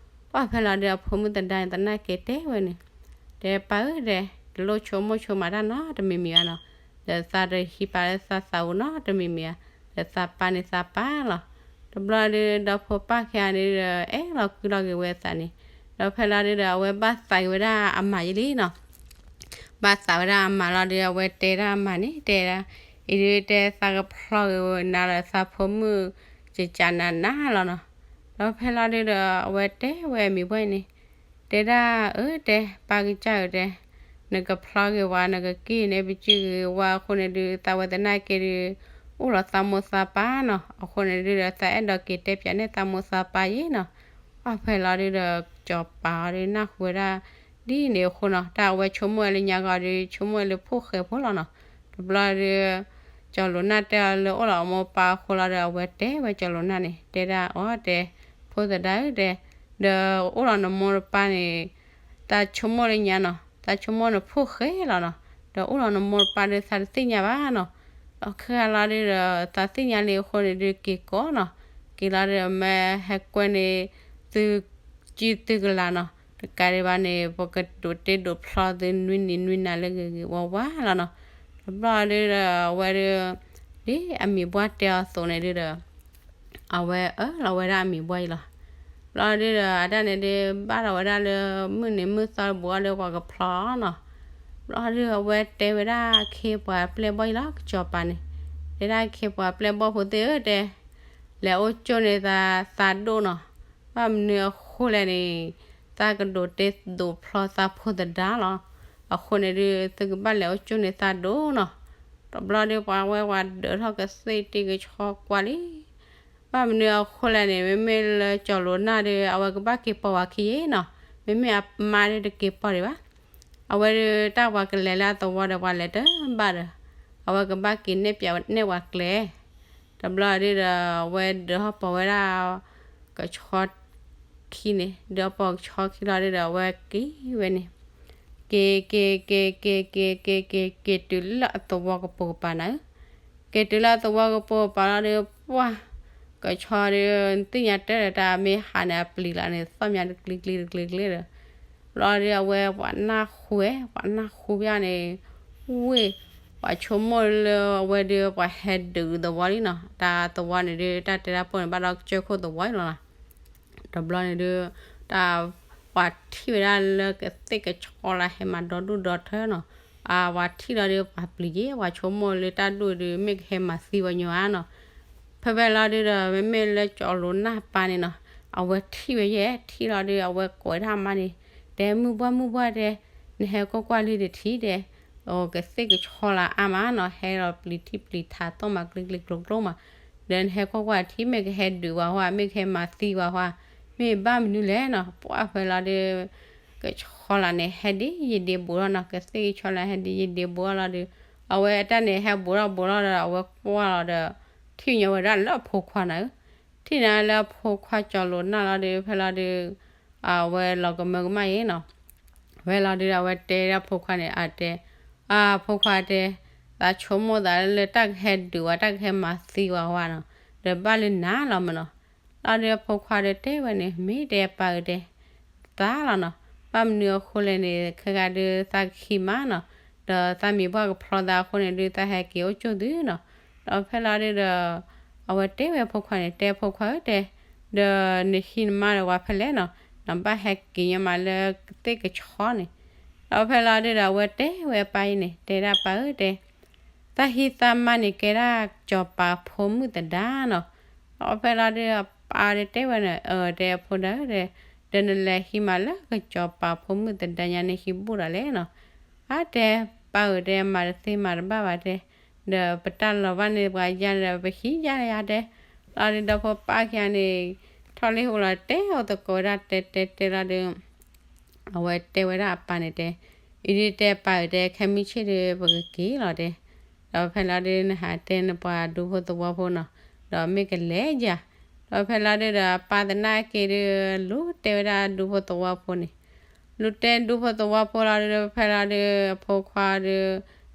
ပှၢ်ဖဲလီၤဒုး အဖိမုၣ်သဒါန့ၣ် သနာ်က့တဲဝဲန့ၣ်, တဲပၢ်ဧၢတဲ, တလိၣ်ဆိကမိၣ်ဆိကမးတၢ်နီတမံၤမံၤဘၣ်နီၤ, ဒီးသးတဟံးပၢ်လၢသးသးဧိၤနီတမံၤမံၤဧါ, ဒီးသးပၢ်န့ၣ်သးပၢ်လီၤ, တဘျီဒုး ဒီဖိပၢ်ခံဂၤန့ၣ်ဒီး အဲၣ်လီၤကွံလီၤက့ၤဝဲသးန့ၣ်, ဒီးဖဲလီၤဒုးဒီး အဝဲဘၣ်သးက့ၤဝဲဒၣ်အမါယံၤလံနီၤ ဘၣ်သးဝဲဒၣ်အမါလီၤဒုး အဝဲတဲဒၣ်အမါန့ၣ် တဲဒၣ်, အံၤဒုးတဲသးကဖျီက့ၤဝဲနၤဒီးသးဖိမုၣ် ကကးနၤနၤလီၤနီၤ, ဒီးဖဲလီၤဒုးဒီး အဝဲတဲဝဲအမံၤဘှီၣ်အံၤန့ၣ်, တဲဒၣ်အၢတဲ ပၢ်ကစၢ်ဧၢတဲ, နကဖျီက့ၤဝဲ နကက့ၤန့ၣ် ပစုၢ်က့ၤဝဲအဃိန့ၣ်ဒုး သးဝဲသနာ်က့ဒုး အိၣ်လီၤသးမိၢ်သးပၢ်နီၤ, အဃိန့ၣ်ဒုးဒီး သးအဲၣ်ဒိးက့ၤတဲပၠးန့ၢ်သးမိၢ်သးပၢ်ယံၤနီၤ, ပှၢ်ဖဲလီၤဒုးဒီး ကစီၤပၤအီၤဒုးနၢ်ဟူဝဲဒၣ် ဒ်န့ၣ်အဃိနီၤ တၢ်အဝဲဆိကမိၣ်ဝဲလၢညါဂီၤဒီး ဆိကမိၣ်ဝဲလၢဖိၣ်ဃဲဖိလီၤနီၤ, တဘျီဒုး ကၠီၤလိာ်နၢ်တဲအီၤလၢအိၣ်လီၤအမိၢ်ပၢ်အဃိလီၤဒီး အဝဲတဲဝဲကၠီၤလိာ်နၢ်န့ၣ် တဲဒၣ်အီၤတဲ, ဖိသဒါဧၢတဲ, ဒီးအိၣ်လီၤနမိၢ်နပၢ်န့ၣ် သးဆိကမိၣ်လၢညါနီၤ သးဆိကမိၣ်နဖိၣ်ဃဲလီၤနီၤ, ဒီးအိၣ်လီၤနမိၢ်နပၢ်ဒုးသးတသ့ၣ်ညါဘၣ်နီၤ, ဒီးခဲခါလီၤဒုးဒီး သးသ့ၣ်ညါလံအဃိန့ၣ်ဒုးက့ၤကိးနီၤ, က့ၤလီၤဒုးမ့ၢ်ဟဲကွဲန့ၣ် သု ကံၢ်သုကလၤနီၤ, တကးဒံးဘၣ်န့ၣ် ပကဒိးတ့ဒိးဖျီသုနွံနံၤနွံနၤလၢဂ့ၤဂ့ၤဝါဝါလီၤနီၤ, တဘျီဒုးဒီးအဝဲဒုး ဒ်အမံၤဘှီၣ်တဲအီၤအသိးန့ၣ်ဒုးဒီး အဝဲအၢၣ်လီၤဝဲဒၣ်အမံၤဘှီၣ်အံၤလီၤ, ဘျီဒုးဒီးအတၢ်န့ၣ်ဒုး ဘၣ်လီၤဝဲဒၣ်လၢမုၢ်နံၤမုၢ်သီတဘိအီၤဒီးပှၤကဖျီနီၤ, ဘျီဒုးအဝဲတဲဝဲဒၣ်အခ့ပှၤပျဲၢ်ဘီၣ်အံၤလီၤ ကစီၤပၤန့ၣ်, တဲဒၣ်အခ့ပှၤပျဲၢ်ဘီၣ်ဖိသ့ၣ်ဧၢတဲ လဲၤအိၣ်ကၠိန့ၣ်သးသးဒိၣ်နီၤ, ဘၣ်မနုၤအဃိလဲၣ်န့ၣ် သးကဒိးတ့ဒိးဖျီသးဖိသဒါလီၤ, အဃိန့ၣ်ဒုး သုကဘၣ်လဲၤအိၣ်ကၠိၣ်န့ၢ်သးဒိၣ်နီၤ. တဘျီဒုး ပှၤဝဲပှၤဒၢးထီၣ်ကသ့ၣ်တံၢ်ကဆီကွၢ်လံ. ဘၣ်မနုၤအဃိလဲၣ်န့ၣ် မ့မ့ၢ်လၢကၠီၤလိၤနၢ်ဒီး အဝဲကဘၣ်က့ၤပိာ်ဝဲခံယ့ၣ်နီၤ. မ့မ့ၢ်အမါဒုးတက့ၤပိာ်ဒံးဘၣ်. အဝဲဒုးတၢ်ပှၤကလဲၤလၢအသဝီဒီး ပှၤလဲၤတဘၣ်ဒီး အဝဲကဘၣ်က့ၤနဲၣ်ပၠးနဲၣ်ပှၤကျဲ တဘျီဒုးဒီး အဝဲဒၢးထီၣ်ပိာ်ဝဲဒၣ် ကဆီခံန့ၣ်, ဒၢးထီၣ်ပိာ်ကဆီခံလီၤဒုးဒီး အဝဲက့ၤဝဲန့ၣ်, က့ၤ က့ၤ က့ၤ က့ၤ က့ၤ က့ၤ က့ၤ က့ၤတုၤလၢအသဝီကပိာ်ကပၤနၤဧၢ. က့ၤတုၤလၢအသဝီကပိာ်ကပၤလီၤဒုး ပှၢ် ကဆီဒုး နသ့ၣ်ညါတၢ်ဒီးတၢ်မ့ၢ်ဟးန့ၣ် အပျံၤလီၤန့ၣ် သီၣ်မးတကျ့ကျ့တကျ့ကျ့ဒီး လီၤဒုး အဝဲပှၤနၢ်ဟူဝဲ ပှၤနၢ်ဟူဘၣ်န့ၣ် ဝ့ၢ် ပှၤဆိကမိၣ်လၢအဝဲဒုး ပှၤဟဲဒုးသဝီလံနီၤ. တၢ်သဝီန့ၣ်ဒုး တၢ်တဲတၢ်ပိၢ်န့ၣ် ဘၣ်ဒီးကစၢၢ်ခိၣ်သဝီလီၤနီၤ. တဘျီန့ၣ်ဒုး တၢ် ပှၤထံၣ်ဝဲဒၣ်လၢကသ့ၣ်ကဆီလၢဟဲမၤဒီဒူၣ်ဒီထၢနီၤ. အဝဲထံၣ်လီၤဒုး ပှၤပျံၤက့ၤ ပှၤဆိကမိၣ်လၢတၢ်ဒူၣ်ဒုး မ့ၢ်ကဟဲမၤသံဝဲညီဧါနီၤ. ဖဲဖဲလီၤဒုးဒီး မ့မ့ၢ်လၢကၠီၤလိၤနၢ်ပၢ်န့ၣ်နီၤ အဝဲထံၣ်ဝဲယဲၢ် ထံၣ်လီၤဒုး အဝဲကိးဝဲဒၣ်အမါန့ၣ် တဲ မုၢ်ပှၢ် မုၢ်ပှၢ်တဲ နဟဲကွၢ်ကွၢ်လံတထံၣ်တဲ ကသ့ၣ်ကဆီလၢအါမးနီၤ ဟဲဒီးပျံၤထံၣ်ပျံၤထးသီၣ်မးကျ့ကျ့ကျိကျိမး, ဒီးနဟဲကွၢ်ကွၢ်ထံၣ် မ့ၢ်ကဟဲဒုးဝဲဟီ မ့ၢ်ကဟဲမၤသံဝဲဟီ မ့ၢ်ဘၣ်မနုၤလဲၣ်နီၤ. ပှၢ်ဖဲလီၤဒုး ကဆီလၢန့ၣ် ဟဲဒ်ယဒ့ဘူးထီၣ်နီၤ ကသ့ၣ်ကဆီလၢဟဲဒ်ယဒ့ဘူးထီၣ်လီၤဒုး အဝဲအတၢ်န့ၣ် ဟဲဘူးထီၣ်ဘူးထီၣ်ဒီး အဝဲကွၢ်လီၤဒီး ထံၣ်ညီဝဲဒၣ်လၢအဖိခွါနၤဧၢ. ထံၣ်န့ၣ်လၢအဖိခွါကၠီၤလိၤနၢ်လီၤဒုး ဖဲလီၤဒုး အဝဲလီၤကမၢကမၣ်ယဲနီၤ. ဖဲလီၤဒုးဒီး အဝဲတဲဒၣ်ဖိခွါန့ၣ် အတဲ အဖိခွါတဲ သးဆိကမိၣ်သးလၢတၢ်ကဟဲဒုးဝဲ တၢ်ကဟဲမၤသံဝဲဝဲနီၤ ဒီးဘၣ်လၢနၤလီၤမးနီၤ. လီၤဒုးအဖိခွါဒီးတဲဝဲန့ၣ် မ့ၢ်တဲပၢ်ဧၢတဲ သးလီၤနီၤ. ဘၣ်မနုၤအဃိလဲၣ်န့ၣ် ခဲဂၤဒုးသးကဟံးမးနီၤ, ဒီးသးမံၤပှၢ်ကဖျီသးအဃိန့ၣ်ဒုး သးဟဲက့ၤအိၣ်ကၠိၣ်သုနီၤ. ဒီးဖဲလီၤဒုးဒီး အဝဲတဲဝဲဖိခွါန့ၣ် တဲဖိခွါဧၢတဲ ဒီးနဟံးနမါဒီးပှၤဖဲလဲၣ်နီၤ, နဘၣ်ဟဲက့ၤညီမးလၢကသ့ၣ်ကဆီန့ၣ်. ဒီးဖဲလီၤဒုးဒီး အဝဲတဲဝဲအပၢ်အံၤန့ၣ် တဲဒၣ်ပၢ်ဧၢတဲ သးဟံးသးမါန့ၣ် ကဲဒၣ်ကစီၤပၤဖိမုၣ်သဒါနီၤ. ဒီးဖဲလီၤဒုး အပၢ်ဒုးတဲဝဲန့ၣ် အၢ တဲအဖိဒၣ်ဧၢတဲ ဒီးနလဲၤဟံးမးလၢကစီၤပၤဖိမုၣ်သဒါညါ နဟံးဘူးဒၣ်လဲၣ်နီၤ. အါတဲ ပၢ်ဧၢတဲ မၤတသ့မၤတဘၣ်ဘၣ်တဲ, ဒီးပတၢ်လီၤဘၣ်န့ၣ်ပှၤယါန့ၣ်ဒီး ပဟံးယါယါတဲ. လီၤဒုးဒီးဖိပၢ်ခံဂၤန့ၣ် ထီၣ်လံဟူလီၤတဲအိၣ်သကိးဝဲဒၣ်တဲတဲတဲလီၤဒုး အဝဲတဲဝဲဒၣ်အပၢ်န့ၣ်တဲ, အံၤဒုးတဲပၢ်ဧၢတဲ ခဲမုၢ်ဆ့ၣ်ဒုး ပကက့ၤလီၤတဲ. ဒီးဖဲလီၤဒုး နဟးတဲနပှၤဒူဖိသဝီဖိနီၤ, ဒီးမ့ၢ်ကလဲၤယၤ. ဒီးဖဲလီၤဒုးဒီး အပၢ်သနာ်က့ဒုး လူၤတဲဝဲဒၣ်ဒူဖိသဝီဖိန့ၣ်, လူၤတဲဒူဖိသဝီဖိလီၤဒုး ဖဲလီၤဒုး အဖိခွါဒုး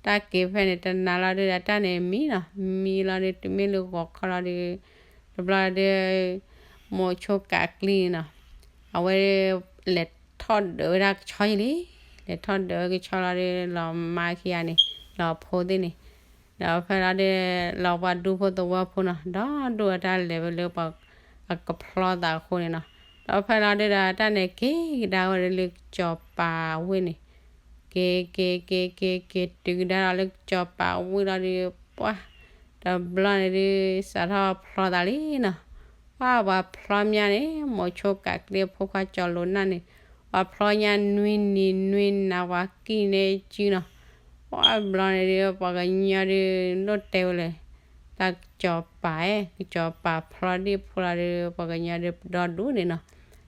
တၢ်က့ၤဖဲန့ၣ် တနၤလီၤဒုးဒီး တၢ်န့ၣ်မံနီၤ, မံလီၤဒုး တုၤမ့ၢ်လၢဂီၤခီလီၤဒုး တဘျီဒုး မိၤဆိကးကျံနီၤ, အဝဲ လဲၤထီၣ်ဒုးဝဲဒၣ်ကဆီယံၤလံ, လဲၤထီၣ်ဒုးဝဲကဆီလီၤဒုး လီၤမါခံဂၤန့ၣ် လီၤဖိသ့ၣ်န့ၣ်, ဒီးဖဲလီၤဒုး လီၤပှၤဒူဖိသဝီဖိနီၤ ဒီးဒိၣ်ဝဲတၢ်လဲၤဝဲလၢပှၤအကဖျီသးအဃိန့ၣ်နီၤ, ဒီးဖဲလီၤဒုးဒီး တၢ်န့ၣ်က့ၤကဒါဝဲဒၣ်လၢကစီၤပၤဝ့ၢ်န့ၣ် က့ၤ က့ၤ က့ၤ က့ၤ က့ၤတုၤကဒါဒီးလၢကစီၤပၤဝ့ၢ်လီၤဒုး ပှၢ် တဘျီန့ၣ်ဒုး စးထီၣ်ဖျီသးလံနီၤ, ပှၢ်ပှၤဖျီမးန့ၣ် မိၤဆိကးကျံအဖိခွါကၠီၤလိၤနၢ်န့ၣ် ပှၤဖျီညါနွံနံၤနွံနၤ ပှၤကံၣ်န့ၢ်စုနီၤ, ပှၢ်ဘျီန့ၣ်ဒုး ပှၤကညီဒုး ဒိၣ်တဲဝဲလၢ တၢ်ကစီၤပၤ, ကစီၤပၤဖျီဒံၣ်ဖိလီၤဒုး ပှၤကညီဒုးပဒီဒူၣ်န့ၣ်နီၤ,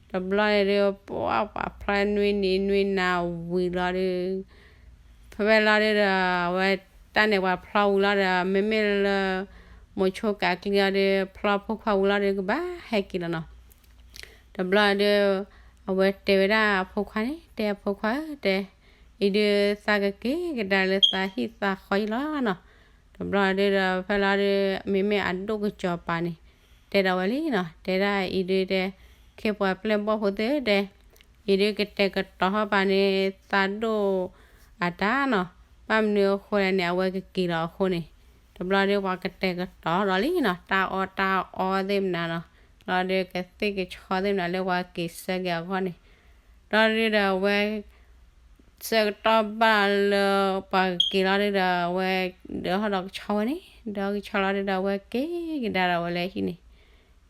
တဘျီန့ၣ်ဒုး ပှၢ်ပှၤဖျီနွံနံၤနွံနၤဝံၤလီၤဒုး ဖဲဖဲလီၤဒုးဒီး အဝဲတၢ်န့ၣ်ပှၤဖျီဝံၤလီၤဒီး မ့မ့ၢ်လၢ မိၤဆိကးကျံလီၤဒုး ဖျီဖိခွါဝံၤလီၤဒုး ကဘၣ်ဟဲက့ၤလီၤနီၤ, တဘျီဒုး အဝဲတဲဝဲဒၣ်အဖိခွါန့ၣ် တဲအဖိခွါဧၢတဲ, အံၤဒုးသးကက့ၤကဒါလၢသးဟံၣ်သးဃီအံၤလီၤနီၤ, တဘျီဒုးဒီး ဖဲလီၤဒုး မ့မ့ၢ်အဒိၣ်ကစီၤပၤန့ၣ် တဲဒီးဝဲလံနီၤ, တဲဒၣ်အံၤဒုးတဲ ခ့ပှၤပျဲၢ်ဘီၣ်ဖိသ့ၣ်ဧၢတဲ အံၤဒုးကတဲာ်ကတီၤထီၣ်ပာ်န့ၣ် သးဒိၣ်အတၢ်နီၤ, ဘၣ်မနုၤအဃိလဲၣ်န့ၣ် အဝဲကက့ၤလီၤအဃိန့ၣ်, တဘျီဒုးပှၤကတဲာ်ကတီၤဒီးလံနီၤ တၢ်အီၣ်တၢ်အီသ့ၣ်မနုၤနီၤ, လီၤဒုးကသ့ၣ်ကဆီသ့ၣ်မနုၤလၢပှၤက့ၤဆၢက့ၤအဂီၢ်န့ၣ်, ဒီးဒုးဒီးအဝဲ ဆၢကတီၢ်ဘၣ်လၢပှၤကက့ၤလီၤဒုးဒီး အဝဲဒၢးထီၣ်ဒီးကဆီဝဲန့ၣ်, ဒီးကဆီလီၤဒုးဒီး အဝဲက့ၤကဒါဒီးဝဲလၢဟံၣ်န့ၣ်,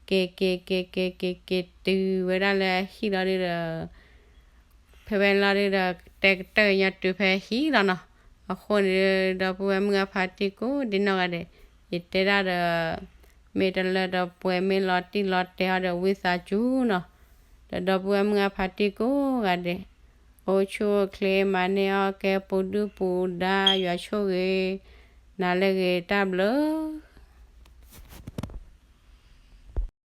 က့ၤ က့ၤ က့ၤ က့ၤ က့ၤ က့ၤတုၤဝဲဒၣ်လၢဟံၣ်လီၤဒုးဒီး ဖဲဝဲလီၤဒုးဒီး တဲကတၢၢ်ညီတုၤဖဲဟံၣ်လီၤနီၤ. အဃိန့ၣ် ဒီပုၢ်ဝဲၢ်မုၣ်အဖါတံၢ်ကိးဒံနီၢ်ဂၤဒဲး, ယတဲဒၣ်ဒီး မ့ၢ်တလၢတပှဲၤ မ့ၢ်လီၤတံၢ်လီၤတဲာ်အီၤဒီး ဝံသးစူၤနီၤ. ဒီးဒီပုၢ်ဝဲၢ်မုၣ်အဖါတံၢ်ကိးဂၤဒဲး, အိၣ်ဆူၣ်အိၣ်ချ့ မၤန့ၢ်အီၣ်ကဲ ပူၤဒုၣ်ပူၤဒါ ယွၤဆိၣ်ဂ့ၤ နၤလၢအဂ့ၤတၢ်ဘျုး